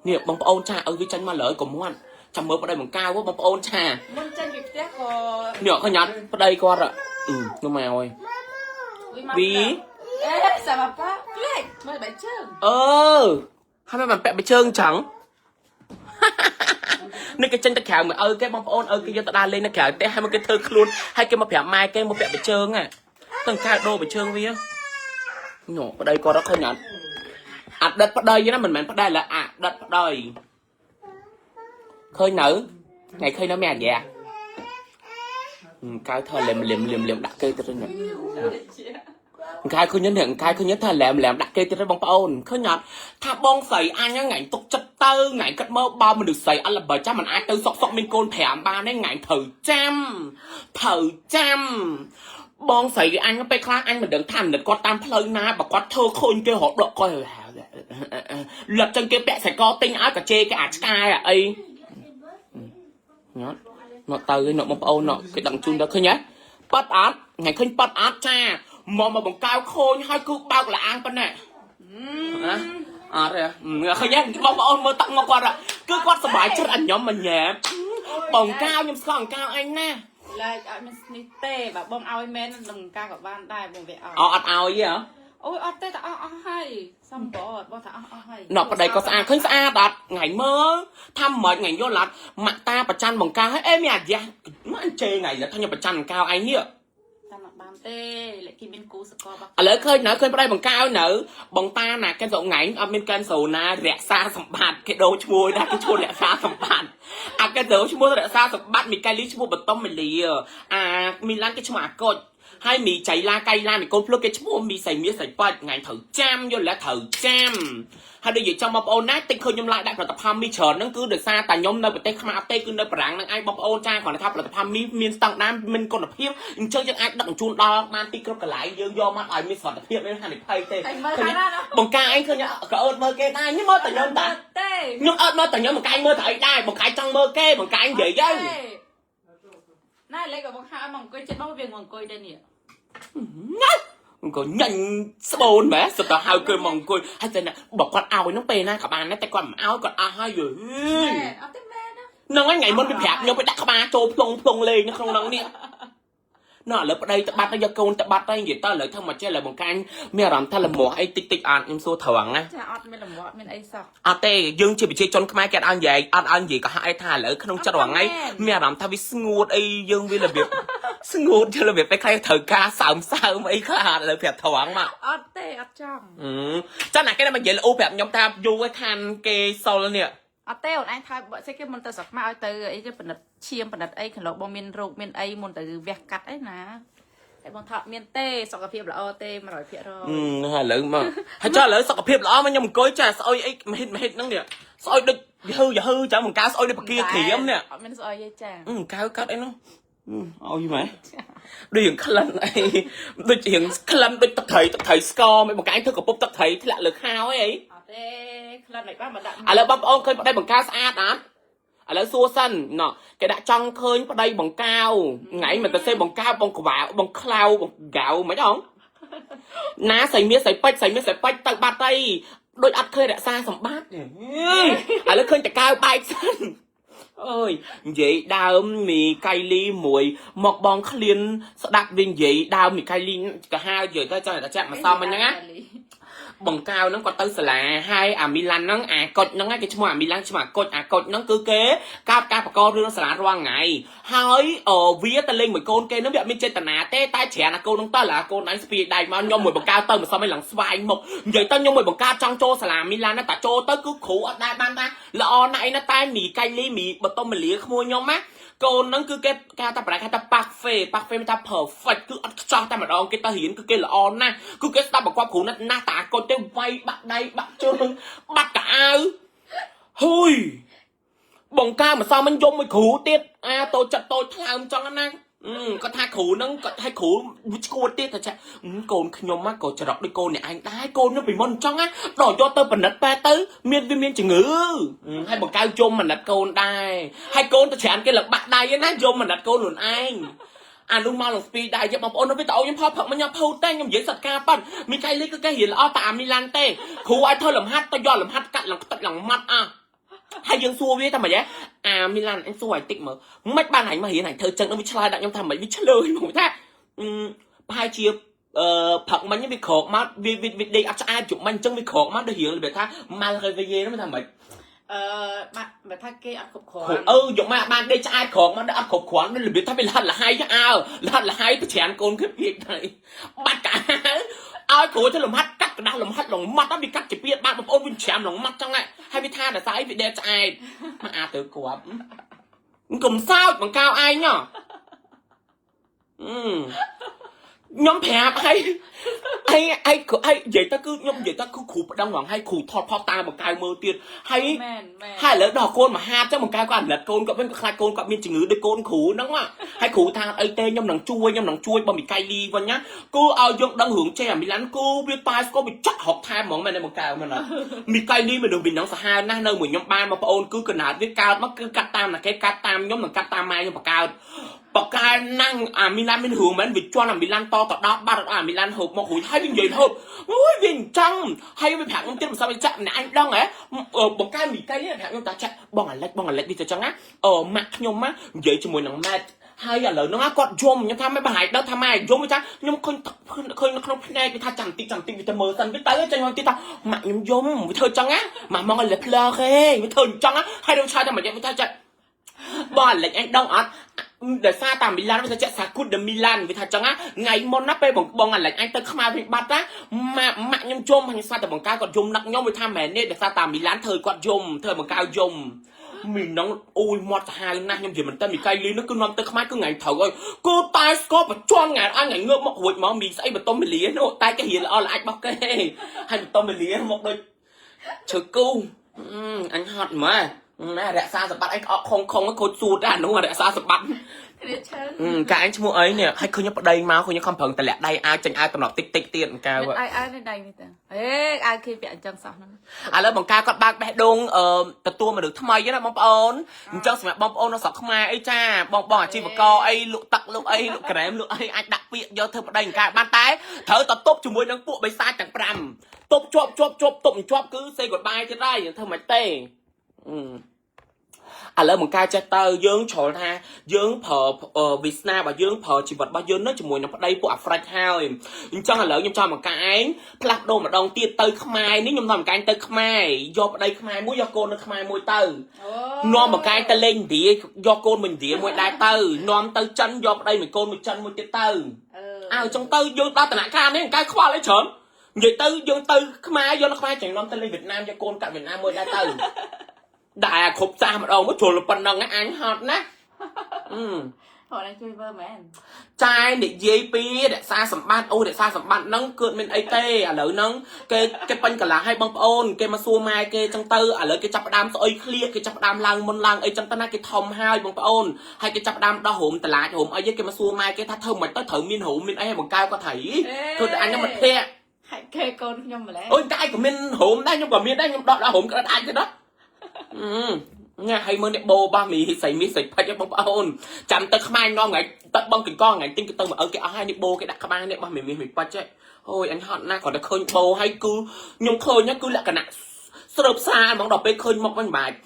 នេះបងប្អូនចាឪវាចាញ់មកលើកុំមាត់ចាំមើលប្តីបង្កៅបងប្អូនឆា មុនចេញពីផ្ទះក៏ នេះឃើញអត់ប្តីគាត់អឺនោះមកហើយវី អេសាបាប៉ាក្លេកមើលបែកជើង អឺហើយមិនពាក់បិជើងចឹងនេះគេចេញទៅក្រៅមកឪគេបងប្អូនឪគេយកទៅដើរលេងនៅក្រៅផ្ទះហើយមកគេធ្វើខ្លួនហើយគេមកប្រាប់ម៉ែគេមកពាក់បិជើងហ្នឹងទៅកៅដូរបិជើងវានោះប្តីគាត់ឃើញអត់អត់ដិតប្តីណាមិនមែនប្តីឡើអាដិតប្តីឃើញនៅថ្ងៃឃើញនៅមានអាយ៉ាកៅធ្វើលឹមលឹមលឹមលឹមដាក់គេទៅនេះ កាយឃើញនេះកាយឃើញថាឡែមឡែមដាក់គេទៀតបងប្អូនឃើញអត់ថាបងស្រីអញហ្នឹងថ្ងៃទុកចិត្តទៅថ្ងៃគិតមើលបើមនុស្សស្រីអត់ល្បីចាំមិនអាចទៅសុកសុកមានកូន5បានទេថ្ងៃត្រូវចាំត្រូវចាំបងស្រីអញពេលខ្លះអញមិនដឹងថាមិនគាត់តាមផ្លូវណាបើគាត់ធ្វើឃើញគេរកដកគាត់លត់ចឹងគេពាក់សែកទិញឲ្យកាជេគេអាចឆ្កែអាអីញ៉ាត់មកទៅឯងបងប្អូនគេដឹងជូនទៅឃើញហ៎ប៉ាត់អត់ថ្ងៃឃើញប៉ាត់អត់ចាមកមកបង្កៅខូនហើយគឺបើកលាងប៉ុណ្ណេះណាអត់ទេឃើញទេបងប្អូនមើលទឹកមកគាត់គឺគាត់សប្បាយចិត្តអញញ៉ាំមកញ៉ែបង្កៅខ្ញុំស្គាល់បង្កៅអញណា ឡើយអត់មានស្នេះទេបើបងឲ្យមែននឹងការក៏បានដែរបងវាឲ្យ អត់ឲ្យទេហ៎ អូយអត់ទេតែអស់អស់ហើយសំបអត់បងថាអស់អស់ហើយ ណ៎ប្តីក៏ស្អាតឃើញស្អាតអត់ថ្ងៃមើលថាមិនថ្ងៃយល់អត់ម៉ាក់តាប្រច័នបង្កៅហើយអេមានអាយ៉ាមកអញជេរថ្ងៃថាខ្ញុំប្រច័នបង្កៅឯងនេះ តាមអត់បានទេលេខគេមានគូសកលរបស់ ឥឡូវឃើញនៅឃើញប្តីបង្កៅនៅបងតាណាកែនស្រុកថ្ងៃអត់មានកែនស្រូណារក្សាសម្បត្តិគេដូរឈ្មោះណាគេឈ្មោះរក្សាសម្បត្តិអាកែនស្រូឈ្មោះរក្សាសម្បត្តិមីកែលីឈ្មោះបតុមមីលាអាមីឡានគេឈ្មោះអាកុចហើយមីចៃឡាកៃឡាមីកូនភ្លុកគេឈ្មោះមីសៃមាសសៃប៉ាច់ថ្ងៃត្រូវចាំយល់ទេត្រូវចាំហើយដូចនិយាយចង់បងប្អូនណាតិចឃើញខ្ញុំឡាយដាក់ផលិតផលមីច្រើនហ្នឹងគឺដោយសារតែខ្ញុំនៅប្រទេសខ្មែរអត់ទេគឺនៅបារាំងហ្នឹងឯងបងប្អូនចាគ្រាន់តែថាផលិតផលមីមានស្តង់ដារមានគុណភាពអញ្ចឹងយើងអាចដឹកជញ្ជូនដល់បានទីគ្រប់កន្លែងយើងយកមកឲ្យមានសុវត្ថិភាពមានហានិភ័យទេ ហើយមើលហើយណា បង្ការឯងឃើញក៏អត់មើលគេដែរខ្ញុំមើលតែខ្ញុំតា ទេ ខ្ញុំអត់មើលតែខ្ញុំបង្ការមើលតែអីដែរបង្ការចង់មើលគេបង្ការនិយាយទៅ ណាលេខក៏បងហៅមកអង្គុយចិត្តបងវាអង្គុយដែរនេះ ណាក៏ញញស្បូនមែនសិតតែហៅគេមកអង្គុយហើយតែបើគាត់ឲ្យហ្នឹងពេលណាក៏បានដែរតែគាត់មិនឲ្យគាត់អស់ហើយយ អត់ទេមែនណា ហ្នឹងហើយថ្ងៃមុនវាប្រាប់ខ្ញុំไปដាក់ក្បាលចូលផ្លុងផ្លុងលេងនៅក្នុងហ្នឹងនេះ ណោះឥឡូវប្តីទៅបាត់ទៅយកកូនទៅបាត់ទៅនិយាយទៅឥឡូវធ្វើមកចេះឥឡូវបង្កាញ់មានអារម្មណ៍ថាលមាស់អីតិចតិចអត់ខ្ញុំសួរត្រង់ណា ចាអត់មានលំអត់មានអីសោះ អត់ទេយើងជាប្រជាជនខ្មែរគេអត់ឲ្យនិយាយអត់ឲ្យនិយាយកុហកអីថាឥឡូវក្នុងចិត្តរាល់ថ្ងៃមានអារម្មណ៍ថាវាស្ងួតអីយើងវារបៀប ស្ងួតជារបៀបពេលខ្លះត្រូវការសើមសើមអីខ្លះឥឡូវប្រាប់ត្រង់មក អត់ទេអត់ចង់ អឺចាំណាគេមកនិយាយល្អប្រាប់ខ្ញុំថាយូរឲ្យខានគេសុលនេះ អត់ទេអូនឯងថាបើស្អីគេមុនទៅស្រុកខ្មែរឲ្យទៅអីគេពិនិត្យឈាមពិនិត្យអីក្លោបងមានរោគមានអីមុនទៅវះកាត់អីណាតែបងថាអត់មានទេសុខភាពល្អទេ100% អឺឥឡូវមកហើយចុះឥឡូវសុខភាពល្អមកខ្ញុំអង្គុយចាស្អុយអីមហិតមហិតហ្នឹងនេះស្អុយដូចយឺយឺចាំបង្កើស្អុយដូចបកាក្រៀមនេះ អត់មានស្អុយទេចា អឺកៅកាត់អីនោះអឺឲ្យម៉េចដូចរៀងក្លិនអីដូចរៀងក្លិនដូចទឹកត្រីទឹកត្រីស្ករមិនបង្កាញធ្វើកពុបទឹកត្រីធ្លាក់លើខោអី អត់ទេក្លិនមិនបានមកដាក់ ឥឡូវបងប្អូនឃើញប្តីបង្ការស្អាតអត់ឥឡូវសួរសិនណោះគេដាក់ចង់ឃើញប្តីបង្កៅថ្ងៃមិនទៅសេបង្កៅបងក្វៅបងក្លៅបងកៅមិនអងណាស្រីមាសស្រីពេជ្រស្រីមាសស្រីពេជ្រទៅបាត់អីដូចអត់ឃើញរក្សាសម្បត្តិឥឡូវឃើញតកៅបែកសិនអើយនិយាយដើមមីកៃលីមួយមកបងឃ្លានស្ដាប់វានិយាយដើមមីកៃលីកាហាវនិយាយទៅចង់តែចាក់មកសមអញ្ចឹងណា បង្កៅហ្នឹងគាត់ទៅសាលាហើយអាមីឡាន់ហ្នឹងអាកុចហ្នឹងគេឈ្មោះអាមីឡាន់ឈ្មោះអាកុចអាកុចហ្នឹងគឺគេកាបការបករឿងសាលារាល់ថ្ងៃហើយវាទៅលេងមួយកូនគេហ្នឹងវាអត់មានចេតនាទេតែច្រានអាកូនហ្នឹងទៅអាកូនឯងស្ពាយដៃមកខ្ញុំមួយបង្កៅទៅមិនសមឲ្យឡើងស្វាយមុខនិយាយទៅខ្ញុំមួយបង្កៅចង់ចូលសាលាមីឡាន់ណាតែចូលទៅគឺគ្រូអត់ដែរបានថាល្អណាស់អីណាតែមីកៃលីមីបតុមលាក្មួយខ្ញុំណាកូនហ្នឹងគឺគេគេថាប្រហែលគេថា parfait parfait មានថា perfect គឺអត់ខ្ចោះតែម្ដងគេទៅរៀនគឺគេល្អណាស់គឺគេស្ដាប់បង្គាប់គ្រូណាស់ណាស់តាកូនទេវាយបាក់ដៃបាក់ជើងបាក់កៅអៅហ៊ុយបង្កើម្សិលមិញយំមួយគ្រូទៀតអាតូចចិត្តតូចថ្លើមចង់ណាគាត់ថាគ្រូហ្នឹងគាត់ថាគ្រូវាឈួតទៀតតែចាកូនខ្ញុំក៏ច្រកដូចកូនអ្នកឯងដែរកូនខ្ញុំពីមុនចង់ណាដល់យកទៅពិនិត្យពេទ្យទៅមានវាមានជំងឺហើយបង្កើយំមណិតកូនដែរហើយកូនទៅច្រានគេលបាក់ដៃណាយំមណិតកូនខ្លួនឯងអានោះមកលងស្ពីដៃយកបងប្អូននៅវីដេអូខ្ញុំផលផឹកមកញ៉ាំផូតទេខ្ញុំនិយាយសត្វការប៉ាន់មីកៃលីគឺគេរៀនល្អតែអាមីឡាន់ទេគ្រូឲ្យធ្វើលំហាត់ទៅយកលំហាត់កាត់ឡើងខ្ទេចឡើងម៉ាត់អស់ហើយយើងសួរវាថាម៉េចហ៎អាមីឡាន់អញសួរឲ្យតិចមើលមិនបានអញមករៀនអញធ្វើចឹងនឹងវាឆ្លើយដាក់ខ្ញុំថាម៉េចវាឆ្លើយមកថាប្រហែលជាអឺផឹកមិញវាក្រោកមកវាវាដេកអត់ឆ្អែតជុំមិញអញ្ចឹងវាក្រោកមកដូចរៀងរបៀបថាម៉ាល់រេវីយេហ្នឹងថាម៉េច អឺបាក់បើថាគេអត់គ្រប់គ្រាន់ អឺយកមកបានដេកឆ្អែតក្រោកមកអត់គ្រប់គ្រាន់របៀបថាវាលហិតលហៃអើលហិតលហៃប្រច្រានកូនគេពេកហើយបាត់កាឲ្យគ្រូទៅលំហាត់កាត់กระดาษលំហាត់លំម៉ាត់វាកាត់ជាពីបាក់បងប្អូនវិញច្រាមលំម៉ាត់ចឹងហើយវាថាដល់ស្អីវាដេកឆ្អែតមកអាទៅគ្រាប់កុំសើចបង្កៅឯងហ៎ខ្ញុំប្រាប់ឲ្យអីអីអីនិយាយទៅគឺខ្ញុំនិយាយទៅគឺគ្រូប្តឹងហ្មងឲ្យគ្រូថតផតតាមបង្កៅមើលទៀតហើយ មែនមែន ហើយឥឡូវដល់កូនមហាចឹងបង្កើគាត់អាណិតកូនគាត់វិញគាត់ខ្លាចកូនគាត់មានជំងឺដូចកូនគ្រូហ្នឹងហើយគ្រូថាអីទេខ្ញុំនឹងជួយខ្ញុំនឹងជួយបើមីកៃលីវិញណាគូឲ្យយើងដឹងរឿងចេះអាមីឡាន់គូវាប៉ាស្គវាចាក់ហុកថែមហ្មងមែនទេបង្កើមែនអត់មីកៃលីមនុស្សពីហ្នឹងសាហាវណាស់នៅមួយខ្ញុំបានមកប្អូនគឺកណាតវាកើតមកគឺកាត់តាមណាគេកាត់តាមខ្ញុំនិងកាត់តាមម៉ែខ្ញុំបង្កើតបកែណាំងអាមីឡានមានរឿងមែនវាជន់អាមីឡានតទៅដល់បាត់អាមីឡានហូបមករួចហើយវានិយាយហូបអូយវាអញ្ចឹងហើយវាប្រាប់ខ្ញុំទៀតមិនសមចាក់ម្នាក់ឯងដឹងហ៎បង្កើមីកៃនេះប្រាប់ខ្ញុំតាចាក់បងអាលិចបងអាលិចនេះទៅចឹងណាអឺម៉ាក់ខ្ញុំណានិយាយជាមួយនឹងម៉ែហើយឥឡូវហ្នឹងគាត់យំខ្ញុំថាមិនប្រហែលដល់ថាម៉ែយំវាថាខ្ញុំឃើញឃើញនៅក្នុងភ្នែកវាថាចាំតិចចាំតិចវាទៅមើលសិនវាទៅចេញមកទៀតថាម៉ាក់ខ្ញុំយំវាធ្វើចឹងណាម៉ាក់មកឲ្យផ្លើគេវាធ្វើអញ្ចឹងហើយខ្ញុំឆាយតែមួយវាថាចាក់បងអាលិចឯងដឹងអត់ដោយសារតាមីឡានវាថាចាក់សាគុតដមីឡានវាថាចឹងណាថ្ងៃមុនណាពេលបងបងអាលិចអញទៅខ្មែរវិញបាត់ណាម៉ាក់ម៉ាក់ខ្ញុំយំខ្ញុំស្មានតែបង្កើគាត់យំនឹកខ្ញុំវាថាមែនទេដោយសារតាមីឡានធ្វើគាត់យំធ្វើបង្កើយំមីនងអូយមាត់សាហាវណាស់ខ្ញុំនិយាយមិនតែមីកៃលីនោះគឺនាំទៅខ្មែរគឺថ្ងៃត្រូវហើយគូតែស្គរបជន់ថ្ងៃអញថ្ងៃងើបមករួចមកមីស្អីបតុមមលានោះតែគេរៀនល្អល្អអាចបោះគេហើយបតុមមលាមកដូចឈើគូអញហត់ម៉ែណារក្សាសម្បត្តិអញក្អកខុងខុងខូចសួតអានោះរក្សាសម្បត្តិ គ្នាឈើ កាអញឈ្មោះអីនេះហើយឃើញប្តីមកឃើញខំប្រឹងតម្លាក់ដៃអាវចេញអាវតំណប់តិចតិចទៀតកៅ អាយអាយនេះដៃនេះតាអេអាយគេពាក់អញ្ចឹងសោះហ្នឹង ឥឡូវបង្ការគាត់បើកបេះដូងអឺទទួលមនុស្សថ្មីណាបងប្អូនអញ្ចឹងសម្រាប់បងប្អូននៅស្រុកខ្មែរអីចាបងបងអាជីវករអីលក់ទឹកលក់អីលក់ក្រែមលក់អីអាចដាក់ពាក្យយកធ្វើប្តីបង្ការបានតែត្រូវតទប់ជាមួយនឹងពួកបិសាចទាំង5ទប់ជាប់ជាប់ជាប់ទប់មិនជាប់គឺ say goodbye ទៀតហើយធ្វើមិនទេ ឥឡូវបង្កើតចេះទៅយើងជ្រុលថាយើងប្រើវាសនារបស់យើងប្រើជីវិតរបស់យើងនៅជាមួយនឹងប្តីពួកអាហ្វ្រិកហើយអញ្ចឹងឥឡូវខ្ញុំចង់បង្កើតឯងផ្លាស់ប្ដូរម្ដងទៀតទៅខ្មែរនេះខ្ញុំចង់បង្កើតទៅខ្មែរយកប្តីខ្មែរមួយយកកូននៅខ្មែរមួយទៅ អូ នាំបង្កាយទៅលេងឥណ្ឌាយកកូនមួយឥណ្ឌាមួយដែរទៅនាំទៅចិនយកប្តីមួយកូនមួយចិនមួយទៀតទៅ អឺ អើចង់ទៅយើងដល់តំណាក់កាលនេះបង្កាយខ្វល់អីច្រើននិយាយទៅយើងទៅខ្មែរយកនៅខ្មែរចឹងនាំទៅលេងវៀតណាមយកកូនកាត់វៀតណាមមួយដែរទៅដែរគ្រប់ចាស់ម្ដងមកជ្រុលប៉ុណ្ណឹងអញហត់ណាអឺ ហត់ឯងជួយមើលមែន ចាយនិយាយពីរក្សាសម្បត្តិអូរក្សាសម្បត្តិហ្នឹងគឺមានអីទេឥឡូវហ្នឹងគេគេពេញកន្លះឲ្យបងប្អូនគេមកសួរម៉ែគេចឹងទៅឥឡូវគេចាប់ផ្ដើមស្អុយឃ្លៀកគេចាប់ផ្ដើមឡើងមុនឡើងអីចឹងទៅណាគេធំហើយបងប្អូនហើយគេចាប់ផ្ដើមដោះរោមតឡាចរោមអីគេមកសួរម៉ែគេថាធ្វើមិនទៅត្រូវមានរោមមានអីឲ្យបង្កើគាត់ថៃធ្វើតែអញហ្នឹងមិនភ័ក្រ ហាច់គេកូនខ្ញុំម្ល៉េះ អូយតែឯងក៏មានរោមដែរខ្ញុំក៏មានដែរខ្ញុំដោះដល់រោមក្រិតអាចទៅដល់ញ៉ាឲ្យមើលនេះបោបាមីសៃមីសៃផិចបងប្អូនចាំទៅខ្មែរនាំថ្ងៃទឹកបងកង្កថ្ងៃទិញគេទៅមកឪគេអស់ហើយនេះបោគេដាក់ក្បាលនេះបោះមីមីមីប៉ាច់អូយអញហត់ណាស់គ្រាន់តែឃើញបោហើយគឺខ្ញុំឃើញគឺលក្ខណៈស្រើបស្រាលហ្មងដល់ពេលឃើញមកវិញបាច់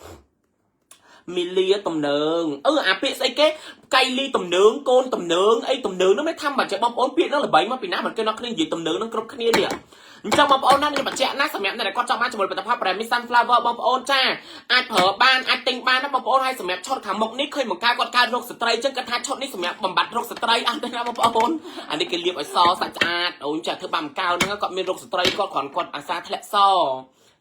មីលាទំនើងអឺអាពាក្យស្អីគេកៃលីទំនើងកូនទំនើងអីទំនើងហ្នឹងមិនថាមិនចេះបងប្អូនពាក្យហ្នឹងល្បីមកពីណាមិនគេដល់គ្នានិយាយទំនើងហ្នឹងគ្រប់គ្នានេះអញ្ចឹងបងប្អូនណាខ្ញុំបញ្ជាក់ណាសម្រាប់អ្នកដែលគាត់ចង់បានជាមួយផលិតផល Premium Sunflower បងប្អូនចាអាចប្រើបានអាចទិញបានណាបងប្អូនហើយសម្រាប់ឆុតខាងមុខនេះឃើញបង្កើតគាត់កើតរោគស្ត្រីអញ្ចឹងគាត់ថាឆុតនេះសម្រាប់បំបត្តិរោគស្ត្រីអត់ទេណាបងប្អូនអានេះគេលាបឲ្យសសាច់ស្អាតអូនចាធ្វើបានបង្កើហ្នឹងគាត់មានរោគស្ត្រីគាត់គ្រាន់គាត់អាសាធ្លាក់ស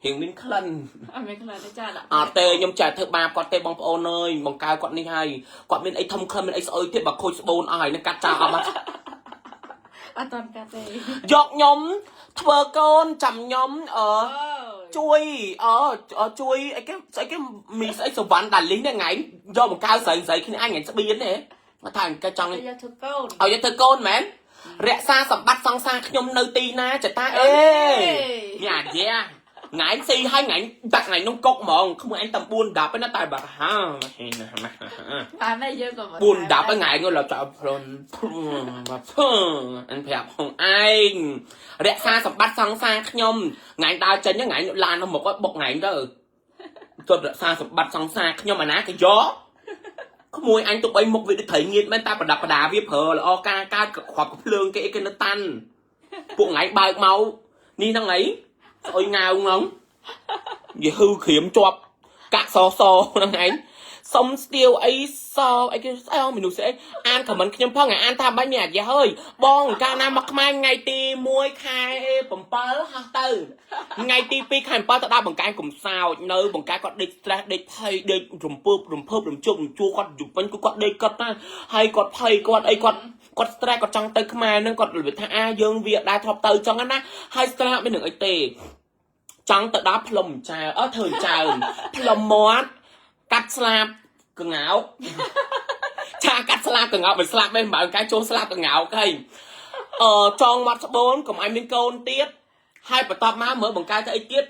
រៀងមានក្លិន អត់មានក្លិនទេចាដាក់ អត់ទេខ្ញុំចេះធ្វើបាបគាត់ទេបងប្អូនអើយបង្កើគាត់នេះហើយគាត់មានអីធំក្លិនមានអីស្អុយទៀតបើខូចស្បូនអស់ហើយនឹងកាត់ចោលអស់បាត់ អត់តាន់កាត់ទេ យកខ្ញុំធ្វើកូនចាំខ្ញុំអឺជួយអឺជួយអីគេស្អីគេមីស្អីសវណ្ណដាលីងនេះថ្ងៃយកបង្កើស្រីស្រីគ្នាអញថ្ងៃស្បៀនទេមកថាគេចង់ យកធ្វើកូន ឲ្យយកធ្វើកូនមែនរក្សាសម្បត្តិសង្សារខ្ញុំនៅទីណាចតាអេញ៉ាយ៉ាថ្ងៃស៊ីហើយថ្ងៃដាក់ថ្ងៃនោះកុកហ្មងក្មួយអញតំ4 10ឯណាតែបាក់ហា បានហើយយើងក៏ 4 10ថ្ងៃងល់ចោលព្រុនបាក់អញប្រាប់ហងឯងរក្សាសម្បត្តិសង្សារខ្ញុំថ្ងៃដើរចេញថ្ងៃឡានមកបុកថ្ងៃទៅគាត់រក្សាសម្បត្តិសង្សារខ្ញុំអាណាគេយកក្មួយអញទុកអីមុខវាដូចត្រីងៀតមែនតែប្រដាប់ប្រដាវាប្រើល្អការកើតគ្រាប់ភ្លើងគេអីគេនៅតាន់ពួកថ្ងៃបើកមកនេះហ្នឹងអីស្អុយងៅហ្នឹងយហឺក្រៀមជាប់កាក់សសហ្នឹងឯងសុំស្ទាវអីសអីគេស្អីមនុស្សស្អីអានខមមិនខ្ញុំផងអានថាបាញ់មានអាយ៉ាហើយបងកាលណាមកខ្មែរថ្ងៃទី1ខែ7ហោះទៅថ្ងៃទី2ខែ7ទៅដល់បង្កាយកុំសោចនៅបង្កាយគាត់ដេក stress ដេកភ័យដេករំពើបរំភើបរំជោគរំជួគាត់យប់ពេញគឺគាត់ដេកគាត់ណាហើយគាត់ភ័យគាត់អីគាត់គាត់ stress គាត់ចង់ទៅខ្មែរនឹងគាត់របៀបថាអាយើងវាដែរធ្លាប់ទៅចឹងណាហើយ stress អត់មាននឹងអីទេចង់ទៅដល់ផ្លុំចើអើធ្វើចើផ្លុំមាត់កាត់ស្លាបកងោកឆាកាត់ស្លាបកងោកមិនស្លាប់ទេបើកាយចូលស្លាបកងោកហីអឺចងមាត់ស្បូនកុំឲ្យមានកូនទៀតហើយបន្ទាប់មកមើលបង្កើតទៅអីទៀតរ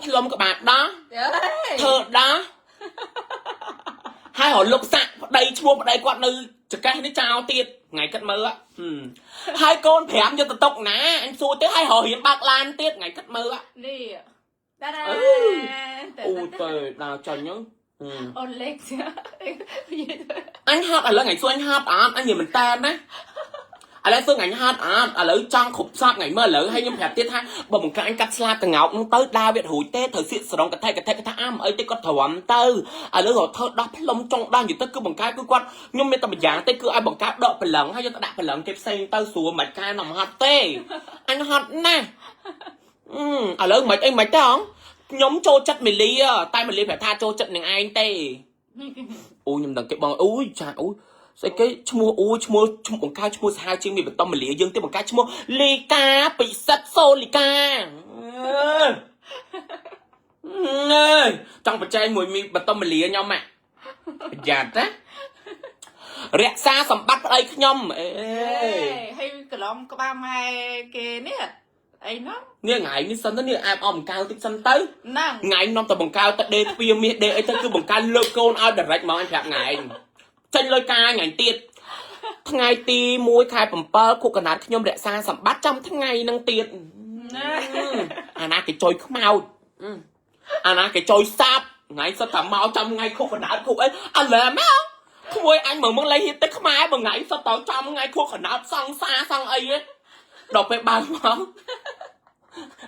ផ្លុំក្បាលដោះធ្វើដោះហើយរលុបសាក់ប្តីឈ្មោះប្តីគាត់នៅចកេះនេះចោលទៀតថ្ងៃគិតមើលហើយកូន5យកទៅតុកណាអញសួរទេហើយររៀនបើកឡានទៀតថ្ងៃគិតមើល នេះដាដា អូទៅដើរចាញ់ហ្នឹង អូនលេខ អញហត់ឥឡូវថ្ងៃសួរអញហត់អត់អញនិយាយមិនតែនណាឥឡូវសួរថ្ងៃហត់អត់ឥឡូវចង់គ្រប់សពថ្ងៃមើលឥឡូវហើយខ្ញុំប្រាប់ទៀតថាបើបង្កាញ់កាត់ស្លាបកងោកហ្នឹងទៅដើរវារួចទេត្រូវសៀកសរងកថេកថេកថាអាមអីទេគាត់ទ្រាំទៅឥឡូវរត់ធ្វើដោះផ្លុំចុងដោះនិយាយទៅគឺបង្កើតគឺគាត់ខ្ញុំមានតែម្យ៉ាងទេគឺឲ្យបង្កើតដកព្រលឹងហើយយកទៅដាក់ព្រលឹងគេផ្សេងទៅស្រួលមិនកែនំហត់ទេអញហត់ណាស់ឥឡូវមិនអីមិនទេហងខ្ញុំចូលចិត្តមីលីតែមីលីប្រាប់ថាចូលចិត្តនឹងឯងទេអូខ្ញុំដឹងគេបងអូយចាអូស្អីគេឈ្មោះអូឈ្មោះឈ្មោះបង្កើតឈ្មោះសាហាវជាងមានបន្តមលាយើងទេបង្កើតឈ្មោះលីកាពិសិដ្ឋសូលីកាអើយចង់បច្ចេកមួយមានបន្តមលាខ្ញុំហ่ะប្រយ័ត្នណារក្សាសម្បត្តិប្តីខ្ញុំអេ ហើយកន្លងក្បាលម៉ែគេនេះអីហ្នឹង នេះថ្ងៃនេះសិនទៅនេះអែបអមបង្កើតិចសិនទៅ ហ្នឹង ថ្ងៃនាំតែបង្កើទៅដេទ្វាមាសដេអីទៅគឺបង្កើលើកកូនឲ្យ direct ហ្មងអញប្រាប់ថ្ងៃចេញលុយកាថ្ងៃទៀតថ្ងៃទី1ខែ7ខុកកណាត់ខ្ញុំរក្សាសម្បត្តិចាំថ្ងៃនឹងទៀតអាណាគេចុយខ្មោចអាណាគេចុយសាប់ ថ្ងៃសិតតែមកចាំថ្ងៃខួបកណ្ដាលខួបអីអាឡែមកក្មួយអញមើលមកលេងហ៊ានទឹកខ្មែរមួយថ្ងៃសិតតែចាំថ្ងៃខួបកណ្ដាលសង្សារសង្អីហ៎ដល់ពេលបើកមក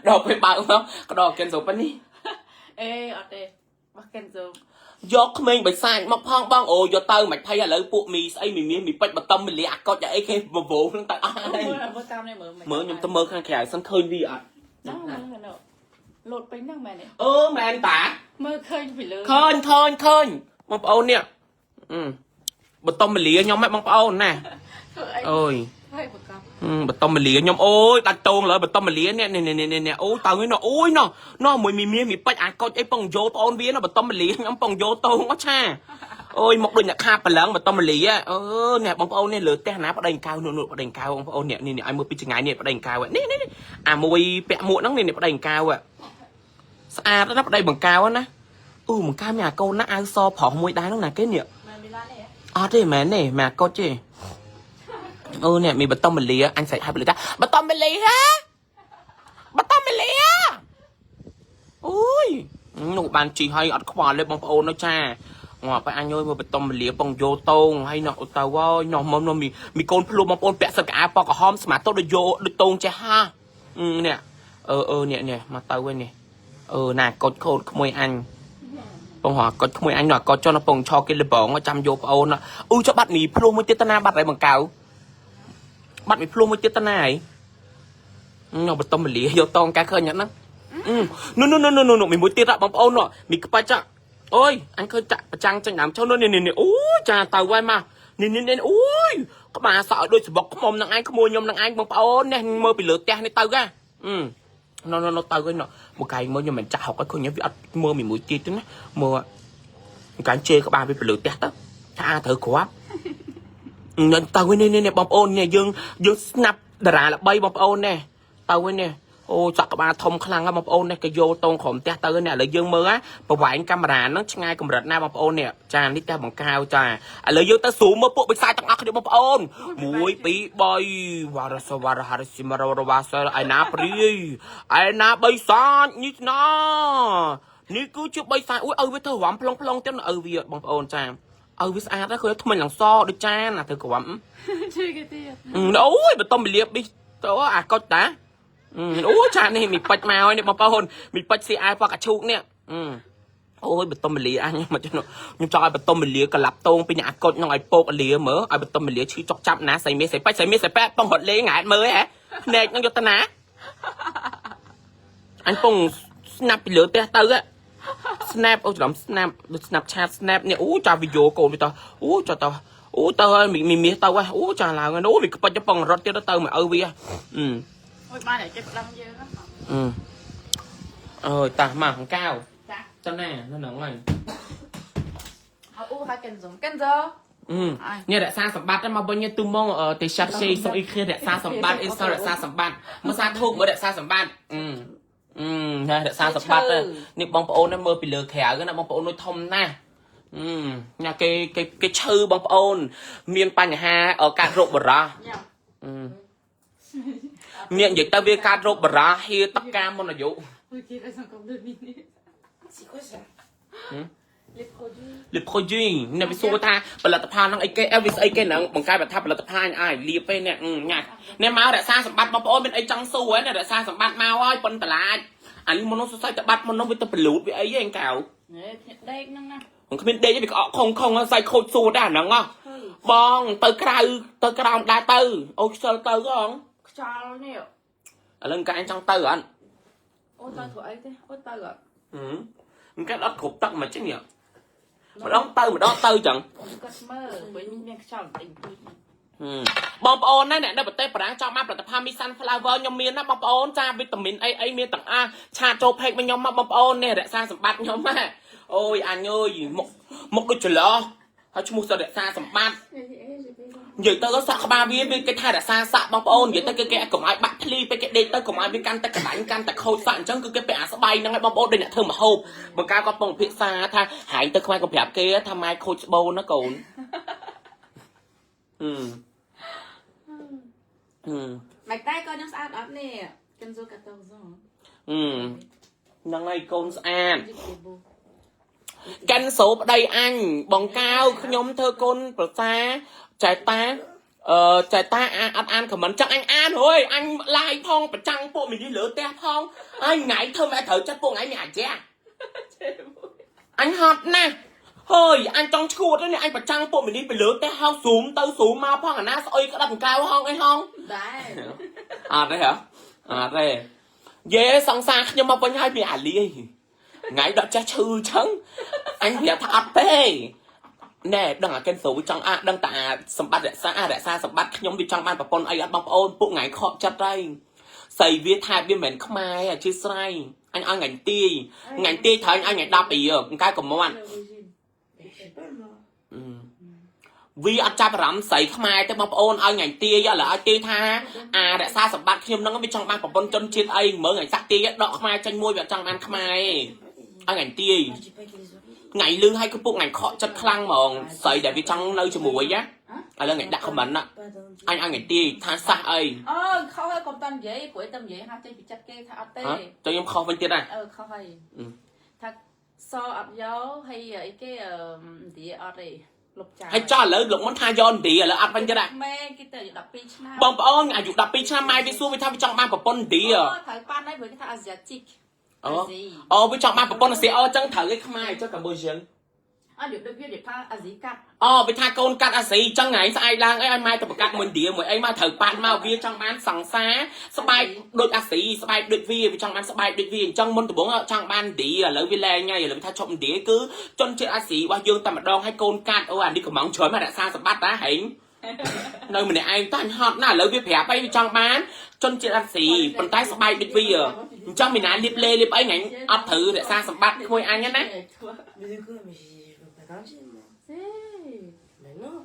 ដល់ពេលបើកមកក៏ដល់កិនសូប៉ុណ្នេះ អេអត់ទេបោះកិនសូ យកក្មេងបិសាចមកផងបងអូយកទៅមិនភ័យឥឡូវពួកមីស្អីមីមាសមីពេជ្របតំមីលាអាកុចអីគេបវោហ្នឹងទៅអស់ហើយ មើលមើលតាមនេះមើល មើលខ្ញុំទៅមើលខាងក្រៅសិនឃើញវាអត់ ចាំមើលនោះលោតពេញហ្នឹងមែនទេ អឺមែនតា មើលឃើញពីលើ ឃើញឃើញឃើញបងប្អូននេះអឺបតំមលាខ្ញុំហ៎បងប្អូនណា ធ្វើអី អូយ ហើយបកប បតំមលាខ្ញុំអូយដាច់តងលើបតំមលានេះនេះនេះនេះអូទៅនេះអូយណោះណោះមួយមីមាសមីពេជ្រអាកុចអីពងយោប្អូនវាណោះបតំមលាខ្ញុំពងយោតងអត់ឆាអូយមកដូចអ្នកខាប្រឡងបតំមលាអឺនេះបងប្អូននេះលើផ្ទះណាប្តីកៅនោះនោះប្តីកៅបងប្អូននេះនេះឲ្យមើលពីចង្ងាយនេះប្តីកៅនេះនេះអាមួយពាក់មួកហ្នឹងនេះប្តីកៅស្អាតណាស់ប្តីបង្កៅណាអូបង្កៅមានអាកូនណាអាវសប្រុសមួយដែរហ្នឹងណាគេនេះ មែនមីឡានេះ អត់ទេមែនទេមែនកុចទេអូនេះមានបតំមលាអញស្រែកឲ្យពលិតាបតំមលាហ៎បតំមលាអូយនោះបានជីឲ្យអត់ខ្វល់ទេបងប្អូននោះចាងាប់ไปអញអើយមើលបតំមលាបងយោតងហើយនោះទៅហើយនោះមកនោះមីកូនភ្លុំបងប្អូនពាក់សិតកៅអៅពណ៌ក្រហមស្មាតដូចយោដូចតងចេះហានេះអឺអឺនេះនេះមកទៅវិញនេះអឺណាកុចខូតក្មួយអញ បងហៅកុចក្មួយអញនោះកុចចុះនៅពងឆគេលបងចាំយកប្អូនអ៊ូចុះបាត់មីភ្លោះមួយទៀតតាណាបាត់ហើយបង្កៅបាត់មីភ្លោះមួយទៀតតាណាហើយនោះបតំមលាយកតងកាឃើញអត់ហ្នឹងនោះនោះនោះនោះមីមួយទៀតបងប្អូននោះមីក្បាច់អូយអញឃើញចាក់ប្រចាំងចេញដើមចុះនោះនេះនេះអូចាទៅហើយមកនេះនេះនេះអូយក្បាលសក់ដូចសបុកខ្មុំនឹងឯងក្មួយខ្ញុំនឹងឯងបងប្អូននេះមើលពីលើផ្ទះនេះទៅហ៎អឺ ណណណទៅវិញណមកកែងមើលខ្ញុំមិនចាក់ហុកឲ្យឃើញវាអត់មើលមួយទៀតទេណាមើលកាញ់ជេរក្បាលវាពលឺផ្ទះទៅថាត្រូវគ្រាប់នឹងទៅវិញនេះនេះបងប្អូននេះយើងយើងស្នាប់តារាល្បីបងប្អូននេះទៅវិញនេះអូចាក់ក្បាលធំខ្លាំងហ្នឹងបងប្អូននេះគេយកតងក្រុមផ្ទះទៅនេះឥឡូវយើងមើលប្រវែងកាមេរ៉ាហ្នឹងឆ្ងាយកម្រិតណាបងប្អូននេះចានេះផ្ទះបង្កាវចាឥឡូវយើងទៅស៊ូមមើលពួកបិសាចទាំងអស់គ្នាបងប្អូន1 2 3វ៉ារសវ៉ារហារស៊ីមររវ៉ាសឯណាព្រាយឯណាបិសាចនេះណានេះគឺជាបិសាចអួយឲ្យវាធ្វើរំផ្លុងផ្លុងទៀតឲ្យវាបងប្អូនចាឲ្យវាស្អាតណាស់ឃើញថ្មិញឡើងសដូចចានអាធ្វើក្រំ ជួយគេទៀត អូយបតំលាបប៊ីទៅអាកុចតាអូចានេះមីពេជ្រមកហើយនេះបងប្អូនមីពេជ្រស៊ីអាវប៉កាឈូកនេះអូយបតំលាអញមកខ្ញុំចង់ឲ្យបតំលាកលាប់តងពីអ្នកអាកុចនឹងឲ្យពោកលាមើលឲ្យបតំលាឈឺចុកចាប់ណាសៃមេសៃពេជ្រសៃមេសៃប៉ែបងរត់លេងហែតមើលហ៎ភ្នែកនឹងយកទៅណាអញពងស្នាប់ពីលើផ្ទះទៅ snap អូច្រឡំ snap ដូច snap chat snap នេះអូចាវីដេអូកូនវាទៅអូចាទៅអូទៅហើយមីមាសទៅហ៎អូចាឡើងអូមីក្បាច់ទៅបងរត់ទៀតទៅមកឪវាអឺ អូយបានតែគេប្តឹងយើង អឺអើយតាមកកៅ ចា ទៅណានៅហ្នឹងហើយ ហើយអូហើយកិនសូកិនសូ នេះរក្សាសម្បត្តិមកវិញទូម៉ងទេឆាក់សេសុំអ៊ីខេរក្សាសម្បត្តិអ៊ីសរក្សាសម្បត្តិមកសាធូបមើលរក្សាសម្បត្តិអឺអឺណារក្សាសម្បត្តិនេះបងប្អូនមើលពីលើក្រៅណាបងប្អូននោះធំណាស់ញ៉ាគេគេគេឈឺបងប្អូន មានបញ្ហាកាត់រោគបរោះ ញ៉ាំ មាននិយាយទៅវាកាត់រោគបរោះហៀតកាមុនអាយុ អូយគេទៅសង្គមដូចនេះ C'est quoi ça? Les produits លិខូយីអ្នកវាសួរថាផលិតផលហ្នឹងអីគេអីវាស្អីគេហ្នឹងបង្កើតថាផលិតផលអញឲ្យលាបទេអ្នកញ៉ាអ្នកមករក្សាសម្បត្តិបងប្អូនមានអីចង់សួរហ្នឹងរក្សាសម្បត្តិមកហើយប៉ុនតឡាចអានេះមនុស្សសរសៃតបាត់មនុស្សវាទៅបលូតវាអីឯងកៅ នេះដេកហ្នឹងណា មិនគ្មានដេកទេវាក្អកខងខងសៃខូចសួរដែរអាហ្នឹងហ៎បងទៅក្រៅទៅក្រោមដែរទៅអូខ្ជិលទៅហង ខ្យល់នេះ ឥឡូវកាអញចង់ទៅអត់ អូទៅធ្វើអីទេអូទៅអត់ ហឹមកាត់អត់គ្រប់ទឹកមិនចឹងនេះម្ដងទៅម្ដងទៅចឹង គាត់មើលវិញមានខ្យល់បន្តិចបន្តួច បងប្អូនណាអ្នកនៅប្រទេសបារាំងចង់មកផលិតផលមី Sunflower ខ្ញុំមានណាបងប្អូនចាវីតាមីនអីអីមានទាំងអស់ឆាតចូលផេកមកខ្ញុំមកបងប្អូននេះរក្សាសម្បត្តិខ្ញុំណាអូយអញអើយមុខមុខដូចច្រឡោះហើយឈ្មោះសរក្សាសម្បត្តិនិយាយទៅក៏សក់ក្បាលវាវាគេថារក្សាសក់បងប្អូននិយាយទៅគឺគេកុំឲ្យបាក់ធ្លីពេលគេដេកទៅកុំឲ្យវាកាន់តែកដាញ់កាន់តែខូចសក់អញ្ចឹងគឺគេពាក់អាស្បៃហ្នឹងឲ្យបងប្អូនដូចអ្នកធ្វើម្ហូបបង្ការគាត់ពងពិភាក្សាថាហែងទៅខ្មែរក៏ប្រាប់គេថាម៉ែខូចស្បូនណាកូនហឹមហឹម មិនតែក៏ខ្ញុំស្អាតអត់នេះកិនសូកាតូសូ ហ្នឹងហើយកូនស្អាត យីគូបូ កិនសូប្តីអញបងកៅខ្ញុំធ្វើកូនប្រសាចែតាអឺចែតាអាអត់អាន comment ចឹងអញអានហួយអញ live ផងប្រចាំងពួកមីនេះលើផ្ទះផងអញថ្ងៃធ្វើម៉េចត្រូវចិត្តពួកថ្ងៃមានអាចាអញហត់ណាស់ហើយអញចង់ឈួតនេះអញប្រចាំងពួកមីនេះទៅលើផ្ទះហោស៊ូមទៅស៊ូមមកផងអាណាស្អុយក្តាប់កៅហងអីហង ដែរ អត់ទេហ៎អត់ទេយេសង្សារខ្ញុំមកវិញហើយមានអាលាយថ្ងៃដកចេះឈឺឆឹងអញប្រាប់ថាអត់ទេណែដឹងអាកិនស្រូវាចង់អាដឹងតែអាសម្បត្តិរក្សាអារក្សាសម្បត្តិខ្ញុំវាចង់បានប្រពន្ធអីអត់បងប្អូនពួកថ្ងៃខកចិត្តហើយស្អីវាថាវាមិនមែនខ្មែរអធិស្ឋានអញឲ្យថ្ងៃទាយថ្ងៃទាយត្រូវអញឲ្យថ្ងៃ10ពីកែកុំមាត់ Je sais pas moi. វាអត់ចាប់អារម្មណ៍ស្រីខ្មែរទេបងប្អូនឲ្យថ្ងៃទាយឥឡូវឲ្យទាយថាអារក្សាសម្បត្តិខ្ញុំហ្នឹងវាចង់បានប្រពន្ធជនជាតិអីមើលថ្ងៃសាក់ទាយដកខ្មែរចេញមួយវាអត់ចង់បានខ្មែរទេឲ្យថ្ងៃទាយ Moi je dis pas qu'il est origines. ថ្ងៃលឺឲ្យគឺពួកថ្ងៃខកចិត្តខ្លាំងហ្មងស្រីដែលវាចង់នៅជាមួយណាឥឡូវថ្ងៃដាក់ comment ណា Pas d'Indien. អញឲ្យថ្ងៃទាយថាសះអី អូខុសហើយកុំតាន់និយាយព្រោះតែនិយាយហាចេញពីចិត្តគេថាអត់ទេ ហ៎ចុះខ្ញុំខុសវិញទៀតណា អឺខុសហើយថាសអត់យកហើយអីគេអឺឥណ្ឌាអត់ទេលុបចោល ហើយចោះឥឡូវលោកមុនថាយកឥណ្ឌាឥឡូវអត់វិញទៀតណា ម៉ែគេទៅ12ឆ្នាំ បងប្អូនអាយុ12ឆ្នាំម៉ែវាសួរវាថាវាចង់បានប្រពន្ធឥណ្ឌា អូត្រូវប៉ាន់ហើយព្រោះគេថាអាស៊ាទិក អូអូវាចង់បានប្រពន្ធអាស៊ីអូចឹងត្រូវឯខ្មែរចុះកម្ពុជា អត់ដូចវានិយាយថាអាស៊ីកាត់ អូវាថាកូនកាត់អាស៊ីចឹងថ្ងៃស្អែកឡើងអីឲ្យម៉ែទៅប្រកាសមួយឥណ្ឌាមួយអីមកត្រូវប៉ាត់មកវាចង់បានសង្សារស្បែកដូចអាស៊ីស្បែកដូចវាវាចង់បានស្បែកដូចវាអញ្ចឹងមុនដំបូងចង់បានឥណ្ឌាឥឡូវវាលែងហើយឥឡូវវាថាឈប់ឥណ្ឌាគឺជនជាតិអាស៊ីរបស់យើងតែម្ដងឲ្យកូនកាត់អូអានេះកំងច្រើនមករក្សាសម្បត្តិតាហែងនៅម្នាក់ឯងតអញហត់ណាស់ឥឡូវវាប្រាប់អីវាចង់បានជនជាតិអាស៊ីប៉ុន្តែស្បែកដូចវាអញ្ចឹងមីណាលៀបលេលៀបអីថ្ងៃអត់ត្រូវរក្សាសម្បត្តិក្មួយអញណា Mais de quoi? Mais je veux pas d'Indien moi. Mais non.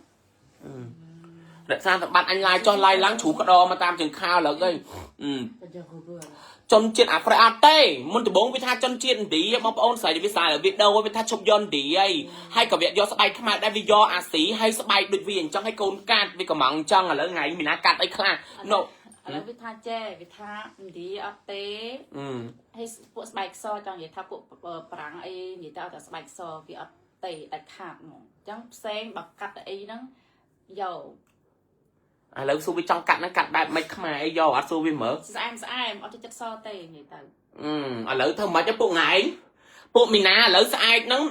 រក្សាសម្បត្តិអញឡាយចុះឡាយឡើងជ្រូកក្តរមកតាមជើងខោឡើយអើយអឺ Pas dire robot alors. ជនជាតិអាហ្វ្រិកអត់ទេមុនដំបូងវាថាជនជាតិឥណ្ឌាបងប្អូនស្រីវាសារវាដូរវាថាឈប់យកឥណ្ឌាហើយហើយក៏វាយកស្បែកខ្មែរដែរវាយកអាស៊ីហើយស្បែកដូចវាអញ្ចឹងហើយកូនកាត់វាកំងអញ្ចឹងឥឡូវថ្ងៃមានណាកាត់អីខ្លះណូ ឥឡូវវាថាចេះវាថាឥណ្ឌាអត់ទេ អឺ ហើយពួកស្បែកសចង់និយាយថាពួកប្រាំងអីនិយាយទៅតែស្បែកសវាអត់ទេដាច់ខាតហ្មងអញ្ចឹងផ្សេងបើកាត់អីហ្នឹងយក ឥឡូវសួរវាចង់កាត់ហ្នឹងកាត់បែបមិនខ្មែរអីយកអត់សួរវាមើល ស្អែមស្អែមអត់ចិត្តសទេនិយាយទៅ អឺឥឡូវធ្វើម៉េចពួកថ្ងៃពួកមីណាឥឡូវស្អែកហ្នឹង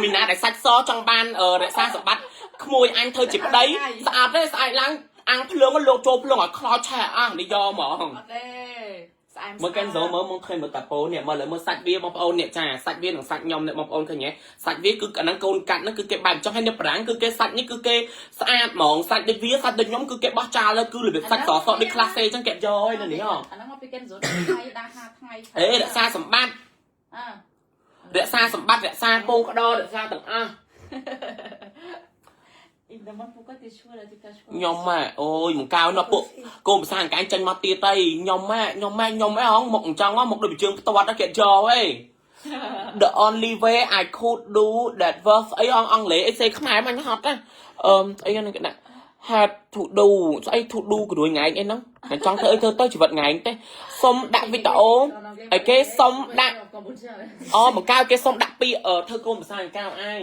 មីណាដែលសាច់សចង់បានរក្សាសម្បត្តិក្មួយអញធ្វើជាប្តីស្អាតទេស្អែកឡើងអាំងភ្លើងលោកចូលភ្លើងឲ្យខ្លោចឆេះអស់នេះយកហ្មង អត់ទេស្អែម មើលកែនសូមើលមកឃើញមើលតាប៉ូនេះមើលលើមើលសាច់វាបងប្អូននេះចាសាច់វានិងសាច់ខ្ញុំនេះបងប្អូនឃើញទេសាច់វាគឺអាហ្នឹងកូនកាត់ហ្នឹងគឺគេបែបចង់ឲ្យនៅប្រាំងគឺគេសាច់នេះគឺគេស្អាតហ្មងសាច់ដូចវាសាច់ដូចខ្ញុំគឺគេបោះចោលហើយគឺរបៀបសាច់សសដូចក្លាសេអញ្ចឹងគេយកហើយនៅនេះហ៎ អាហ្នឹងមកពីកែនសូថ្ងៃដាក់5ថ្ងៃ អេរក្សាសម្បត្តិ អើ រក្សាសម្បត្តិរក្សាពងក្តោរក្សាទាំងអស់ Il demande pourquoi t'es chaud là, tu caches quoi? ខ្ញុំហ่ะអូយមកកៅនោះពួកកូនភាសាអង្កែចេញមកទៀតទៅខ្ញុំហ่ะខ្ញុំហ่ะខ្ញុំអីហងមកអញ្ចឹងមកដូចជើងផ្ទាត់គេយកហី The only way I could do that was អីអង់គ្លេសអីសេខ្មែរមកហត់ណាអឺអីហ្នឹងគេដាក់ had to do ស្អី to do ក្រួយថ្ងៃអីហ្នឹងតែចង់ធ្វើអីធ្វើទៅជីវិតថ្ងៃទេសុំដាក់វីដេអូអីគេសុំដាក់អូបង្កើគេសុំដាក់ពីធ្វើកូនភាសាអង្កៅឯង អើយ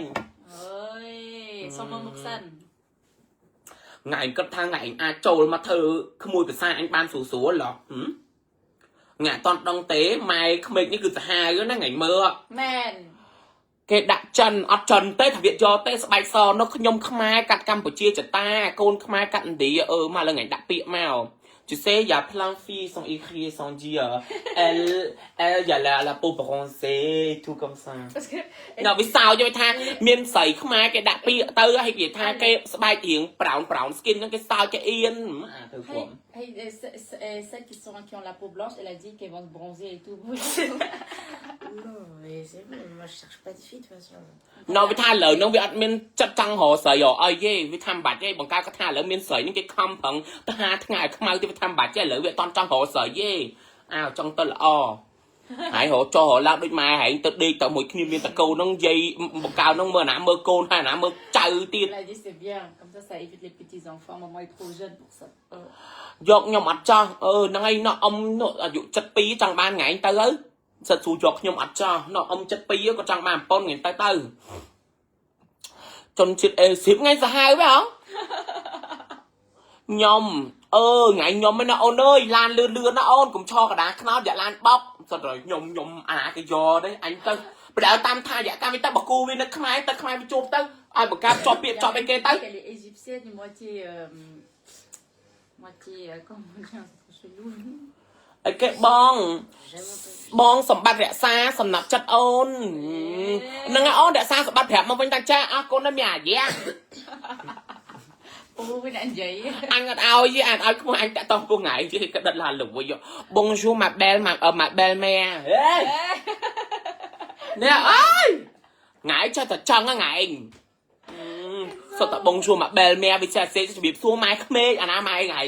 សុំមកមុខសិន ថ្ងៃគិតថាថ្ងៃអាចចូលមកធ្វើក្មួយភាសាអញបានស្រួលស្រួលឡោះថ្ងៃអត់តដឹងទេម៉ែក្មេកនេះគឺសាហាវណាថ្ងៃមើល មែន គេដាក់ចិនអត់ចិនទេថាវាយកទេស្បែកសនោះខ្ញុំខ្មែរកាត់កម្ពុជាចតាកូនខ្មែរកាត់ឥណ្ឌាអឺមកលើថ្ងៃដាក់ពាក្យមក Tu sais, il y a plein de filles sont écrites, sont dit elle, elle, il y a la peau bronzée et tout comme ça. Parce que នៅវាសោយថាមានស្រីខ្មែរគេដាក់ពាក្យទៅហើយគេថាគេស្បែករៀង brown brown skin ហ្នឹងគេសើចគេអៀនអាធ្វើព្រម Hey, celles qui ont la peau blanche, elle a dit qu'elles vont se bronzer et tout. Non, mais c'est bon, moi je cherche pas de fille de toute façon. នៅវាថាឥឡូវហ្នឹងវាអត់មានចិត្តចង់រកស្រីរកអីទេវាថាមិនបាច់ទេបង្កើតគាត់ថាឥឡូវមានស្រីហ្នឹងគេខំប្រឹងទៅហាថ្ងៃឲ្យខ្មៅទេវាថាមិនបាច់ទេឥឡូវវាអត់តន់ចង់រកស្រីទេអើចង់ទៅល្អហើយរកចុះរកឡើងដូចម៉ែហែងទៅដេកទៅមួយគ្នាមានតកូនហ្នឹងយាយបង្កើតហ្នឹងមើលណាមើលកូនហើយណាមើលចៅទៀត Elle a dit c'est bien, comme ça ça évite les petits enfants. Maman est trop jeune pour ça. យកខ្ញុំអត់ចោះអឺហ្នឹងឯងណោះអ៊ំនោះអាយុ72ចង់បានថ្ងៃទៅទៅ សិតស៊ូយកខ្ញុំអត់ចោះណោះអ៊ំចិត្តពីរក៏ចង់បានប៉ុនថ្ងៃទៅទៅជនជាតិអេស៊ីបថ្ងៃសាហាវហ៎ខ្ញុំអឺថ្ងៃខ្ញុំឯណាអូនអើយឡានលឿនលឿនណាអូនកុំឆកដាខ្នោតយ៉ាឡានបោកសិតតែខ្ញុំខ្ញុំអាណាគេយកទេអញទៅបដៅតាមថាយកម្មវិញទៅបកគូវានៅខ្មែរទៅខ្មែរវាជួបទៅឲ្យបង្កើតជាប់ពាក្យជាប់អីគេទៅ Elle est égyptienne, moitié, comment dire, c'est trop chelou. អីគេបង Jamais entendu. បងសម្បត្តិរក្សាសំណាប់ចិត្តអូនហ្នឹងហើយអូនរក្សាសម្បត្តិប្រាប់មកវិញតាចាអរគុណណាស់មានអាយ៉ា អូវាអ្នកនិយាយ អញអត់ឲ្យទេអញឲ្យក្មួយអញតាក់តោះពួកថ្ងៃជិះក៏ដិតឡានល្វី Bonjour ma belle ma belle mère ហេនេះអើយថ្ងៃចេះតែចង់ហ្នឹងឯងសុទ្ធតែ Bonjour ma belle mère វាចេះសេជំរាបសួរម៉ែក្មេកអាណាម៉ែថ្ងៃ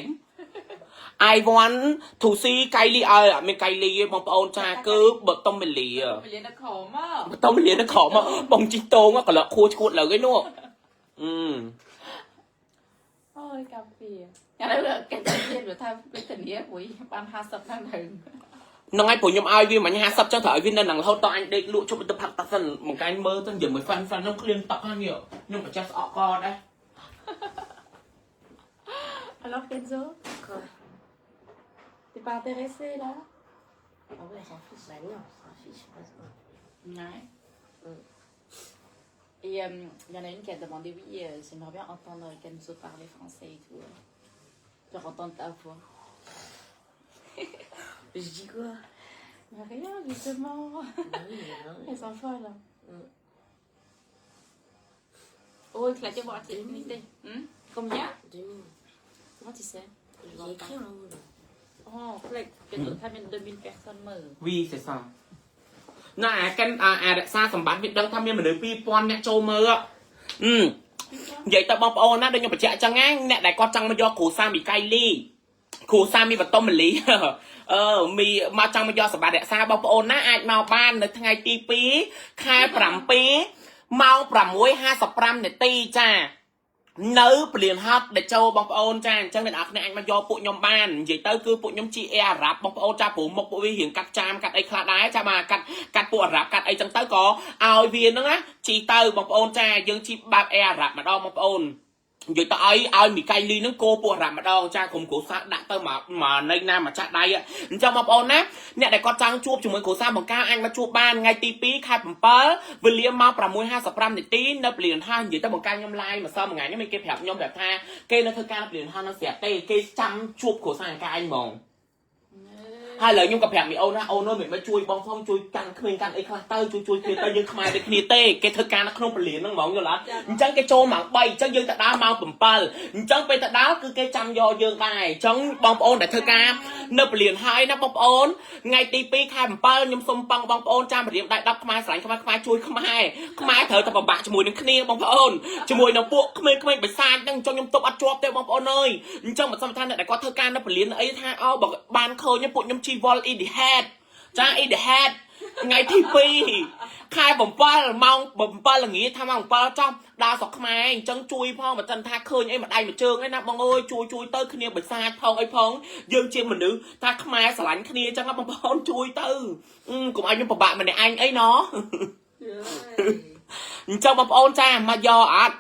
I want to see កៃលីឲ្យអត់មានកៃលីទេបងប្អូនចាគឺបតុមលី ពលាននៅក្រោមមក បតុមលីនៅក្រោមបងជីតងកន្លក់ខួឈួតលើឯនោះអឺ អូយកាពីឥឡូវគេទៅទៀតវាថាវេទនាព្រួយបាន50ហ្នឹងទៅ ហ្នឹងហើយព្រោះខ្ញុំឲ្យវាមិញ50ចឹងត្រូវឲ្យវានៅនឹងរហូតដល់អញដេកលក់ជប់ទៅផឹកតាសិនមកកាញ់មើលទៅនិយាយមួយហ្វាន់ហ្វាន់ខ្ញុំឃ្លានតក់ហ្នឹងនេះខ្ញុំក៏ចេះស្អកកដែរ Alors Kenzo, Quoi? T'es pas intéressé là? Ah ouais, on s'en fiche. Bah non, on s'en fiche. Pas. Ouais. Et il y en a une qui a demandé, oui, j'aimerais bien entendre Kenzo parler français et tout. Genre entendre ta voix. Je dis quoi? Mais rien, justement. Bah oui, mais non. Elles sont folles. Oh, éclaté, voir Combien? 2000. Comment tu sais? Il y a écrit en haut là. Oh, clique. Que tu as 2000 personnes មើល Oui, c'est ça. ណាអាកិនអាអារក្សាសម្បត្តិវាដឹងថាមានមនុស្ស2000អ្នកចូលមើលអឺនិយាយទៅបងប្អូនណាដូចខ្ញុំបញ្ជាក់អញ្ចឹងណាអ្នកដែលគាត់ចង់មកយកគ្រូសាមីកៃលីគ្រូសាមីបតុមលីអឺមីមកចង់មកយកសម្បត្តិរក្សាបងប្អូនណាអាចមកបាននៅថ្ងៃទី2ខែ7ម៉ោង6:55នាទីចានៅពលានហត់ដែលចូលបងប្អូនចាអញ្ចឹងអ្នកនរគ្នាអាចមកយកពួកខ្ញុំបាននិយាយទៅគឺពួកខ្ញុំជាអេអារ៉ាប់បងប្អូនចាព្រោះមុខពួកវារៀងកាត់ចាមកាត់អីខ្លះដែរចាបាទកាត់កាត់ពួកអារ៉ាប់កាត់អីចឹងទៅក៏ឲ្យវាហ្នឹងណាជីទៅបងប្អូនចាយើងជីបែបអេអារ៉ាប់ម្ដងបងប្អូននិយាយទៅឲ្យឲ្យមីកៃលីហ្នឹងគោពួកអារ៉ាប់ម្ដងចាក្រុមគ្រួសារដាក់ទៅមកមកនៃណាមកចាក់ដៃអញ្ចឹងបងប្អូនណាអ្នកដែលគាត់ចង់ជួបជាមួយគ្រួសារបង្ការអាចមកជួបបានថ្ងៃទី2ខែ7វេលាម៉ោង6:55នាទីនៅពលានហោះនិយាយទៅបង្ការខ្ញុំ live ម្សិលមួយថ្ងៃនេះមានគេប្រាប់ខ្ញុំប្រាប់ថាគេនៅធ្វើការនៅពលានហោះនៅស្រាប់ទេគេចាំជួបគ្រួសារអង្ការឯងហ្មង ហើយឥឡូវខ្ញុំក៏ប្រាប់មីអូនថាអូនអើយមិនមកជួយបងផងជួយកាន់ក្មេងកាន់អីខ្លះទៅជួយជួយគ្នាទៅយើងខ្មែរដូចគ្នាទេគេធ្វើការនៅក្នុងពលានហ្នឹងហ្មងយល់អត់អញ្ចឹងគេចូលម៉ោង3អញ្ចឹងយើងទៅដល់ម៉ោង7អញ្ចឹងពេលទៅដល់គឺគេចាំយកយើងដែរអញ្ចឹងបងប្អូនដែលធ្វើការនៅពលានហើយណាបងប្អូនថ្ងៃទី2ខែ7ខ្ញុំសូមប៉ឹងបងប្អូនចាំរៀមដៃ10ខ្មែរស្រឡាញ់ខ្មែរខ្មែរជួយខ្មែរខ្មែរត្រូវតែពិបាកជាមួយនឹងគ្នាបងប្អូនជាមួយនឹងពួកក្មេងៗបិសាចហ្នឹងអញ្ចឹងខ្ញុំទប់អត់ជាប់ទេបងប្អូនអើយអញ្ចឹងមិនសំថាអ្នកដែលគាត់ធ្វើការនៅពលានអីថាអូបើបានឃើញពួកខ្ញុំជីវល់ in the head ចា in the head ថ្ងៃទី2ខែ7ម៉ោង7ល្ងាចថាម៉ោង7ចុះដល់ស្រុកខ្មែរអញ្ចឹងជួយផងបើមិនថាឃើញអីមួយដៃមួយជើងអីណាបងអើយជួយជួយទៅគ្នាបិសាចផងអីផងយើងជាមនុស្សថាខ្មែរស្រឡាញ់គ្នាអញ្ចឹងបងប្អូនជួយទៅកុំឲ្យខ្ញុំពិបាកម្នាក់ឯងអីណោះ អញ្ចឹងបងប្អូនចាមកយកអត់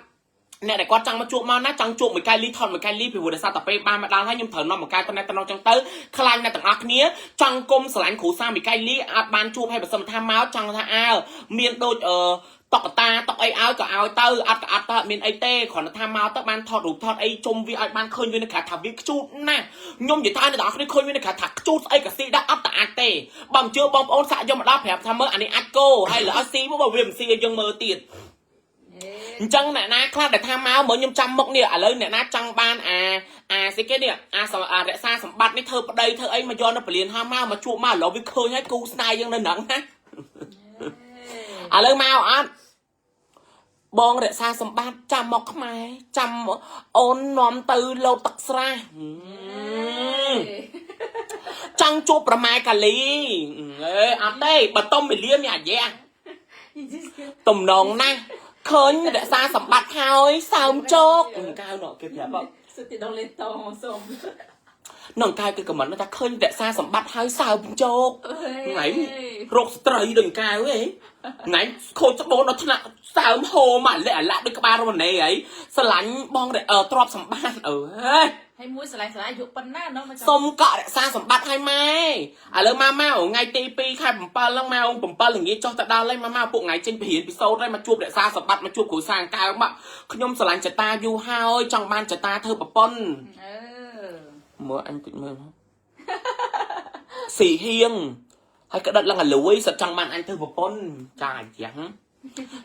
អ្នកដែលគាត់ចង់មកជួបមកណាចង់ជួបមួយកែលីថតមួយកែលីពីព្រោះដោយសារតែពេលបានមកដល់ហើយខ្ញុំត្រូវនាំមួយកែតំណែងតំណងចឹងទៅខ្លាញ់អ្នកទាំងអស់គ្នាចង់គុំស្រឡាញ់គ្រូសាមួយកែលីអត់បានជួបហើយបើសិនថាមកចង់ថាអើមានដូចអឺតុកតាតុកអីឲ្យក៏ឲ្យទៅអត់ក៏អត់ទៅអត់មានអីទេគ្រាន់តែថាមកទៅបានថតរូបថតអីជុំវាឲ្យបានឃើញវានៅក្រៅថាវាខ្ជូតណាស់ខ្ញុំនិយាយថាអ្នកទាំងអស់គ្នាឃើញវានៅក្រៅថាខ្ជូតស្អីក៏ស៊ីដែរអត់តែអាចទេបើមិនជឿបងប្អូនសាក់យកមកដល់ប្រាប់ថាមើលអានេះអាចគោហើយលើឲ្យស៊ីមកបើវាមិនស៊ីឲ្យយើងមើលទៀត អញ្ចឹងអ្នកណាខ្លះដែលថាមកមើលខ្ញុំចាំមុខនេះឥឡូវអ្នកណាចង់បានអាអាស្អីគេនេះអាសអារក្សាសម្បត្តិនេះធ្វើប្តីធ្វើអីមកយកនៅពលានហោះមកមកជួបមកឥឡូវវាឃើញហើយគូស្នេហ៍យើងនៅហ្នឹងណាឥឡូវមកអត់បងរក្សាសម្បត្តិចាំមកខ្មែរចាំអូននាំទៅលោតទឹកស្រះចង់ជួបប្រម៉ែកាលីអេអត់ទេបើតុំមីលៀមានអាយ៉ា Ils disent que ទំនងណាស់ឃើញរក្សាសម្បត្តិហើយសើមជោគកៅណោះគេប្រាប់ c'était dans les temps ensemble. នឹងកៅគឺ comment ថាឃើញរក្សាសម្បត្តិហើយសើមជោគថ្ងៃរោគស្ត្រីដូចកៅហ៎ថ្ងៃខូចស្បូនដល់ថ្នាក់សើមហូមកលាក់អាឡាក់ដូចក្បាលរមណេហីស្រឡាញ់បងទ្រព្យសម្បត្តិអើហេ ហើយមួយស្រឡាញ់ស្រឡាញ់អាយុប៉ុណ្ណាណោះមក សុំកក់រក្សាសម្បត្តិឲ្យម៉ែឥឡូវមកមកថ្ងៃទី2ខែ7ហ្នឹងម៉ោង7ល្ងាចចុះទៅដល់ហើយមកមកពួកថ្ងៃចេញពីរៀនពិសោធន៍ហើយមកជួបរក្សាសម្បត្តិមកជួបគ្រូសាអង្គើមកខ្ញុំស្រឡាញ់ចតាយូរហើយចង់បានចតាធ្វើប្រពន្ធ អឺ មើលអញតិចមើលមកស៊ីហៀងហើយក្តិតឡើងអាលួយសិតចង់បានអញធ្វើប្រពន្ធចាយ៉ាង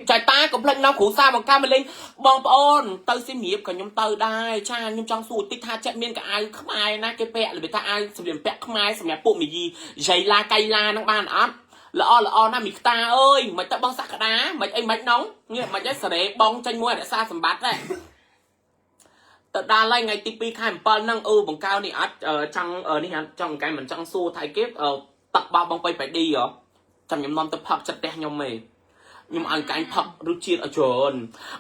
ចៃតាកុំភ្លេចនាំគ្រូសាបង្កើតមកលេងបងប្អូនទៅសៀមរាបក៏ខ្ញុំទៅដែរចាខ្ញុំចង់សួរតិចថាចេះមានកៅអៅខ្មែរណាគេពាក់របៀបថាអាវសម្រាប់ពាក់ខ្មែរសម្រាប់ពួកមីយីយៃឡាកៃឡាហ្នឹងបានអត់ល្អល្អណាស់មីខ្តាអើយមិនទៅបងសក្តាមិនអីមិននងនេះមិនអីសេរីបងចេញមួយរក្សាសម្បត្តិដែរទៅដល់ហើយថ្ងៃទី2ខែ7ហ្នឹងអឺបង្កើនេះអត់ចង់នេះអត់ចង់កែមិនចង់សួរថៃគេទឹកបោះបងបៃបៃឌីហ៎ចាំខ្ញុំនាំទៅផឹកចិត្តផ្ទះខ្ញុំឯងខ្ញុំឲ្យកែងផឹករសជាតិឲ្យច្រើន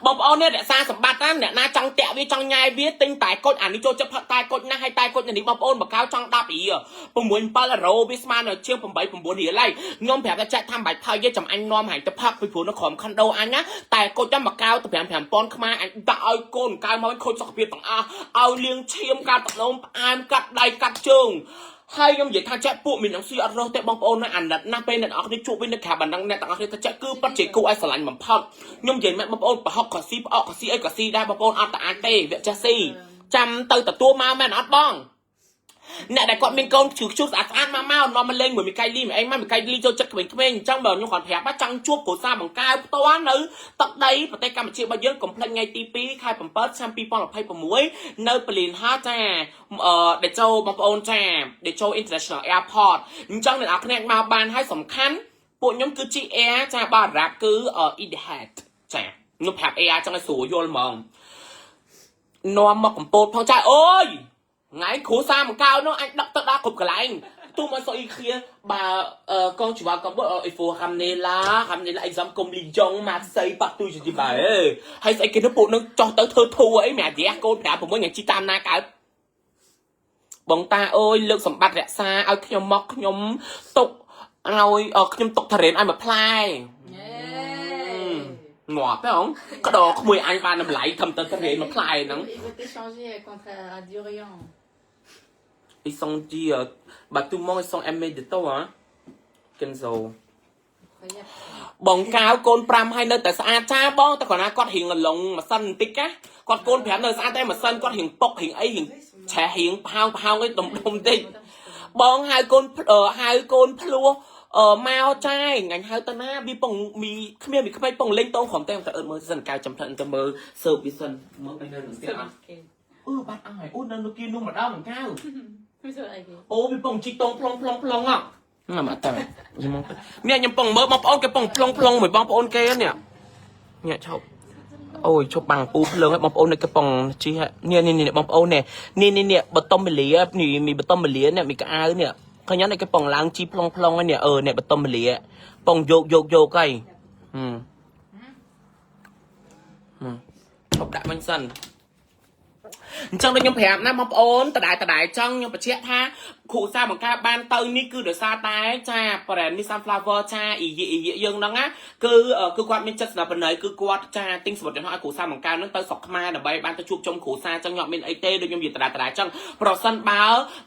បងប្អូននេះរក្សាសម្បត្តិណាអ្នកណាចង់តាក់វាចង់ញ៉ែវាទិញតែគុជអានេះចូលចិត្តផឹកតែគុជណាស់ហើយតែគុជនេះបងប្អូនបកៅចង់10រៀល6 7អឺរ៉ូវាស្មើនឹងជាង8 9រៀលហើយខ្ញុំប្រាប់ថាចាក់ថាមិនបាច់ផឹកទេចាំអញនាំហែងទៅផឹកពីព្រោះនៅក្រោមខុនដូអញណាតែគុជតែមកកៅទៅ5 5000ខ្មែរអញដាក់ឲ្យកូនកៅមកខូចសុខភាពទាំងអស់ឲ្យលៀងឈាមកាត់ទឹកនោមផ្អែមកាត់ដៃកាត់ជើងហើយខ្ញុំនិយាយថាចាក់ពួកមាននឹងស៊ីអត់រស់ទេបងប្អូនណាអាណិតណាស់ពេលអ្នកនរគ្នាជួបវិញនៅក្រៅបណ្ដឹងអ្នកទាំងអស់គ្នាថាចាក់គឺពិតជាគូឲ្យស្រឡាញ់បំផុតខ្ញុំនិយាយមែនបងប្អូនប្រហុកក៏ស៊ីផ្អកក៏ស៊ីអីក៏ស៊ីដែរបងប្អូនអត់តអាចទេវាចេះស៊ីចាំទៅទទួលមកមែនអត់បងអ្នកដែលគាត់មានកូនជឿជឿស្អាតស្អាតមកមកនាំមកលេងមួយមីកៃលីមួយអីមកមីកៃលីចូលចិត្តក្មេងៗអញ្ចឹងបើខ្ញុំគាត់ប្រាប់ថាចង់ជួបគ្រួសារបង្កើផ្ទាល់នៅទឹកដីប្រទេសកម្ពុជារបស់យើងកុំភ្លេចថ្ងៃទី2ខែ7ឆ្នាំ2026នៅពលានហោះចាអឺដែលចូលបងប្អូនចាដែលចូល International Airport អញ្ចឹងអ្នកនរគ្នាមកបានហើយសំខាន់ពួកខ្ញុំគឺ GR ចាបារ៉ាប់គឺ Etihad ចាខ្ញុំប្រាប់ AR ចង់ឲ្យស្រួលយល់ហ្មងនាំមកកំពតផងចាអូយថ្ងៃគ្រូសាមកៅនោះអាចដឹកទៅដល់គ្រប់កន្លែងទូមកសុយឃ្លាបើកងជីវ៉ាកំពត il faut ramener là ramener là exemple comme Lyon Marseille partout je dis បើហើយស្អីគេនោះពួកនឹងចោះទៅធ្វើធូអីម៉ែរះកូន5 6ថ្ងៃជីតាមណាកើតបងតាអើយលើកសម្បត្តិរក្សាឲ្យខ្ញុំមកខ្ញុំទុកឲ្យខ្ញុំទុកធរេនឲ្យមួយផ្លែងាប់ទេអងក្តោក្មួយអញបានតម្លៃធំទៅធរេនមួយផ្លែហ្នឹង Il veut t'échanger contre un durian. Ils sont dit bah tout le monde ils sont aimés de toi hein Kenzo. Incroyable. បងកៅកូន5ហើយនៅតែស្អាតចាបងតែគ្រាន់ណាគាត់រៀងឡងម៉ាស៊ីនបន្តិចណាគាត់កូន5នៅស្អាតតែម៉ាស៊ីនគាត់រៀងពុករៀងអីរៀងឆេះរៀងផោងផោងអីដុំដុំតិចបងហៅកូនហៅកូនភ្លោះអឺមកចាយអញហៅទៅណាវាពងមីគ្មានមីក្មេងពងលេងតោងក្រុមតែតែអឺមើលសិនកៅចំផ្លិនទៅមើលសើបវាសិនមើលទៅនៅនឹងទៀតអត់អឺបាត់អស់ហើយអូនៅលោកគីនោះម្ដងកៅ អូវាពងជីកតងប្លុងប្លុងប្លុងអ่ะណាមកតែខ្ញុំមកនេះខ្ញុំពងមើលបងប្អូនគេពងប្លុងប្លុងមួយបងប្អូនគេនេះនេះឈប់អូយឈប់បាំងពូភ្លើងឲ្យបងប្អូននេះគេពងជីនេះនេះនេះបងប្អូននេះនេះនេះនេះបតុមមលានេះមានបតុមមលានេះមានកៅអៅនេះឃើញអត់នេះគេពងឡើងជីប្លុងប្លុងនេះអឺនេះបតុមមលាពងយកយកយកហើយហឹមហឹមឈប់ដាក់វិញសិនអញ្ចឹងដូចខ្ញុំប្រាប់ណាបងប្អូនតដែលតដែលចង់ខ្ញុំបញ្ជាក់ថាគ្រូសាបង្កើតបានទៅនេះគឺដោយសារតែចា brand នេះ Sunflower ចាអ៊ីយអ៊ីយយើងហ្នឹងណាគឺគឺគាត់មានចិត្តស្នាបណៃគឺគាត់ចាទិញសំបុត្រយន្តហោះឲ្យគ្រូសាបង្កើតហ្នឹងទៅស្រុកខ្មែរដើម្បីបានទៅជួបជុំគ្រូសាចឹងខ្ញុំអត់មានអីទេដូចខ្ញុំនិយាយតដែលតដែលចឹងប្រសិនបើ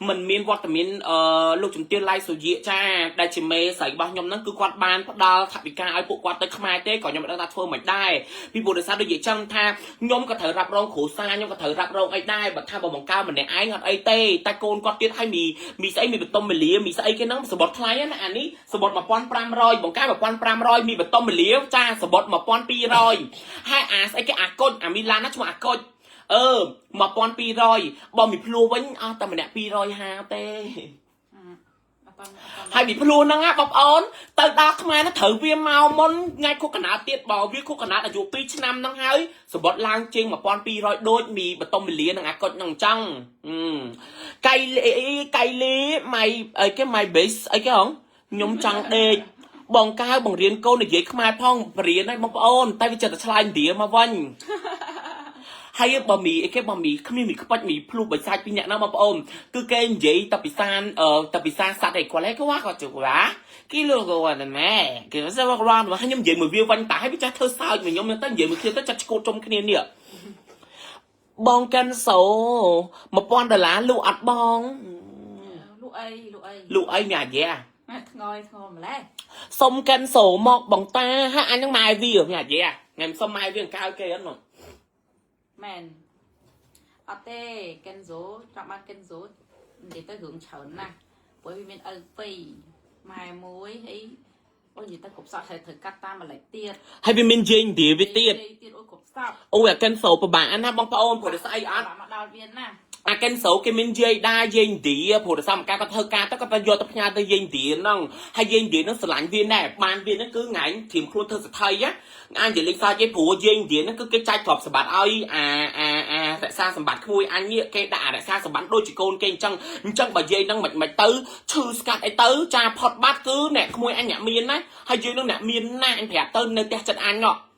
មិនមានវត្តមានអឺលោកជំទាវឡៃសូយៈចាដែលជាមេស្រីរបស់ខ្ញុំហ្នឹងគឺគាត់បានផ្ដល់ថវិកាឲ្យពួកគាត់ទៅខ្មែរទេក៏ខ្ញុំមិនដឹងថាធ្វើមិនដែរពីព្រោះដោយសារដូចនិយាយចឹងថាខ្ញុំក៏ត្រូវរ៉ាប់រងគ្រូសាខ្ញុំក៏ត្រូវរ៉ាប់រងអីដែរបើថាបើបង្កើម្នាក់ឯងអត់អីទេតែកូនគាត់ទៀតឲ្យមីមីស្អីមីបតុមមលាមីស្អីគេហ្នឹងសបុតថ្លៃណាអានេះសបុត1500បង្កើ1500មីបតុមមលាចាសបុត1200ហើយអាស្អីគេអាកុចអាមីឡានណាឈ្មោះអាកុចអឺ1200បើមីភ្លួវិញអស់តែម្នាក់250ទេ ហើយពីភ្លួហ្នឹងណាបងប្អូនទៅដល់ខ្មែរហ្នឹងត្រូវវាមកមុនថ្ងៃខុសកណាត់ទៀតបើវាខុសកណាត់អាយុ2ឆ្នាំហ្នឹងហើយសម្បត្តិឡើងជាង1200ដូចមីបតុមមលានឹងអាកុចហ្នឹងអញ្ចឹងកៃលីកៃលីម៉ៃអីគេ my base អីគេហងខ្ញុំចង់ដេកបងកៅបង្រៀនកូននិយាយខ្មែរផងបរៀនឲ្យបងប្អូនតែវាចិត្តតែឆ្លើយឥណ្ឌាមកវិញ ហើយបើមីអីគេបើមីគ្មានមីខ្វាច់មីភ្លុះបិសាចពីអ្នកណាបងប្អូនគឺគេនិយាយតែពិសានអឺតែពិសាសត្វឯគាត់ឯងគាត់គាត់ជឿគីឡូគាត់ណែគេសវករ៉ានខ្ញុំនិយាយមួយវាវិញតាឲ្យវាចេះធ្វើសើចមួយខ្ញុំទៅនិយាយមួយគ្នាទៅចាត់ឈួតជុំគ្នានេះបងកិនសូ1000ដុល្លារលក់អត់បង លក់អីលក់អី លក់អីមានអាយ៉ា ម៉ែធ្ងយធ្ងម្លេះ សុំកិនសូមកបងតាហាអញនឹងម៉ែវាមានអាយ៉ាថ្ងៃសុំម៉ែវាអង្កៅគេអត់នោះ មែនអត់ទេកិនសូចង់បានកិនសូនិយាយទៅរឿងច្រើនណាស់ព្រោះវាមានឪពីរម៉ែមួយហើយអូនិយាយទៅគ្រប់សក់ត្រូវត្រូវកាត់តាមម្លេចទៀត ហើយវាមានយាយឥណ្ឌាវាទៀត ទៀតអូគ្រប់សក់ អូអាកិនសូពិបាកណាស់បងប្អូនព្រោះតែស្អីអត់ មកដល់វាណា អាកិនសូគេមានយាយដែរយាយឥណ្ឌាព្រោះតែសមការគាត់ធ្វើការទៅគាត់ទៅយកទៅផ្ញើទៅយាយឥណ្ឌាហ្នឹងហើយយាយឥណ្ឌាហ្នឹងស្រឡាញ់វាដែរបានវាហ្នឹងគឺថ្ងៃធៀមខ្លួនធ្វើសថីណាអញនិយាយលេងសើចទេព្រោះយាយឥណ្ឌាហ្នឹងគឺគេចែកទ្រព្យសម្បត្តិឲ្យអាអាអារក្សាសម្បត្តិក្មួយអញនេះគេដាក់អារក្សាសម្បត្តិដូចជាកូនគេអញ្ចឹងអញ្ចឹងបើយាយហ្នឹងមិនមិនទៅឈឺស្កាត់អីទៅចាផុតបាត់គឺអ្នកក្មួយអញអ្នកមានណាហើយយាយហ្នឹងអ្នកមានណាស់អញប្រាប់ទៅនៅផ្ទះចិត្តអញហ៎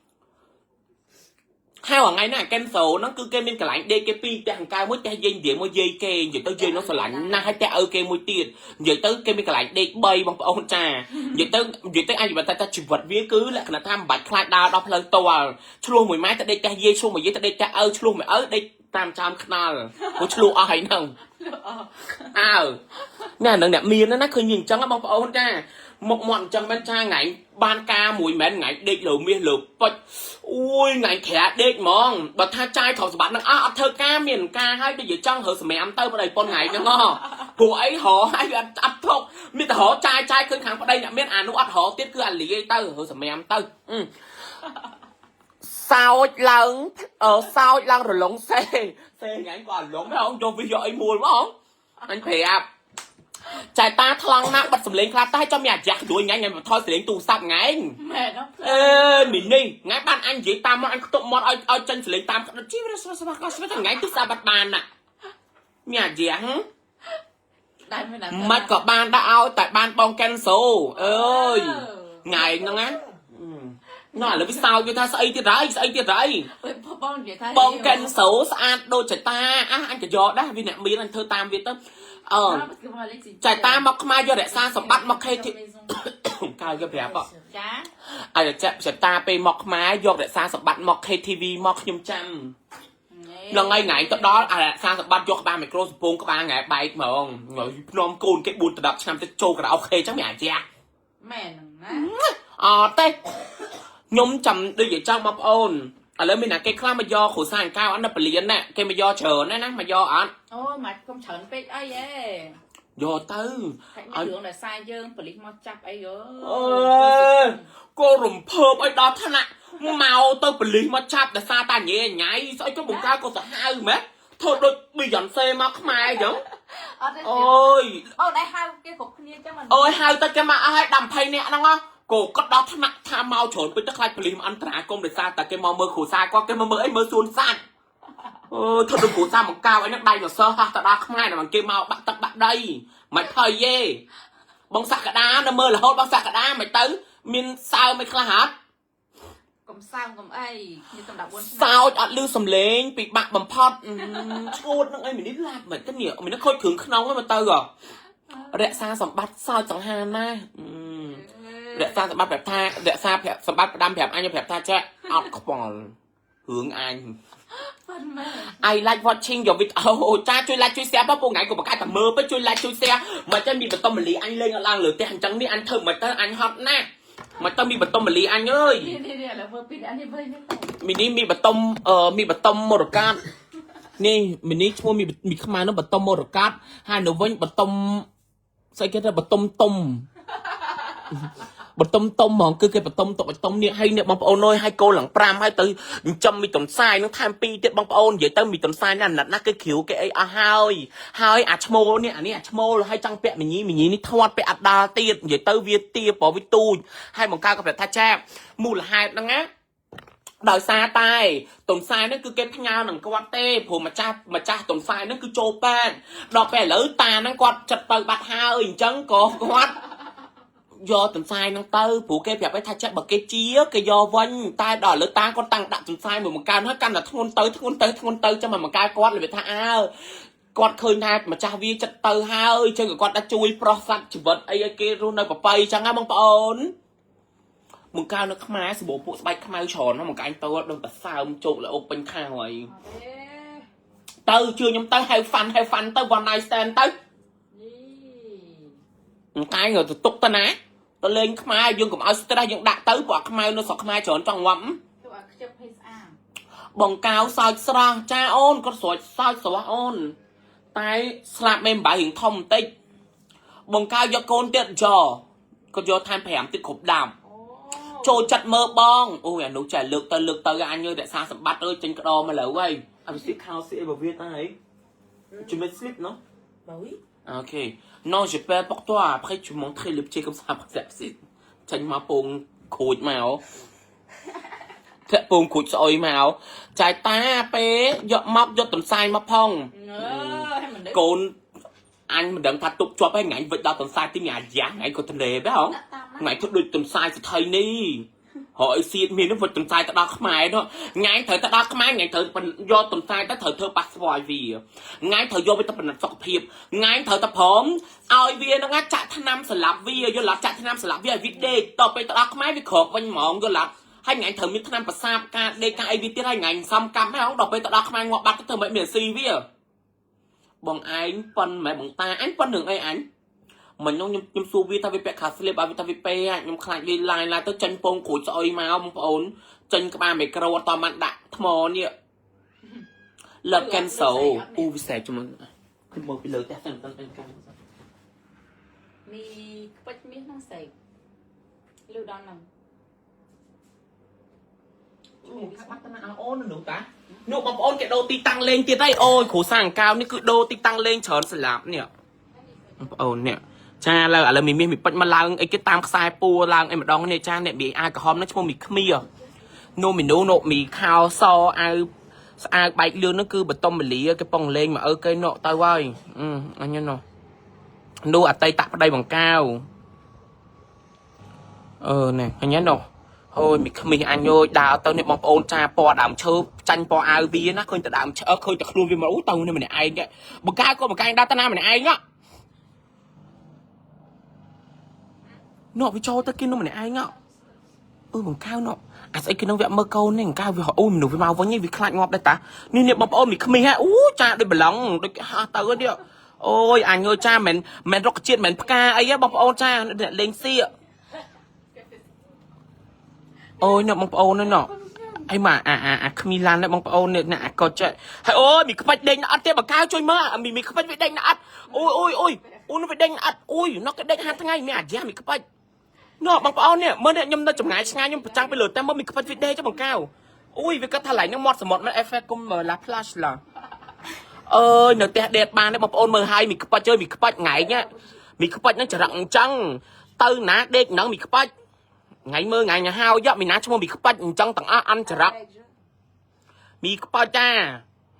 ហើយថ្ងៃហ្នឹងអាកេនសូហ្នឹងគឺគេមានកន្លែងដេកគេពីរផ្ទះអង្កែមួយផ្ទះយាយនិយាយមួយយាយគេនិយាយទៅយាយនោះស្រឡាញ់ណាស់ហើយផ្ទះឪគេមួយទៀតនិយាយទៅគេមានកន្លែងដេក3បងប្អូនចានិយាយទៅនិយាយទៅអាចនិយាយថាជីវិតវាគឺលក្ខណៈថាមិនបាច់ខ្លាចដើរដល់ផ្លូវតល់ឆ្លោះមួយម៉ែទៅដេកផ្ទះយាយឆ្លោះមួយយាយទៅដេកផ្ទះឪឆ្លោះមួយឪដេកតាមចាមខ្នល់ព្រោះឆ្លោះអស់ហើយហ្នឹងអើណែនឹងអ្នកមានណាឃើញអញ្ចឹងបងប្អូនចាមុខមាត់អញ្ចឹងមែនចាថ្ងៃបានការមួយមែនថ្ងៃដេកលើមាសលើពេជ្រ អូយថ្ងៃក្រាដេកហ្មងបើថាចាយទ្រព្យសម្បត្តិនឹងអស់អត់ធ្វើការមានការហើយដូចជាចង់រើសម្រាមទៅប្តីប៉ុនថ្ងៃហ្នឹងហ៎ព្រោះអីរហើយវាអត់អត់ធុកមានតែរចាយចាយឃើញខាងប្តីអ្នកមានអានោះអត់រទៀតគឺអាលាយទៅរើសម្រាមទៅអឺសោចឡើងអឺសោចឡើងរលងសេសេថ្ងៃក៏រលងដែរអូនយកវាយកអីមួលមកអញប្រាប់ចាយតាថ្លង់ណាស់បាត់សំលេងខ្លះតែចាំមានអាយ៉ាស់ជួយថ្ងៃថ្ងៃបន្ថយសំលេងទូរស័ព្ទថ្ងៃ មែនអត់ អឺមីនេះថ្ងៃបានអញនិយាយតាមមកអញខ្ទប់មាត់ឲ្យឲ្យចេញសលេងតាមក្តិតជីវរស្វាក៏ស្វាថ្ងៃទូសាបាត់បានណាមានអាយ៉ាង ដែរមានណា មិនក៏បានដែរឲ្យតែបានបងកែនសូអើយថ្ងៃហ្នឹងណាណោះឥឡូវវាសោចវាថាស្អីទៀតហើយស្អីទៀតហើយ បងនិយាយថា បងកែនសូស្អាតដូចចតាអះអញក៏យកដែរវាអ្នកមានអញធ្វើតាមវាទៅអឺចតាមកខ្មែរយករក្សាសម្បត្តិមកខេទី កាលយកប្រាប់ហ៎ ចា ឲ្យតែចតាពេលមកខ្មែរយករក្សាសម្បត្តិមក KTV មកខ្ញុំចាំ ហ្នឹងហើយថ្ងៃទៅដល់អារក្សាសម្បត្តិយកក្បាលមីក្រូសំពងក្បាលថ្ងៃបែកហ្មងថ្ងៃភ្នំកូនគេ4ដល់10ឆ្នាំទៅចូលការ៉ាអូខេចឹងមានអាយ៉ា មែនណា អត់ទេខ្ញុំចាំដូចជាចង់បងប្អូនឥឡូវមានអ្នកគេខ្លះមកយកគ្រូសាអង្កៅអត់នៅពលានណាគេមកយកច្រើនណាស់ណាមកយកអត់ អូមកកុំច្រើនពេកអីហេ យកទៅ ហើយមានរឿងដែលសារយើងប៉ូលីសមកចាប់អីយោ អើយគោរំភើបឲ្យដល់ថ្នាក់មកទៅប៉ូលីសមកចាប់ដោយសារតាញ៉េញ៉ៃស្អីក៏បង្កើតក៏សាហាវម៉េះធ្វើដូច Beyonce មកខ្មែរអញ្ចឹង អត់ទេ អូយ អូដែរហៅគេគ្រប់គ្នាចឹងមិន អូយហៅទៅគេមកអស់ហើយដល់20នាក់ហ្នឹងហ៎គោគាត់ដល់ថ្នាក់ថាមកច្រើនពេកទៅខ្លាចប៉ូលីសមកអន្តរាគមន៍ដោយសារតែគេមកមើលគ្រួសារគាត់គេមកមើលអីមើលសួនសត្វអូធ្វើដូចគ្រួសារបង្កៅអីហ្នឹងដៃមកសើហោះទៅដល់ខ្មែរដល់គេមកបាក់ទឹកបាក់ដីមិនភ័យទេបងសក្តានៅមើលរហូតបងសក្តាមិនទៅ មានសើមិនខ្លះហ៎ កុំសើមកុំអីគ្នាតំ14ឆ្នាំ សោចអត់លឺសំឡេងពិបាកបំផុតឈួតនឹងអីមីនេះឡាប់មិនទៅនេះមីនេះខូចគ្រឿងក្នុងហ្នឹងមកទៅហ៎រក្សាសម្បត្តិសោចសង្ហាណាស់រក្សាសម្បត្តិប្រាប់ថារក្សាប្រាប់សម្បត្តិផ្ដាំប្រាប់អញប្រាប់ថាចេះអត់ខ្វល់រឿងអញ ប៉ិនមែន I like watching your video ចាជួយ like ជួយ share បងពូថ្ងៃក៏បង្កើតតែមើលទៅជួយ like ជួយ share មិនចឹងមានបន្ទុំមលីអញលេងអត់ឡើងលើផ្ទះអញ្ចឹងនេះអញធ្វើមិនទៅអញហត់ណាស់មិនទៅមានបន្ទុំមលីអញអើយ នេះនេះឥឡូវមើលពីអានេះវិញនេះ មីនេះមានបតុមអឺមានបតុមមរកាតនេះមីនេះឈ្មោះមីមីខ្មែរនោះបតុមមរកាតហើយនៅវិញបតុមស្អីគេថាបតុមទុំបតុមទុំហ្មងគឺគេបតុមទុកឲ្យទុំនេះហើយនេះបងប្អូនអើយហើយកូនឡើង5ហើយទៅចិញ្ចឹមមីតុនសាយនឹងថែម2ទៀតបងប្អូននិយាយទៅមីតុនសាយណាអាណិតណាស់គេគ្រូគេអីអស់ហើយហើយអាឈ្មោលនេះអានេះអាឈ្មោលហើយចង់ពាក់មីញីមីញីនេះធាត់ពាក់អត់ដល់ទៀតនិយាយទៅវាទាព្រោះវាទូចហើយបង្កើតក៏ប្រាប់ថាចាមូលហេតុហ្នឹងណា ដោយសារតែតុនសាយហ្នឹងគឺគេផ្ញើនឹងគាត់ទេព្រោះម្ចាស់ម្ចាស់តុនសាយហ្នឹងគឺចូលពេទ្យដល់ពេលឥឡូវតាហ្នឹងគាត់ចិត្តទៅបាត់ហើយអញ្ចឹងក៏គាត់ យកទន្សាយហ្នឹងទៅព្រោះគេប្រាប់ឲ្យថាចិត្តបើគេជាគេយកវិញតែដល់លើតាគាត់តាំងដាក់ទន្សាយមួយបង្កើនហើយកាន់តែធ្ងន់ទៅធ្ងន់ទៅធ្ងន់ទៅចាំមកបង្កើនគាត់របៀបថាអើគាត់ឃើញថាម្ចាស់វាចិត្តទៅហើយចឹងក៏គាត់ដាក់ជួយប្រោះសត្វជីវិតអីឲ្យគេរស់នៅប្របីចឹងណាបងប្អូនបង្កើននៅខ្មែរសម្បូរពួកស្បែកខ្មៅច្រើនណាស់បង្កើនទៅដឹងតែសើមជោកល្អពេញខាងហើយ អេ ទៅជឿខ្ញុំទៅ have fun, have fun ទៅ one night stand ទៅ នេះ កាយងទៅទុកទៅណាទៅលេងខ្មែរយើងកុំឲ្យ stress យើងដាក់ទៅព្រោះអាខ្មៅនៅស្រុកខ្មែរច្រើនចង់ងាប់ ទុកឲ្យខ្ជិបឲ្យស្អាត បងកៅសើចស្រស់ចាអូនគាត់ស្រោចសើចស្រស់អូនតែស្លាប់មេអំបៅរៀងធំបន្តិចបងកៅយកកូនទៀតចគាត់យកថែម5ទៀតគ្រប់ដើម អូ ចូលចិត្តមើលបងអូយអានោះចេះលើកទៅលើកទៅអញអើយរក្សាសម្បត្តិអើយចេញក្តមមកលើហើយអភិសិទ្ធខោស៊ីអីបើវាទៅហី Tu mets slip, non? Bah oui. Ah, ok. Non, j'ai peur pour toi. Après, tu montrais le pied comme ça. Après, c'est ចេញមកពងក្រួចមកធាក់ពងក្រួចស្អុយមកចាយតាពេលយកមកយកទន្សាយមកផង អើយមិនដឹង កូនអញមិនដឹងថាទប់ជាប់ហើយថ្ងៃវិចដល់ទន្សាយទីញ៉ាយ៉ាថ្ងៃក៏ទន្លេដែរហ៎ ដាក់តាម ថ្ងៃធ្វើដូចទន្សាយសថីនេះរកឲ្យសៀតមានវិចទន្សាយទៅដល់ខ្មែរនោះថ្ងៃត្រូវទៅដល់ខ្មែរថ្ងៃត្រូវយកទន្សាយទៅត្រូវធ្វើប៉ាសពតឲ្យវាថ្ងៃត្រូវយកវាទៅពិនិត្យសុខភាពថ្ងៃត្រូវទៅព្រមឲ្យវាហ្នឹងណាចាក់ថ្នាំសម្លាប់វាយល់ឡាចាក់ថ្នាំសម្លាប់វាឲ្យវាដេកតទៅពេលទៅដល់ខ្មែរវាក្រោកវិញហ្មងយល់ឡាហើយថ្ងៃត្រូវមានថ្នាំប្រសាបការដេកការអីវាទៀតហើយថ្ងៃសំកម្មហ្នឹងដល់ពេលទៅដល់ខ្មែរងាប់បាត់ទៅធ្វើមិនមានស៊ីវាបងឯងប៉ុនម៉ែបងតាអញប៉ុនរឿងអីអញមិញនោះខ្ញុំខ្ញុំសួរវាថាវាពាក់ខាស្លៀបឲ្យវាថាវាពេខ្ញុំខ្លាចវាឡាយឡាយទៅចេញពងក្រួចស្អុយមកបងប្អូនចេញក្បាលមីក្រូអត់តបានដាក់ថ្មនេះលើកកែនសូអូវិសេសជំនខ្ញុំមើលពីលើផ្ទះសិនមិនដឹងកាន់ មីក្ពិចមាសហ្នឹងស្អីលឺដល់ហ្នឹង ខាត់បាត់តាអូននោះតានោះបងប្អូនគេដូរទីតាំងលេងទៀតហើយអូយគ្រូសាអង្កៅនេះគឺដូរទីតាំងលេងច្រើនស្លាប់នេះបងប្អូននេះចាឡើយឥឡូវមីមាសមីពេជ្រមកឡើងអីគេតាមខ្សែពួរឡើងអីម្ដងនេះចាអ្នកមីអាក្រហមនេះឈ្មោះមីគ្មៀនោះមីនូនោះមីខោសអាវស្អាតបែកលឿននោះគឺបតុមមលាគេប៉ុងលេងមកអើគេនោះទៅហើយអឺអញនោះនោះអតីតប្តីបង្កៅអឺនេះអញនោះអូយមីគ្មីអញអើយដើរទៅនេះបងប្អូនចាពណ៌ដើមឈើចាញ់ពណ៌អាវវាណាឃើញតែដើមឈើឃើញតែខ្លួនវាមកអូទៅនេះម្នាក់ឯងបង្កៅក៏បង្កែងដើរទៅណាម្នាក់ឯងហ៎នោះវាចូលទៅគេនោះម្នាក់ឯងហ៎អឺបង្កៅនោះអាស្អីគេនឹងវាមើលកូននេះបង្កៅវាអូមនុស្សវាមកវិញវាខ្លាចងាប់ដែរតានេះនេះបងប្អូនមីគ្មីហ่ะអូចាដូចប្រឡងដូចហោះទៅនេះអូយអញអើយចាមិនមិនរុក្ខជាតិមិនផ្កាអីហ៎បងប្អូនចាអ្នកលេងសៀកអូយអ្នកបងប្អូននេះណអីមកអាអាអាគ្មីឡាននេះបងប្អូននេះអ្នកអាកុចហើយអូយមីខ្វាច់ដេញអត់ទេបកៅជួយមើលមីមីខ្វាច់វាដេញអត់អូយអូយអូយអូនវាដេញអត់អូយនោះគេដេញហាថ្ងៃមីអាយ៉ាមីខ្វាច់ណោះបងប្អូននេះមើលនេះខ្ញុំនៅចម្ងាយឆ្ងាយខ្ញុំប្រចាំងពីលើតែមើលមីខ្វាច់វាដេញចុះបងកៅអូយវាគាត់ថាឡៃហ្នឹងមាត់សមុទ្រមិនអេហ្វេគុំឡាផ្លាស់ឡាអើយនៅផ្ទះដេតបានទេបងប្អូនមើលហើយមីខ្វាច់ជើមីខ្វាច់ថ្ងៃហ្នឹងមីខ្វាច់ហ្នឹងចរឹកអញ្ចឹងទៅណាដេកហ្នឹងមីខ្វាច់ថ្ងៃមើលថ្ងៃញ៉ាហើយយកមីណាឈ្មោះមីខ្វាច់អញ្ចឹងទាំងអស់អន់ចរិតមីខ្វាច់ចា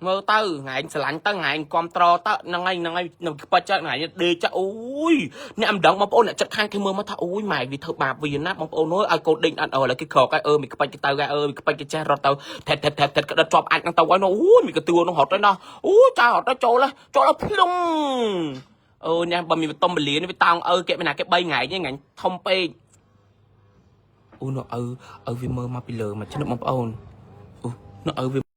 មើលទៅថ្ងៃស្រឡាញ់ទៅថ្ងៃគ្រប់ត្រទៅហ្នឹងហើយហ្នឹងហើយនឹងខ្វាច់ចាថ្ងៃដេកចាអូយអ្នកមិនដឹងបងប្អូនអ្នកចិត្តខាងគេមើលមកថាអូយម៉ែវាធ្វើបាបវាណាបងប្អូនអើយឲ្យកូនដេកអត់អើឥឡូវគេក្រកហើយអឺមីខ្វាច់គេទៅហើយអឺមីខ្វាច់គេចេះរត់ទៅថេតថេតថេតថេតក្តិតជាប់អាចហ្នឹងទៅហើយអូយមីកទួនោះរត់ទៅណោះអូចារត់ទៅចូលចូលដល់ភ្លុងអូអ្នកបើមានបតុមបលានេះវាតោងឪគេមានណាគេ3ថ្ងៃថ្ងៃធំពេក អូនោះឪឪវាមើលមកពីលើមកចឹងបងប្អូនអូនោះឪវា